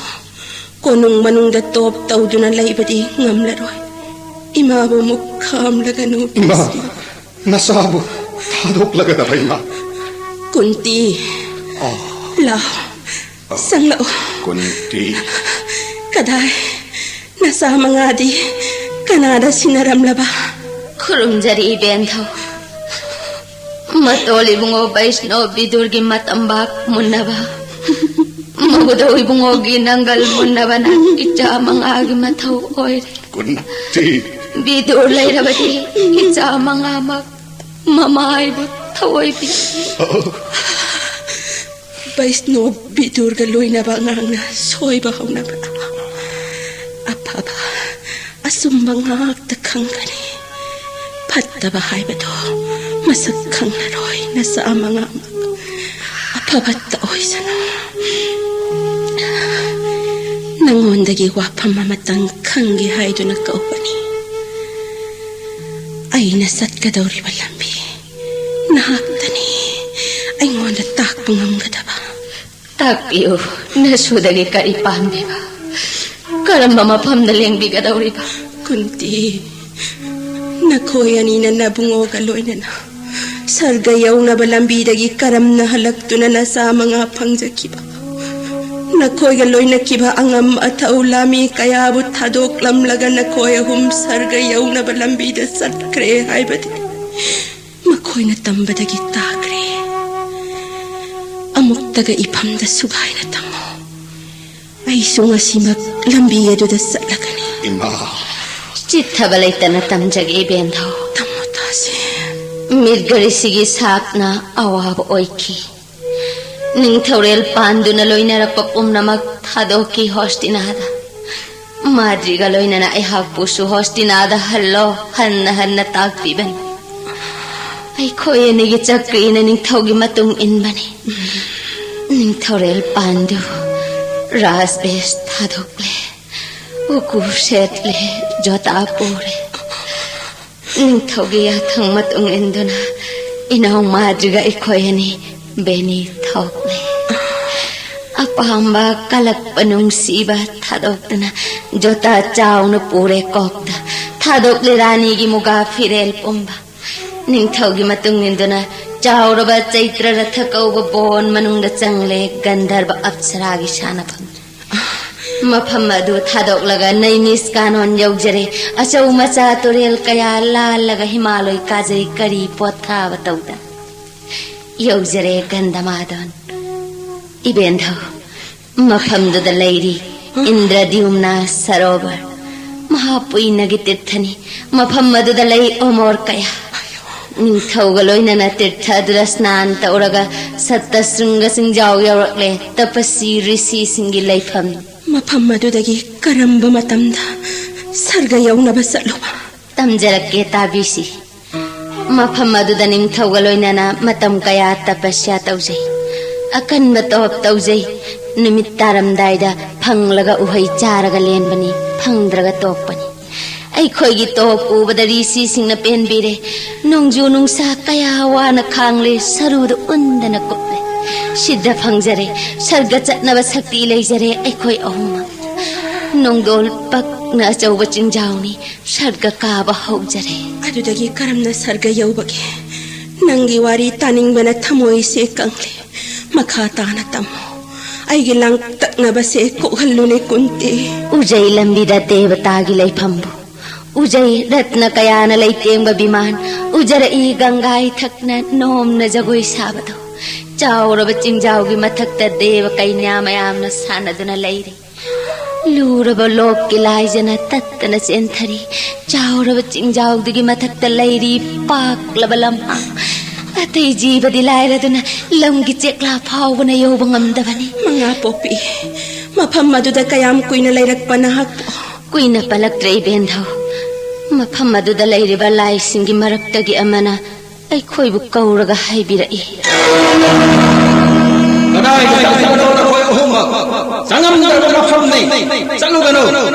ꯀꯣꯅꯨꯡ ꯃꯅꯨꯡꯗ ꯇꯣꯞ ꯇꯧꯗꯨꯅ ꯂꯩꯕꯗꯤ ꯉꯝꯂꯔꯣꯏ꯫ ꯏꯃꯥꯕꯨ ꯑꯃꯨꯛ ꯈꯥꯝꯂꯒꯅꯨ, ꯏꯃꯥ, ꯄꯤꯁꯤ꯫ ꯅꯆꯥꯕꯨ ꯊꯥꯗꯣꯛꯂꯒꯗꯕ ꯏꯃꯥ꯫ ꯀꯨꯟꯇꯤ꯫ ꯑꯣ꯫ ꯂꯥꯎ꯫ ꯑꯣ꯫ ꯆꯪꯂꯛꯑꯣ꯫ ꯀꯨꯟꯇꯤ꯫ ꯀꯗꯥꯏ? ꯅꯆꯥ ꯃꯉꯥꯗꯤ ꯀꯅꯥꯗ ꯁꯤꯟꯅꯔꯝꯂꯕ? ꯈꯨꯔꯨꯝꯖꯔꯤ ꯏꯕꯦꯟꯊꯧ꯫ ꯃꯇꯣꯜ ꯏꯕꯨꯡꯉꯣ ꯕꯩꯁꯅꯣ ꯕꯤꯗꯨꯔꯒꯤ ꯃꯇꯝꯕꯥꯛ ꯃꯨꯟꯅꯕ, ꯃꯒꯨꯗꯧ ꯏꯕꯨꯡꯉꯣꯒꯤ ꯅꯪꯒꯜ ꯃꯨꯟꯅꯕꯅ ꯏꯆꯥ ꯃꯉꯥꯒꯤ ꯃꯊꯧ ꯑꯣꯏꯔꯦ꯫ ꯀꯨꯟꯇꯤ꯫ ꯕꯤꯗꯨꯔ ꯂꯩꯔꯕꯗꯤ ꯏꯆꯥ ꯃꯉꯥꯃꯛ ꯃꯃꯥꯏꯕꯨ ꯊꯑꯣꯏꯕꯤ꯫ ꯕꯩꯁꯅꯣ ꯕꯤꯗꯨꯔꯒ ꯂꯣꯏꯅꯕ ꯑꯉꯥꯡꯅ ꯁꯣꯏꯕ ꯍꯧꯅꯕ꯫ ꯑꯐꯕ ꯑꯆꯨꯝꯕ ꯉꯥꯛꯇ ꯈꯪꯒꯅꯤ꯫ ꯐꯠꯇꯕ ꯍꯥꯏꯕꯗꯣ ꯃꯁꯛ ꯈꯪꯂꯔꯣꯏ꯫ ꯅꯆꯥ ꯃꯉꯥꯃꯛ ꯑꯐꯕꯇ ꯑꯣꯏꯁꯅꯨ꯫ ꯅꯉꯣꯟꯗꯒꯤ ꯋꯥꯐꯝ ꯑꯃꯇꯪ ꯈꯪꯒꯦ ꯍꯥꯏꯗꯨꯅ ꯀꯧꯕꯅꯤ꯫ ꯑꯩꯅ ꯆꯠꯀꯗꯧꯔꯤꯕ ꯂꯝꯕꯤ ꯅꯍꯥꯛꯇꯅꯤ ꯑꯩꯉꯣꯟꯗ ꯇꯥꯛꯄ ꯉꯝꯒꯗꯕ꯫ ꯇꯥꯛꯄꯤꯌꯨ, ꯅꯁꯨꯗꯒꯤ ꯀꯔꯤ ꯄꯥꯝꯂꯤꯕ? ꯀꯔꯝꯕ ꯃꯐꯝꯗ ꯂꯦꯡꯕꯤꯒꯗꯧꯔꯤꯕ? ꯀꯨꯟꯇꯤ, ꯅꯈꯣꯏ ꯑꯅꯤꯅ ꯅꯕꯨꯡꯉꯣꯒ ꯂꯣꯏꯅꯅ ꯁꯔꯒ ꯌꯧꯅꯕ ꯂꯝꯕꯤꯗꯒꯤ ꯀꯔꯝꯅ ꯍꯜꯂꯛꯇꯨꯅ ꯅꯆꯥ ꯃꯉꯥ ꯐꯪꯖꯈꯤꯕ? ꯅꯈꯣꯏꯒ ꯂꯣꯏꯅꯈꯤꯕ ꯑꯉꯝ ꯑꯊꯧ ꯂꯥꯃꯤ ꯀꯌꯥꯕꯨ ꯊꯥꯗꯣꯛꯂꯝꯂꯒ ꯅꯈꯣꯏ ꯑꯍꯨꯝ ꯁꯔꯒ ꯌꯧꯅꯕ ꯂꯝꯕꯤꯗ ꯆꯠꯈ꯭ꯔꯦ ꯍꯥꯏꯕꯗꯤ ꯃꯈꯣꯏꯅ ꯇꯝꯕꯗꯒꯤ ꯇꯥꯈ꯭ꯔꯦ꯫ ꯑꯃꯨꯛꯇꯒ ꯏꯐꯝꯗ ꯁꯨꯒꯥꯏꯅ ꯇꯝꯃꯣ꯫ ꯑꯩꯁꯨ ꯉꯁꯤꯃꯛ ꯂꯝꯕꯤ ꯑꯗꯨꯗ ꯆꯠꯂꯒꯅꯤ꯫ ꯏꯃꯥ꯫ ꯆꯤꯠꯊꯕ ꯂꯩꯇꯅ ꯇꯝꯖꯒꯦ ꯏꯕꯦꯟꯊꯧ꯫ ꯇꯝꯃꯣ ꯇꯥꯁꯦ꯫ ꯃꯤꯔꯒꯔꯤꯁꯤꯒꯤ ꯁꯥꯞꯅ ꯑꯋꯥꯕ ꯑꯣꯏꯈꯤ꯫ ꯅꯤꯡꯊꯧꯔꯦꯜ ꯄꯥꯟꯗꯨꯅ ꯂꯣꯏꯅꯔꯛꯄ ꯄꯨꯝꯅꯃꯛ ꯊꯥꯗꯣꯛꯈꯤ ꯍꯣꯁꯇꯤꯅꯥꯗ꯫ ꯃꯥꯗ꯭ꯔꯤꯒ ꯂꯣꯏꯅꯅ ꯑꯩꯍꯥꯛꯄꯨꯁꯨ ꯍꯣꯁꯇꯤꯅꯥꯗ ꯍꯜꯂꯣ ꯍꯟꯅ ꯍꯟꯅ ꯇꯥꯛꯄꯤꯕꯅꯤ꯫ ꯑꯩꯈꯣꯏ ꯑꯅꯤꯒꯤ ꯆꯀ꯭ꯔꯤꯅ ꯅꯤꯡꯊꯧꯒꯤ ꯃꯇꯨꯡ ꯏꯟꯕꯅꯤ꯫ ꯅꯤꯡꯊꯧꯔꯦꯜ ꯄꯥꯟꯗꯨ ꯔꯥꯖꯕꯦꯁ ꯊꯥꯗꯣꯛꯂꯦ, ꯎꯀꯨ ꯁꯦꯠꯂꯦ, ꯖꯣꯇꯥ ꯄꯨꯔꯦ꯫ ꯅꯤꯡꯊꯧꯒꯤ ꯌꯥꯊꯪ ꯃꯇꯨꯡ ꯏꯟꯗꯨꯅ ꯏꯅꯥꯎ ꯃꯥꯗ꯭ꯔꯤꯒ ꯑꯩꯈꯣꯏ ꯑꯅꯤ ꯕꯦꯅꯤ ꯊꯣꯛꯂꯦ꯫ ꯑꯄꯥꯝꯕ ꯀꯂꯛꯄ ꯅꯨꯡꯁꯤꯕ ꯊꯥꯗꯣꯛꯇꯨꯅ ꯖꯣꯇꯥ ꯆꯥꯎꯅ ꯄꯨꯔꯦ ꯀꯣꯛꯇ, ꯊꯥꯗꯣꯛꯂꯦ ꯔꯥꯅꯤꯒꯤ ꯃꯨꯒꯥ ꯐꯤꯔꯦꯜ ꯄꯨꯝꯕ꯫ ꯅꯤꯡꯊꯧꯒꯤ ꯃꯇꯨꯡ ꯏꯟꯗꯨꯅ ꯆꯥꯎꯔꯕ ꯆꯩꯇ꯭ꯔ ꯔꯊ ꯀꯧꯕ ꯕꯣꯟ ꯃꯅꯨꯡꯗ ꯆꯪꯂꯦ ꯒꯟꯙꯔꯕ ꯑꯞꯁꯔꯥꯒꯤ ꯁꯥꯟꯅꯐꯝ꯫ ꯃꯐꯝ ꯑꯗꯨ ꯊꯥꯗꯣꯛꯂꯒ ꯅꯩꯃꯤꯁ ꯀꯥꯅꯣꯟ ꯌꯧꯖꯔꯦ꯫ ꯑꯆꯧ ꯃꯆꯥ ꯇꯨꯔꯦꯜ ꯀꯌꯥ ꯂꯥꯜꯂꯒ ꯍꯤꯃꯥꯂꯣꯏ ꯀꯥꯖꯩ ꯀꯔꯤ ꯄꯣꯠꯊꯥꯕ ꯇꯧꯗꯅ ꯌꯧꯖꯔꯦ ꯒꯟꯙꯃꯥꯗꯣꯟ꯫ ꯏꯕꯦꯟꯙꯧ, ꯃꯐꯝꯗꯨꯗ ꯂꯩꯔꯤ ꯏꯟꯗ꯭ꯔꯗ꯭ꯌꯨꯝꯅ ꯁꯔꯣꯚꯔ, ꯃꯍꯥꯄꯨꯏꯅꯒꯤ ꯇꯤꯔꯊꯅꯤ꯫ ꯃꯐꯝ ꯑꯗꯨꯗ ꯂꯩ ꯑꯣꯃꯣꯔ ꯀꯌꯥ꯫ ꯅꯤꯡꯊꯧꯒ ꯂꯣꯏꯅꯅ ꯇꯤꯔꯊ ꯑꯗꯨꯗ ꯁ꯭ꯅꯥꯟ ꯇꯧꯔꯒ ꯁꯠꯇ ꯁ꯭ꯔꯤꯡꯒ ꯆꯤꯡꯖꯥꯎ ꯌꯧꯔꯛꯂꯦ, ꯇꯄꯁꯤ ꯔꯤꯁꯤꯁꯤꯡꯒꯤ ꯂꯩꯐꯝ꯫ ꯃꯐꯝ ꯑꯗꯨꯗꯒꯤ ꯀꯔꯝꯕ ꯃꯇꯝꯗ ꯁꯔꯒ ꯌꯧꯅꯕ ꯆꯠꯂꯨꯕ? ꯇꯝꯖꯔꯛꯀꯦ, ꯇꯥꯕꯤꯁꯤ꯫ ꯃꯐꯝ ꯑꯗꯨꯗ ꯅꯤꯡꯊꯧꯒ ꯂꯣꯏꯅꯅ ꯃꯇꯝ ꯀꯌꯥ ꯇꯄꯁ꯭ꯌꯥ ꯇꯧꯖꯩ, ꯑꯀꯟꯕ ꯇꯣꯞ ꯇꯧꯖꯩ꯫ ꯅꯨꯃꯤꯠ ꯇꯥꯔꯝꯗꯥꯏꯗ ꯐꯪꯂꯒ ꯎꯍꯩ ꯆꯥꯔꯒ ꯂꯦꯟꯕꯅꯤ, ꯐꯪꯗ꯭ꯔꯒ ꯇꯣꯛꯄꯅꯤ꯫ ꯑꯩꯈꯣꯏꯒꯤ ꯇꯣꯞ ꯎꯕꯗ ꯔꯤꯁꯤꯁꯤꯡꯅ ꯄꯦꯟꯕꯤꯔꯦ꯫ ꯅꯣꯡꯖꯨ ꯅꯨꯡꯁꯥ ꯀꯌꯥ ꯋꯥꯅ ꯈꯥꯡꯂꯦ, ꯁꯔꯨꯗ ꯎꯟꯗꯅ ꯀꯨꯞꯂꯦ꯫ ꯁꯤꯗ ꯐꯪꯖꯔꯦ, ꯁꯔꯒ ꯆꯠꯅꯕ ꯁꯛꯇꯤ ꯂꯩꯖꯔꯦ ꯑꯩꯈꯣꯏ ꯑꯍꯨꯝꯃꯛ꯫ ꯅꯣꯡꯗꯣꯜ ꯄꯛꯅ ꯑꯆꯧꯕ ꯆꯤꯡꯖꯥꯎꯅꯤ, ꯁꯔꯒ ꯀꯥꯕ ꯍꯧꯖꯔꯦ꯫ ꯑꯗꯨꯗꯒꯤ ꯀꯔꯝꯅ ꯁꯔꯒ ꯌꯧꯕꯒꯦ? ꯅꯪꯒꯤ ꯋꯥꯔꯤ ꯇꯥꯅꯤꯡꯕꯅ ꯊꯃꯣꯏꯁꯦ ꯀꯪꯂꯦ꯫ ꯃꯈꯥ ꯇꯥꯅ ꯇꯝꯃꯨ꯫ ꯑꯩꯒꯤ ꯂꯥꯡꯇꯛꯅꯕꯁꯦ ꯀꯣꯛꯍꯜꯂꯨꯅꯦ, ꯀꯨꯟꯇꯤ꯫ ꯎꯖꯩ ꯂꯝꯕꯤꯗ ꯗꯦꯕꯇꯥꯒꯤ ꯂꯩꯐꯝꯕꯨ꯫ ꯎꯖꯩ ꯔꯠꯅ ꯀꯌꯥꯅ ꯂꯩꯇꯦꯡꯕ ꯕꯤꯃꯥꯟ꯫ ꯎꯖꯔꯛꯏ ꯒꯪꯒꯥ ꯏꯊꯛꯅ ꯅꯣꯝꯅ ꯖꯒꯣꯏ ꯁꯥꯕꯗꯣ꯫ ꯆꯥꯎꯔꯕ ꯆꯤꯡꯖꯥꯎꯒꯤ ꯃꯊꯛꯇ ꯗꯦꯕ ꯀꯩꯅ꯭ꯌꯥ ꯃꯌꯥꯝꯅ ꯁꯥꯟꯅꯗꯨꯅ ꯂꯩꯔꯤ꯫ ꯂꯨꯔꯕ ꯂꯣꯛꯀꯤ ꯂꯥꯏꯖꯅ ꯇꯠꯇꯅ ꯆꯦꯟꯊꯔꯤ꯫ ꯆꯥꯎꯔꯕ ꯆꯤꯡꯖꯥꯎꯗꯨꯒꯤ ꯃꯊꯛꯇ ꯂꯩꯔꯤ ꯄꯥꯛꯂꯕ ꯂꯝꯍꯥꯡ꯫ ꯑꯇꯩ ꯖꯤꯕꯗꯤ ꯂꯥꯏꯔꯗꯨꯅ ꯂꯝꯒꯤ ꯆꯦꯛꯂꯥ ꯐꯥꯎꯕꯅ ꯌꯧꯕ ꯉꯝꯗꯕꯅꯤ꯫ ꯃꯉꯥ ꯄꯣꯛꯄꯤ, ꯃꯐꯝ ꯑꯗꯨꯗ ꯀꯌꯥꯝ ꯀꯨꯏꯅ ꯂꯩꯔꯛꯄ ꯅꯍꯥꯛꯄꯨ? ꯀꯨꯏꯅ ꯄꯜꯂꯛꯇ꯭ꯔꯦ ꯏꯕꯦꯟꯙꯧ꯫ ꯃꯐꯝ ꯑꯗꯨꯗ ꯂꯩꯔꯤꯕ ꯂꯥꯏꯁꯤꯡꯒꯤ ꯃꯔꯛꯇꯒꯤ ꯑꯃꯅ ꯑꯩꯈꯣꯏꯕꯨ ꯀꯧꯔꯒ ꯍꯥꯏꯕꯤꯔꯛꯏ꯫ ꯀꯗꯥꯏꯗ ꯆꯠꯀꯗꯧꯔꯣ ꯅꯈꯣꯏ ꯑꯍꯨꯝꯃꯛ? ꯆꯪꯉꯝꯗꯕ ꯃꯐꯝꯅꯤ꯫ ꯆꯠꯂꯨꯒꯅꯨ꯫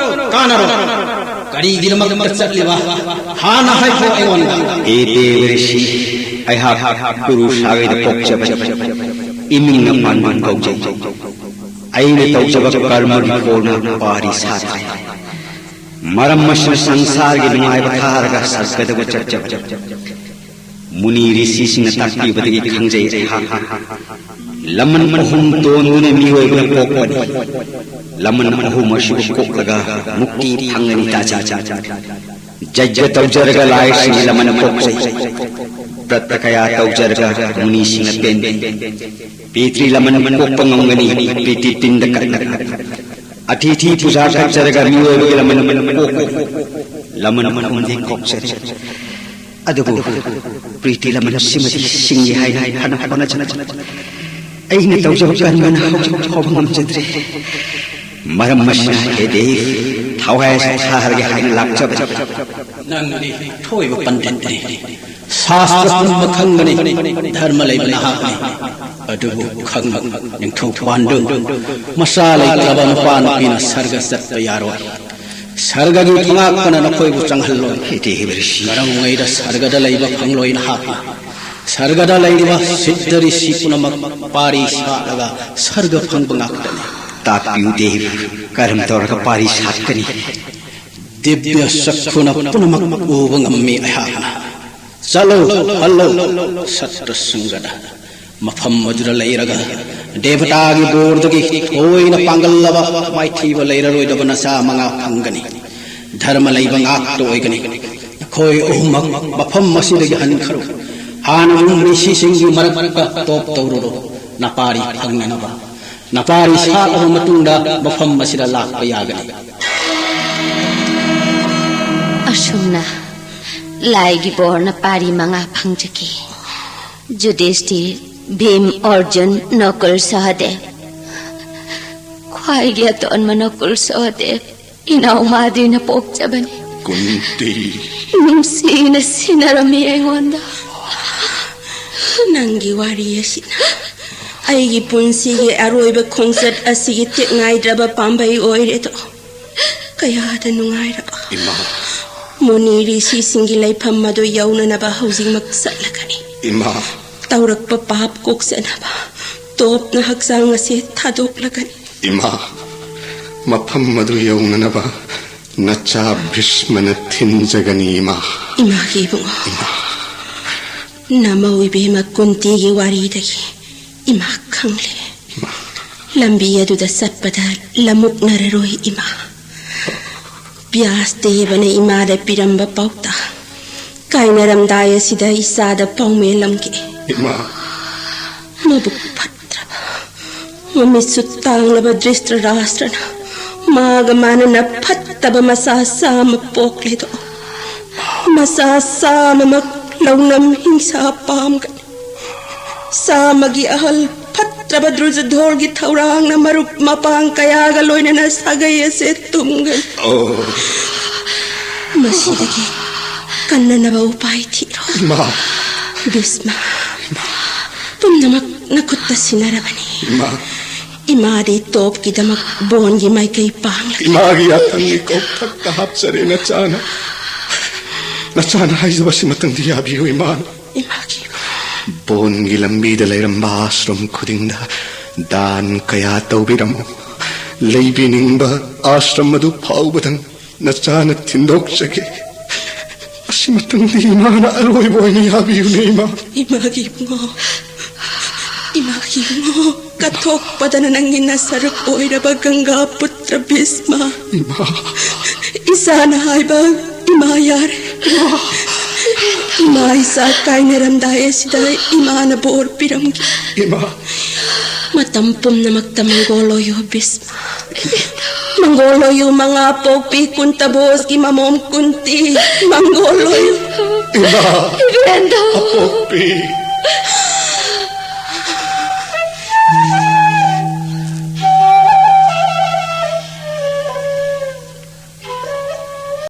ꯀꯥꯟꯅꯔꯣꯏ꯫ ꯀꯔꯤꯒꯤꯗꯃꯛꯇ ꯆꯠꯂꯤꯕ? ꯍꯥꯟꯅ ꯍꯥꯏꯈꯣ ꯑꯩꯉꯣꯟꯗ꯫ ꯍꯦ ꯗꯦꯕ ꯔꯤꯁꯤ, ꯑꯩꯍꯥꯛ ꯒꯨꯔꯨ ꯁꯥꯒꯩꯗ ꯄꯣꯛꯆꯕꯅꯤ꯫ ꯏꯃꯤꯡꯅ ꯄꯥꯟꯗꯨ ꯀꯧꯖꯩ꯫ ꯑꯩꯅ ꯇꯧꯖꯕ ꯀꯔꯃꯒꯤ ꯐꯣꯜꯅ ꯄꯥꯔꯤ ꯁꯥꯠꯈ꯭ꯔꯦ꯫ ꯃꯔꯝ ꯑꯁꯤꯅ ꯁꯪꯁꯥꯔꯒꯤ ꯅꯨꯡꯉꯥꯏꯕ ꯊꯥꯔꯒ ꯁꯔꯒꯗꯕꯨ ꯆꯠꯆꯕꯅꯤ꯫ ꯃꯨꯅꯤ ꯔꯤꯁꯤꯁꯤꯡꯅ ꯇꯥꯛꯄꯤꯕꯗꯒꯤ ꯈꯪꯖꯩ ꯑꯩꯍꯥꯛ꯫ ꯂꯃꯟ ꯑꯍꯨꯝ ꯇꯣꯟꯗꯨꯅ ꯃꯤꯑꯣꯏꯕꯅ ꯄꯣꯛꯄꯅꯤ꯫ ꯂꯃꯟ ꯑꯍꯨꯝ ꯑꯁꯤꯕꯨ ꯀꯣꯛꯂꯒ ꯃꯨꯛꯇꯤ ꯐꯪꯒꯅꯤ ꯇꯥꯖꯩ꯫ ꯖꯩꯒ ꯇꯧꯖꯔꯒ ꯂꯥꯏꯁꯤꯡꯒꯤ ꯂꯃꯟ ꯄꯣꯛꯆꯩ꯫ ꯕ꯭ꯔꯠꯇ ꯀꯌꯥ ꯇꯧꯖꯔꯒ ꯃꯨꯅꯤꯁꯤꯡꯅ ꯄꯦꯟꯕꯤ꯫ ꯄꯤꯇ꯭ꯔꯤ ꯂꯃꯟ ꯀꯣꯛꯄ ꯉꯝꯒꯅꯤ ꯄ꯭ꯔꯤꯇꯤ ꯄꯤꯟꯗ ꯀꯠꯂꯒ꯫ ꯑꯇꯤꯊꯤ ꯄꯨꯖꯥ ꯀꯠꯆꯔꯒ ꯃꯤꯑꯣꯏꯕꯒꯤ ꯂꯃꯟ ꯀꯣꯛꯄꯅꯤ꯫ ꯂꯃꯟ ꯑꯍꯨꯝꯗꯤ ꯀꯣꯛꯆꯔꯤ꯫ ꯑꯗꯨꯕꯨ ꯄ꯭ꯔꯤꯇꯤ ꯂꯃꯟ ꯁꯤꯃꯗꯤ ꯁꯤꯡꯉꯤ ꯍꯥꯏꯅ ꯐꯅ ꯍꯣꯠꯅꯖꯅ ꯑꯩꯅ ꯇꯧꯖꯕ ꯀꯔꯃꯅ ꯍꯧꯖꯤꯛ ꯐꯥꯎꯕ ꯉꯝꯖꯗ꯭ꯔꯦ꯫ ꯃꯔꯝ ꯑꯁꯤꯅ ꯍꯦ ꯗꯦꯕ, ꯊꯋꯥꯏ ꯑꯁꯤ ꯊꯥꯍꯜꯒꯦ ꯍꯥꯏꯅ ꯂꯥꯛꯆꯕꯅꯤ꯫ ꯅꯪꯗꯤ ꯊꯣꯏꯕ ꯄꯟꯗꯤꯠꯅꯤ꯫ ꯁꯥꯁꯇ꯭ꯔ ꯄꯨꯝꯕ ꯈꯪꯕꯅꯤ꯫ ꯙꯔꯃ ꯂꯩꯕ ꯅꯍꯥꯛꯅꯤ꯫ ꯑꯗꯨꯕꯨ ꯈꯪꯕ ꯅꯤꯡꯊꯧ ꯄꯥꯟꯗꯨ, ꯃꯆꯥ ꯂꯩꯇ꯭ꯔꯕ ꯅꯨꯄꯥ ꯅꯨꯄꯤꯅ ꯁꯔꯒ ꯆꯠꯄ ꯌꯥꯔꯣꯏ꯫ ꯁꯔꯒꯒꯤ ꯊꯣꯉꯥꯛꯄꯅ ꯅꯈꯣꯏꯕꯨ ꯆꯪꯍꯜꯂꯣꯏ꯫ ꯍꯦ ꯗꯦꯕ ꯔꯤꯁꯤ꯫ ꯀꯔꯝꯉꯩꯗ ꯁꯔꯒꯗ ꯂꯩꯕ ꯐꯪꯂꯣꯏ ꯅꯍꯥꯛꯅ꯫ ꯁꯔꯒꯗ ꯂꯩꯔꯤꯕ ꯁꯤꯗ꯭ꯙ ꯔꯤꯁꯤ ꯄꯨꯝꯅꯃꯛ ꯄꯥꯔꯤ ꯁꯥꯠꯂꯒ ꯁꯔꯒ ꯐꯪꯕ ꯉꯥꯛꯇꯅꯤ꯫ ꯇꯥꯛꯄꯤꯌꯨ ꯗꯦꯕ, ꯀꯔꯝ ꯇꯧꯔꯒ ꯄꯥꯔꯤ ꯁꯥꯠꯀꯅꯤ? ꯗꯤꯕ꯭ꯌ ꯆꯛꯈꯨꯅ ꯄꯨꯝꯅꯃꯛ ꯎꯕ ꯉꯝꯃꯤ ꯑꯩꯍꯥꯛꯅ꯫ ꯆꯠꯂꯣ, ꯍꯜꯂꯣ, ꯁꯠꯇ꯭ꯔ ꯁꯪꯒꯗ꯫ ꯃꯐꯝ ꯑꯗꯨꯗ ꯂꯩꯔꯒ ꯗꯦꯕꯇꯥꯒꯤ ꯕꯣꯔꯗꯒꯤ ꯊꯣꯏꯅ ꯄꯥꯡꯒꯜꯂꯕ ꯃꯥꯏꯊꯤꯕ ꯂꯩꯔꯔꯣꯏꯗꯕ ꯅꯆꯥ ꯃꯉꯥ ꯐꯪꯒꯅꯤ꯫ ꯙꯔꯃ ꯂꯩꯕ ꯉꯥꯛꯇ ꯑꯣꯏꯒꯅꯤ꯫ ꯅꯈꯣꯏ ꯑꯍꯨꯝꯃꯛ ꯃꯐꯝ ꯑꯁꯤꯗꯒꯤ ꯍꯟꯈ꯭ꯔꯣ꯫ ꯍꯥꯟꯅꯒꯨꯝ ꯔꯤꯁꯤꯁꯤꯡꯒꯤ ꯃꯔꯛꯇ ꯇꯣꯞ ꯇꯧꯔꯨꯔꯣ꯫ ꯅꯄꯥꯔꯤ ꯐꯪꯅꯅꯕ꯫ ꯅꯄꯥꯔꯤ ꯁꯥꯠꯂꯕ ꯃꯇꯨꯡꯗ ꯃꯐꯝ ꯑꯁꯤꯗ ꯂꯥꯛꯄ ꯌꯥꯒꯅꯤ꯫ ꯑꯁꯨꯝꯅ ꯂꯥꯏꯒꯤ ꯕꯣꯔꯅ ꯄꯥꯔꯤ ꯃꯉꯥ ꯐꯪꯖꯈꯤ꯫ ꯖꯨꯗꯤꯁꯇꯤꯔ, ꯚꯤꯝ, ꯑꯔꯖꯨꯟ, ꯅꯀꯨꯜ, ꯁꯍꯗꯦꯕ꯫ ꯈ꯭ꯋꯥꯏꯒꯤ ꯑꯇꯣꯟꯕ ꯅꯀꯨꯜ ꯁꯍꯗꯦꯕ ꯏꯅꯥꯎ ꯃꯥꯗ꯭ꯔꯤꯅ ꯄꯣꯛꯆꯕꯅꯤ꯫ ꯀꯨꯟꯇꯤ꯫ ꯅꯨꯡꯁꯤꯅ ꯁꯤꯟꯅꯔꯝꯃꯤ ꯑꯩꯉꯣꯟꯗ꯫ ꯅꯪꯒꯤ ꯋꯥꯔꯤ ꯑꯁꯤꯅ ꯑꯩꯒꯤ ꯄꯨꯟꯁꯤꯒꯤ ꯑꯔꯣꯏꯕ ꯈꯣꯡꯆꯠ ꯑꯁꯤꯒꯤ ꯇꯦꯛ ꯅꯥꯏꯗ꯭ꯔꯕ ꯄꯥꯝꯕꯩ ꯑꯣꯏꯔꯦꯗꯣ꯫ ꯀꯌꯥꯗ ꯅꯨꯡꯉꯥꯏꯔꯕ꯫ ꯏꯃꯥ꯫ ꯃꯨꯅꯤ ꯔꯤꯁꯤꯁꯤꯡꯒꯤ ꯂꯩꯐꯝ ꯑꯗꯨ ꯌꯧꯅꯅꯕ ꯍꯧꯖꯤꯛꯃꯛ ꯆꯠꯂꯒꯅꯤ꯫ ꯏꯃꯥ꯫ ꯇꯧꯔꯛꯄ ꯄꯥꯞ ꯀꯣꯛꯆꯅꯕ ꯇꯣꯞꯅ ꯍꯛꯆꯥꯡ ꯑꯁꯤ ꯊꯥꯗꯣꯛꯂꯒꯅꯤ꯫ ꯏꯃꯥ꯫ ꯃꯐꯝ ꯑꯗꯨ ꯌꯧꯅꯅꯕ ꯅꯆꯥ ꯚꯤꯁꯃꯅ ꯊꯤꯟꯖꯒꯅꯤ ꯏꯃꯥ꯫ ꯏꯃꯥꯒꯤ ꯏꯕꯨꯡꯉꯣ꯫ ꯅꯃꯧ ꯏꯕꯦꯝꯃ ꯀꯨꯟꯇꯤꯒꯤ ꯋꯥꯔꯤꯗꯒꯤ ꯏꯃꯥ ꯈꯪꯂꯦ꯫ ꯂꯝꯕꯤ ꯑꯗꯨꯗ ꯆꯠꯄꯗ ꯂꯃꯨꯛꯅꯔꯔꯣꯏ ꯏꯃꯥ꯫ ꯕ꯭ꯌꯥꯁ ꯗꯦꯕꯅ ꯏꯃꯥꯗ ꯄꯤꯔꯝꯕ ꯄꯥꯎꯇꯥꯛ ꯀꯥꯏꯅꯔꯝꯗꯥꯏ ꯑꯁꯤꯗ ꯏꯆꯥꯗ ꯄꯥꯎꯃꯦꯜꯂꯝꯒꯦ꯫ ꯏꯃꯥ꯫ ꯃꯕꯨꯛ ꯐꯠꯇ꯭ꯔꯕ, ꯃꯃꯤꯠꯁꯨ ꯇꯥꯡꯂꯕ ꯙ꯭ꯔꯤꯁꯇ꯭ꯔꯥꯁꯇ꯭ꯔꯅ ꯃꯥꯒ ꯃꯥꯟꯅꯅ ꯐꯠꯇꯕ ꯃꯆꯥ ꯆꯥꯝꯃ ꯄꯣꯛꯂꯦꯗꯣ꯫ ꯃꯆꯥ ꯆꯥꯝꯃꯃꯛ ꯂꯧꯅꯝ ꯍꯤꯡꯁꯥ ꯄꯥꯝꯒꯅꯤ꯫ ꯆꯥꯝꯃꯒꯤ ꯑꯍꯜ ꯐꯠꯇ꯭ꯔꯕ ꯗ꯭ꯔꯨꯖꯙꯣꯔꯒꯤ ꯊꯧꯔꯥꯡꯅ ꯃꯔꯨꯞ ꯃꯄꯥꯡ ꯀꯌꯥꯒ ꯂꯣꯏꯅꯅ ꯁꯥꯒꯩ ꯑꯁꯦ ꯇꯨꯝꯒꯅꯤ꯫ ꯑꯣ꯫ ꯃꯁꯤꯗꯒꯤ ꯀꯟꯅꯅꯕ ꯎꯄꯥꯏ ꯊꯤꯔꯣ꯫ ꯏꯃꯥ꯫ ꯚꯤꯁꯃ, ꯄꯨꯝꯅꯃꯛ ꯅꯈꯨꯠꯇ ꯁꯤꯟꯅꯔꯕꯅꯤ꯫ ꯏꯃꯥ꯫ ꯏꯃꯥꯗꯤ ꯇꯣꯞꯀꯤꯗꯃꯛ ꯕꯣꯟꯒꯤ ꯃꯥꯏꯀꯩ ꯄꯥꯡꯂꯒꯦ꯫ ꯏꯃꯥꯒꯤ ꯌꯥꯊꯪ ꯏꯀꯧꯊꯛꯇ ꯍꯥꯞꯆꯔꯦ ꯅꯆꯥꯅ꯫ ꯅꯆꯥꯅ ꯍꯥꯏꯖꯕꯁꯤꯃꯇꯪꯗꯤ ꯌꯥꯕꯤꯌꯨ ꯏꯃꯥꯅ꯫ ꯏꯃꯥꯒꯤ ꯕꯣꯟꯒꯤ ꯂꯝꯕꯤꯗ ꯂꯩꯔꯝꯕ ꯑꯥꯁ꯭ꯔꯝ ꯈꯨꯗꯤꯡꯗ ꯗꯥꯟ ꯀꯌꯥ ꯇꯧꯕꯤꯔꯝꯃꯨ꯫ ꯂꯩꯕꯤꯅꯤꯡꯕ ꯑꯥꯁ꯭ꯔꯝ ꯑꯗꯨ ꯐꯥꯎꯕꯗꯪ ꯅꯆꯥꯅ ꯊꯤꯟꯗꯣꯛꯆꯒꯦ꯫ ꯑꯁꯤꯃꯇꯪꯗꯤ ꯏꯃꯥꯅ ꯑꯔꯣꯏꯕ ꯑꯣꯏꯅ ꯌꯥꯕꯤꯌꯨꯅꯦ ꯏꯃꯥ꯫ ꯏꯃꯥꯒꯤ ꯏꯕꯨꯡꯉꯣ, ꯏꯃꯥꯒꯤ ꯏꯕꯨꯡꯉꯣ, ꯀꯠꯊꯣꯛꯄꯗꯅ ꯅꯪꯒꯤ ꯅꯁꯔꯨꯛ ꯑꯣꯏꯔꯕ ꯒꯪꯒꯥ ꯄꯨꯇ꯭ꯔ ꯚꯤꯁꯃ꯫ ꯏꯃꯥ꯫ ꯏꯆꯥꯅ ꯍꯥꯏꯕ ꯏꯃꯥ ꯌꯥꯔꯦ꯫ ꯏꯃꯥ ꯏꯆꯥ ꯀꯥꯏꯅꯔꯝꯗꯥꯏ ꯑꯁꯤꯗ ꯏꯃꯥꯅ ꯕꯣꯔ ꯄꯤꯔꯝꯒꯦ꯫ ꯏꯃꯥ꯫ ꯃꯇꯝ ꯄꯨꯝꯅꯃꯛꯇ ꯃꯪꯒꯣꯜ ꯑꯣꯏꯌꯨ ꯚꯤꯁꯃ꯫ ꯃꯪꯒꯣꯜ ꯑꯣꯏꯌꯨ ꯃꯉꯥ ꯄꯣꯛꯄꯤ ꯀꯨꯟꯇ ꯚꯣꯖꯒꯤ ꯃꯃꯣꯝ ꯀꯨꯟꯇꯤ꯫ ꯃꯪꯒꯣꯜ ꯑꯣꯏꯌꯨ꯫ ꯏꯃꯥ꯫ ꯏꯕꯦꯟꯗꯣ꯫ ꯑꯄꯣꯛꯄꯤ꯫